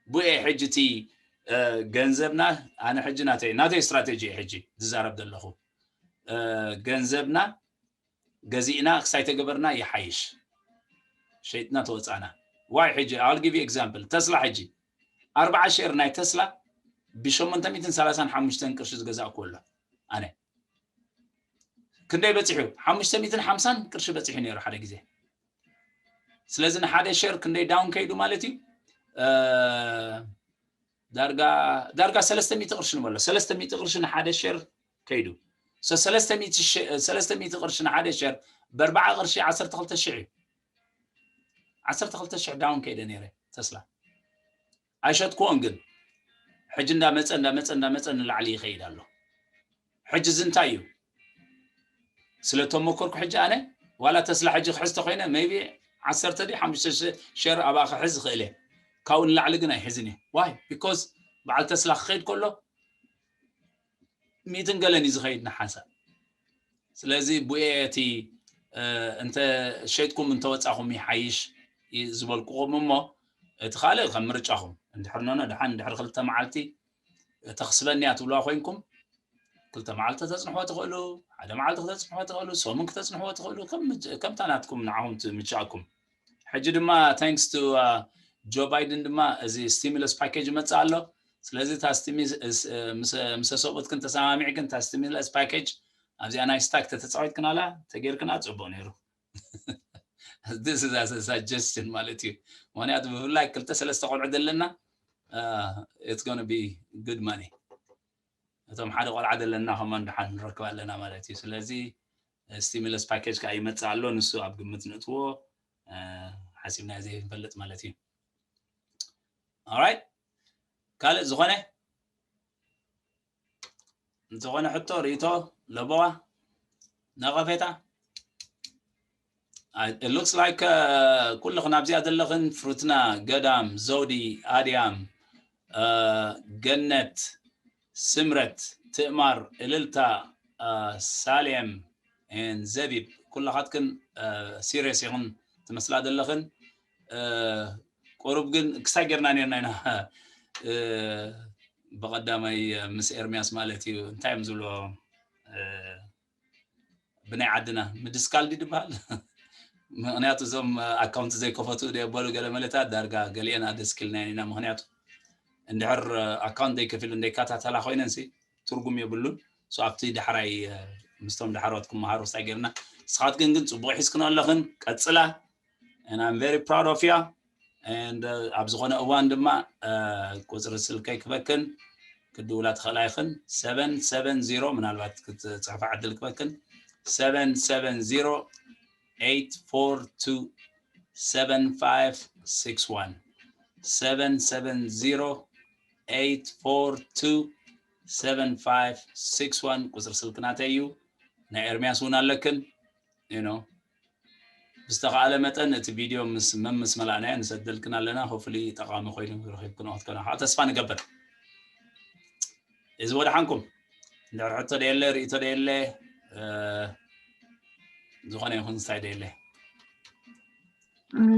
ብኡ ሕጂ እቲ ገንዘብና ኣነ ሕጂ ናተይ ናተይ strategy ሕጂ ዝዛረብ ዘለኹ ገንዘብና ገዚእና ክሳይ ተገበርና ይሓይሽ። ሸይጥና ተወፃና። Why ሕጂ I'll give you example ተስላ ሕጂ ኣርባዓ share ናይ ተስላ ብሸሞንተ ሚእትን ሰላሳን ሓሙሽተን ቅርሺ ዝገዛእኩ ኣሎ ኣነ። ክንደይ በፂሑ? ሓሙሽተ ሚእትን ሓምሳን ቅርሺ በፂሑ ነይሩ ሓደ ግዜ። ስለዚ ንሓደ share ክንደይ down ከይዱ ማለት እዩ? ዳርጋ ዳርጋ ሰለስተ ሚእቲ ቅርሺ ንበሎ። ሰለስተ ሚእቲ ቅርሺ ንሓደ share ከይዱ። ሰለስተ ሚእቲ ቅርሺ ንሓደ share ብኣርባዓ ቅርሺ ዓሰርተ ክልተ ሽሕ እዩ። ዓሰርተ ክልተ ሽሕ down ከይደ ነይረ ተስላ ኣይሸጥኩዎን፣ ግን ሕጂ እንዳመፀ እንዳመፀ እንዳመፀ ንላዕሊ ይኸይድ ኣሎ። ሕጂ እዚ እንታይ እዩ? ስለ ተመኮርኩ ሕጂ ኣነ ዋላ ተስላ ሕጂ ክሕዝ ተኮይነ maybe ዓሰርተ ድዩ ሓሙሽተ share ኣብኣ ክሕዝ ይኽእል እየ። ካብኡ ንላዕሊ ግን ኣይሕዝን እየ። Why? Because በዓል ተስላ ክኸይድ ከሎ ሚእትን ገለን እዩ ዝኸይድ ንሓንሳብ። ስለዚ ብኡ እቲ እንተ ሸይጥኩም እንተወፃኹም ይሓይሽ ዝበልኩኹም እሞ እቲ ካልእ ከም ምርጫኹም እንድሕር ኖኖ ደሓን እንድሕር ክልተ መዓልቲ ተኽስበኒ እያ ትብልዋ ኮይንኩም ክልተ መዓልቲ ተፅንሕዎ ትኽእሉ፣ ሓደ መዓልቲ ክተፅንሕዎ ትኽእሉ፣ ሰሙን ክተፅንሕዎ ትኽእሉ፣ ከምታ ናትኩም ንዓኹም ምቻእኩም። ሕጂ ድማ thanks to Joe Biden ድማ እዚ stimulus package ይመፅእ ኣሎ። ስለዚ ምስ ሰብኡትክን ተሰማሚዕክን እታ stimulus package ኣብዚኣ ናይ stock ተተፃዊትክናላ ተጌርክና ፅቡቅ ነይሩ። This is as a suggestion ማለት እዩ። ምክንያቱ ብፍላይ ክልተ ሰለስተ ቆልዑ ዘለና it's gonna be good money። እቶም ሓደ ቆልዓ ዘለና ከማን ደሓን ንረክብ ኣለና ማለት እዩ። ስለዚ stimulus package ከዓ ይመፅእ ኣሎ፣ ንሱ ኣብ ግምት ንእትዎ ሓሲብና ዘይንፈልጥ ማለት እዩ። Alright፣ ካልእ ዝኾነ ዝኾነ ሕቶ ርእይቶ ለበዋ ነቐፌታ? It looks like ኩልኽን ኣብዚኣ ዘለኽን ፍሩትና፣ ገዳም፣ ዘውዲ፣ ኣድያም፣ ገነት፣ ስምረት፣ ትእማር፣ እልልታ፣ ሳሌም፣ ዘቢብ፣ ኩላኻትክን serious ኢኽን ትመስላ ዘለኽን። ቁሩብ ግን ክሳይ ጌርና ኔርና ኢና ብቐዳማይ ምስ ኤርሚያስ ማለት እዩ። እንታይ እዮም ዝብልዎ ብናይ ዓድና ምድስካል ድዩ ዝበሃል? ምክንያቱ እዞም ኣካውንት ዘይከፈቱ ደበሉ ገለ መለታት ዳርጋ ገሊአን ኣደስኪልና ኢና። ምክንያቱ እንድሕር ኣካውንት ዘይከፊሉ እንደይከታተላ ኮይነን ሲ ትርጉም የብሉን። So ኣብቲ ዳሕራይ ምስቶም ዳሕሮት ክመሃሩ ክሳይ ጌርና። ንስኻትክን ግን ፅቡቅ ሒዝክን ኣለኽን፣ ቀፅላ። And I'm very proud of you. And ኣብ ዝኾነ እዋን ድማ ቁፅሪ ስልከይ ክበክን ክድውላ ትኽእላ ኢኽን። ሰቨን ሰቨን ዜሮ ምናልባት ክትፅሕፋ ዕድል ክበክን። ሰቨን ሰቨን ዜሮ ኤይት ፎር ቱ ሰቨን ፋይቭ ሲክስ ዋን። ሰቨን ሰቨን ዜሮ ኤይት ፎር ቱ ሰቨን ፋይቭ ሲክስ ዋን ቁፅሪ ስልኪ ናተይ እዩ። ናይ ኤርሚያስ እውን ኣለክን። You know፣ ብዝተኻእለ መጠን እቲ ቪድዮ ምስ መምስ መላእናዮ ንሰደልክን ኣለና። Hopefully ጠቓሚ ኮይኑ ረኺብክንኦ ክትኮና ከዓ ተስፋ ንገብር። እዚ ወደሓንኩም። እንድሕር ሕቶ ደየለ፣ ርእይቶ ደየለ፣ ዝኾነ ይኹን እንታይ ደየለ።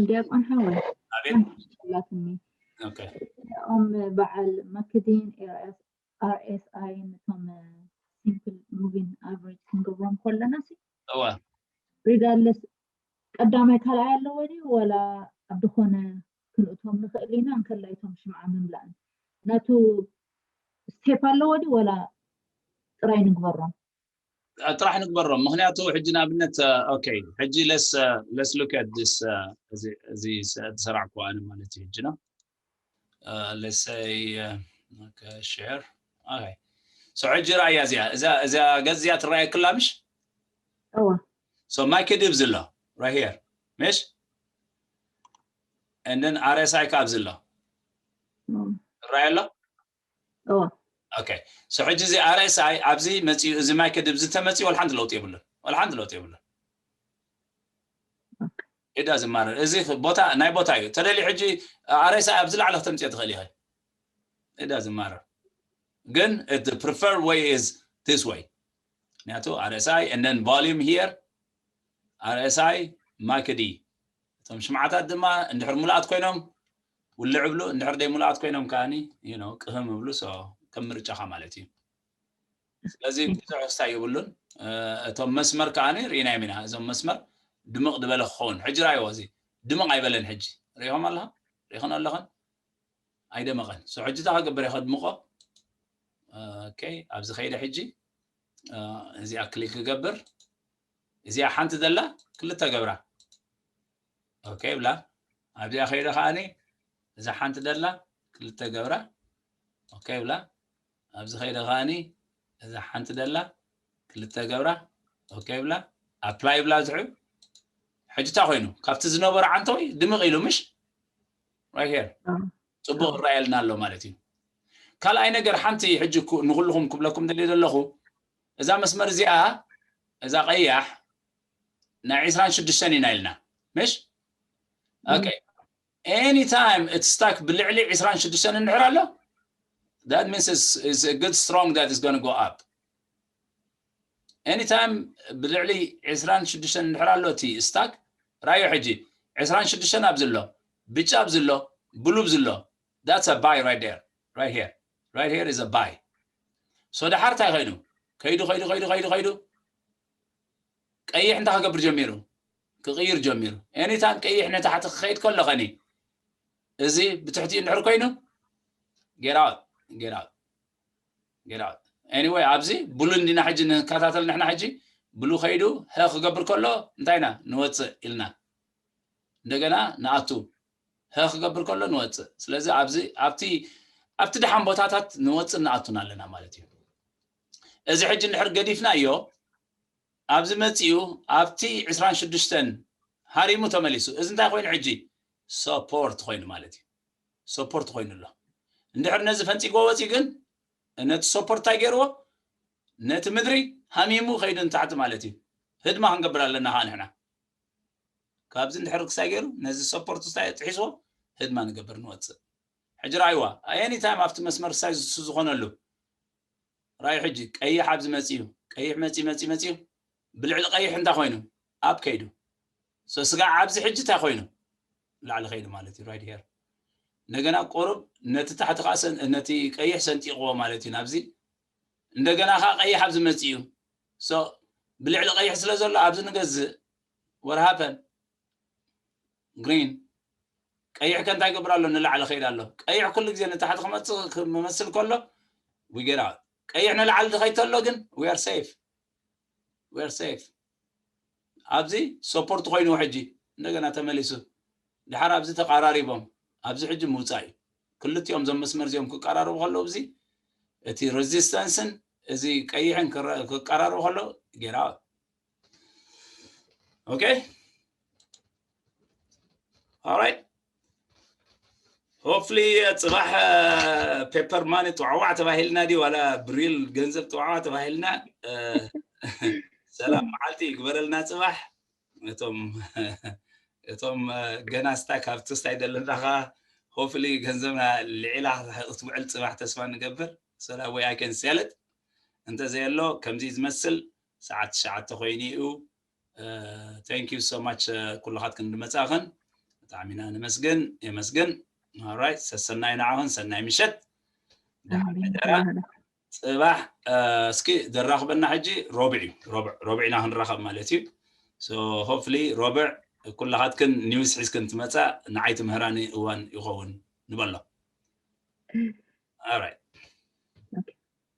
ዲያቆን ሓወይ፣ ኣቤት። ሓንቲ ሕቶ ኣላትኒ። ኦኬ። እዚኦም በዓል መክዲን ኣር ኤስ ኣይ ነቶም simple moving average ክንገብሮም ከለና ሲ፣ እወ። Regardless ቀዳማይ ካልኣይ ኣለዎ ድዩ ወላ ኣብ ዝኾነ ክንእቶም ንኽእል ኢና? እንከላይ እቶም ሽምዓ ምምላእን ናቱ step ኣለዎ ድዩ ወላ ጥራይ ንግበሮም? ጥራሕ ንግበሮም። ምክንያቱ ሕጂ ንኣብነት okay፣ ሕጂ let's let's look at this፣ እዚ ዝሰራዕኩ ኣነ ማለት እዩ። ሕጂ ነው let's say share። Okay፣ so ሕጂ ራእያ እዚኣ እዛ ገጽ እዚኣ ትረኣየክላ ምሽ? እወ። So my ክድብ ዝሎ right here ምሽ? and then RSI ከ ኣብዚ ኣሎ። እም፣ ይረኣይ ኣሎ? እዎ። Okay. So ሕጂ እዚ RSI ኣብዚ መጺኡ፣ እዚ ማይክዲ ኣብዚ ተመጺኡ፣ ወላ ሓንቲ ለውጢ የብሉን። ወላ ሓንቲ ለውጢ የብሉን። It doesn't matter. እዚ ቦታ፣ ናይ ቦታ እዩ። ተደልዩ ሕጂ RSI ኣብዚ ላዕሊ ክተምጽኦ ትኽእል ኢኺ። It doesn't matter. ግን the preferred way is this way. ምክንያቱ RSI and then volume here, RSI ማይክዲ። እቶም ሽምዓታት ድማ እንድሕር ሙሉኣት ኮይኖም ውልዕ እብሉ፣ እንድሕር ደይ ሙሉኣት ኮይኖም ከኣኒ፣ you know፣ ቅህም እብሉ። So ከም ምርጫኻ ማለት እዩ። ስለዚ ብዙሕ ክስታይ የብሉን። እ፣ እቶም መስመር ከኣኒ ርኢናዮም ኢና። እዞም መስመር ድምቕ ዝበለ ክኸውን። ሕጂ ራእይዎ፣ እዚ ድምቕ ኣይበለን። ሕጂ ርኢኹም ኣለኻ? ርኢኹን ኣለኽን? ኣይደመቐን። So ሕጂ እንታይ ክገብር እየ? ከድምቖ። ኦኬ፣ ኣብዚ ከይደ ሕጂ፣ እ፣ እዚኣ ክሊክ ክገብር። እዚኣ ሓንቲ ዘላ ክልተ ገብራ። ኦኬ ብላ። ኣብዚኣ ከይደ ከኣኒ እዛ ሓንቲ ዘላ ክልተ ገብራ። ኦኬ ብላ። ኣብዚ ከይደ ከኣኒ እዛ ሓንቲ ዘላ ክልተ ገብራ። ኦኬ ብላ። ኣፕላይ ብላ ዝሕብ። ሕጂ እንታይ ኮይኑ? ካብቲ ዝነበረ ዓንተወይ ድምቕ ኢሉ፣ ምሽ? Right here። እም፣ ጽቡቕ ይረኣየልና ኣሎ ማለት እዩ። ካልኣይ ነገር፣ ሓንቲ ሕጂ ኩ-፣ ንኹልኹም ክብለኩም ደልየ ዘለኹ፣ እዛ መስመር እዚኣ፣ እዛ ቀያሕ ናይ ዕስራን ሽዱሽተን ኢና ኢልና፣ ምሽ? እም፣ Okay. Anytime እቲ ስታክ ብልዕሊ ዕስራን ሽዱሽተን እንድሕር ኣሎ፣ that means it's, it's a good strong that is going to go up. Anytime ብልዕሊ ዕስራን ሽዱሽተን እንድሕር ኣሎ እቲ ስታክ፣ ራዮ ሕጂ ዕስራን ሽዱሽተን ኣብዚ ኣሎ፣ ብጫ ኣብዚ ኣሎ፣ ብሉ ኣብዚ ኣሎ፣ that's a buy right there, right here, right here is a buy. So ደሓር እንታይ ኮይኑ? ከይዱ፣ ከይዱ፣ ከይዱ፣ ከይዱ፣ ከይዱ፣ ቀይሕ እንታይ ክገብር ጀሚሩ? ክቕይር ጀሚሩ። Anytime ቀይሕ ንታሕቲ ክኸይድ ከሎ ከኒ፣ እዚ ብትሕቲ እንድሕር ኮይኑ፣ get out, get out, get out. Anyway፣ ኣብዚ ብሉ እንዲና ሕጂ ንከታተል ንሕና። ሕጂ ብሉ ከይዱ ሀ ክገብር ከሎ እንታይ ኢና ንወፅእ ኢልና፣ እንደገና ንኣቱ። ሀ ክገብር ከሎ ንወፅእ። ስለዚ ኣብዚ፣ ኣብቲ፣ ኣብቲ ደሓን ቦታታት ንወፅእ ንኣቱን ኣለና ማለት እዩ። እዚ ሕጂ እንድሕር ገዲፍናዮ፣ ኣብዚ መፂኡ ኣብቲ ዕስራን ሽዱሽተን ሃሪሙ ተመሊሱ። እዚ እንታይ ኮይኑ? ሕጂ ሰፖርት ኮይኑ ማለት እዩ። ሰፖርት ኮይኑ ኣሎ። እንድሕር ነዚ ፈንፂጎ ወፂኡ ግን፣ ነቲ ሰፖርት እንታይ ገይርዎ? ነቲ ምድሪ ሃሚሙ ከይዱ ንታሕቲ ማለት እዩ። ህድማ ክንገብር ኣለና ከዓ ንሕና። ካብዚ እንድሕር ክሳይ ገይሩ፣ ነዚ ሰፖርት ክሳይ ጥሒስዎ፣ ህድማ ንገብር ንወፅእ። ሕጂ ራእይዋ፣ ኤኒ ታይም ኣብቲ መስመር ክሳይ ዝሱ ዝኾነሉ። ራእዩ ሕጂ ቀይሕ ኣብዚ መፂኡ፣ ቀይሕ መፂ፣ መፂ፣ መፂኡ፣ ብልዕሊ ቀይሕ እንታይ ኮይኑ? ኣፕ ከይዱ። So ስጋዕ ኣብዚ ሕጂ እንታይ ኮይኑ? ላዕሊ ከይዱ ማለት እዩ፣ right here። እንደገና ቁሩብ ነቲ ታሕቲ ከዓ ሰን-፣ ነቲ ቀይሕ ሰንጢቕዎ ማለት እዩ ናብዚ። እንደገና ከዓ ቀይሕ ኣብዚ መፂኡ። So ብልዕሊ ቀይሕ ስለ ዘሎ ኣብዚ ንገዝእ። What happened? ግሪን። ቀይሕ ከ እንታይ ገብር ኣሎ? ንላዕሊ ከይድ ኣሎ። ቀይሕ ኩሉ ግዜ ንታሕቲ ክመፅእ ክመስል ከሎ፣ we get out። ቀይሕ ንላዕሊ ዝኸይድ ተሎ ግን፣ we are safe, we are safe። ኣብዚ ሰፖርት ኮይኑ ሕጂ እንደገና ተመሊሱ። ድሓር ኣብዚ ተቃራሪቦም፣ ኣብዚ ሕጂ ምውፃእ እዩ። ክልቲኦም እዞም መስመር እዚኦም ክቀራረቡ ከለዉ፣ እዚ እቲ ሬዚስተንስን እዚ ቀይሕን ክረ-፣ ክቀራረቡ ከለዉ፣ get out። Okay? All right. Hopefully ጽባሕ ፔፐር ማኒ ጥዋዕዋዕ ተባሂልና ድዩ፣ ዋላ ብሪል ገንዘብ ጥዋዕዋዕ ተባሂልና? እ፣ ሰላም መዓልቲ ይግበረልና ጽባሕ። እቶም፣ እቶም፣ እ፣ ገና ስታክ ኣብቲ ስታይ ዘለና ኸዓ፣ hopefully ገንዘብና ልዒላ ክትውዕል ጽባሕ ተስፋ ንገብር። So that way I can sell it። እንተዘየሎ ከምዚ ዝመስል ሰዓት ትሽዓተ ኮይኑ እዩ። እ፣ thank you so much፣ እ፣ ኩልኻትክን ዝመጻእኽን ብጣዕሚ ኢና ነመስግን፣ የመስግን። All right፣ ሰሰናይ ንዓኽን፣ ሰናይ ምሸት። ደሓን ሕደራ። ጽባሕ፣ እ፣ እስኪ ዘራኽበና ሕጂ ሮብዕ እዩ። ሮብዕ፣ ሮብዕ ኢና ክንራኸብ ማለት እዩ። So hopefully ሮብዕ ኩላኻትክን ኒውስ ሒዝክን ትመጻ፣ ንዓይ ትምህራኒ እዋን ይኸውን ንበሎ። All right።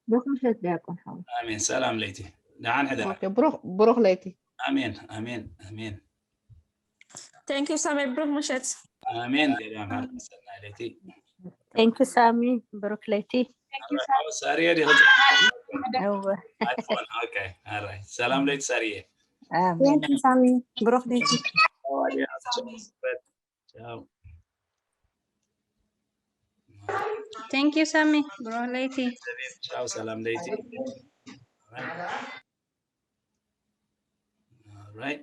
ብሩኽ ምሸት ዲያቆን ሓወይ። ኣሜን። ሰላም ለይቲ። ደሓን ሕደራ። ኦኬ፣ ብሩኽ፣ ብሩኽ ለይቲ። ኣሜን፣ ኣሜን፣ ኣሜን። Thank you ሳሚ፣ ብሩኽ ምሸት። ኣሜን። ገዳም ሃርሰና ለይቲ። Thank you ሳሚ፣ ብሩክ ለይቲ። ሳርየ ዲ እወ። ኦኬ። All right። ሰላም ለይቲ ሳርየ። ኣሜን። Thank you ሳሚ፣ ብሩኽ ለይቲ። ቻው። Thank you, Sami. Bro, Leiti. ቻው፣ ሰላም ለይቲ። All right.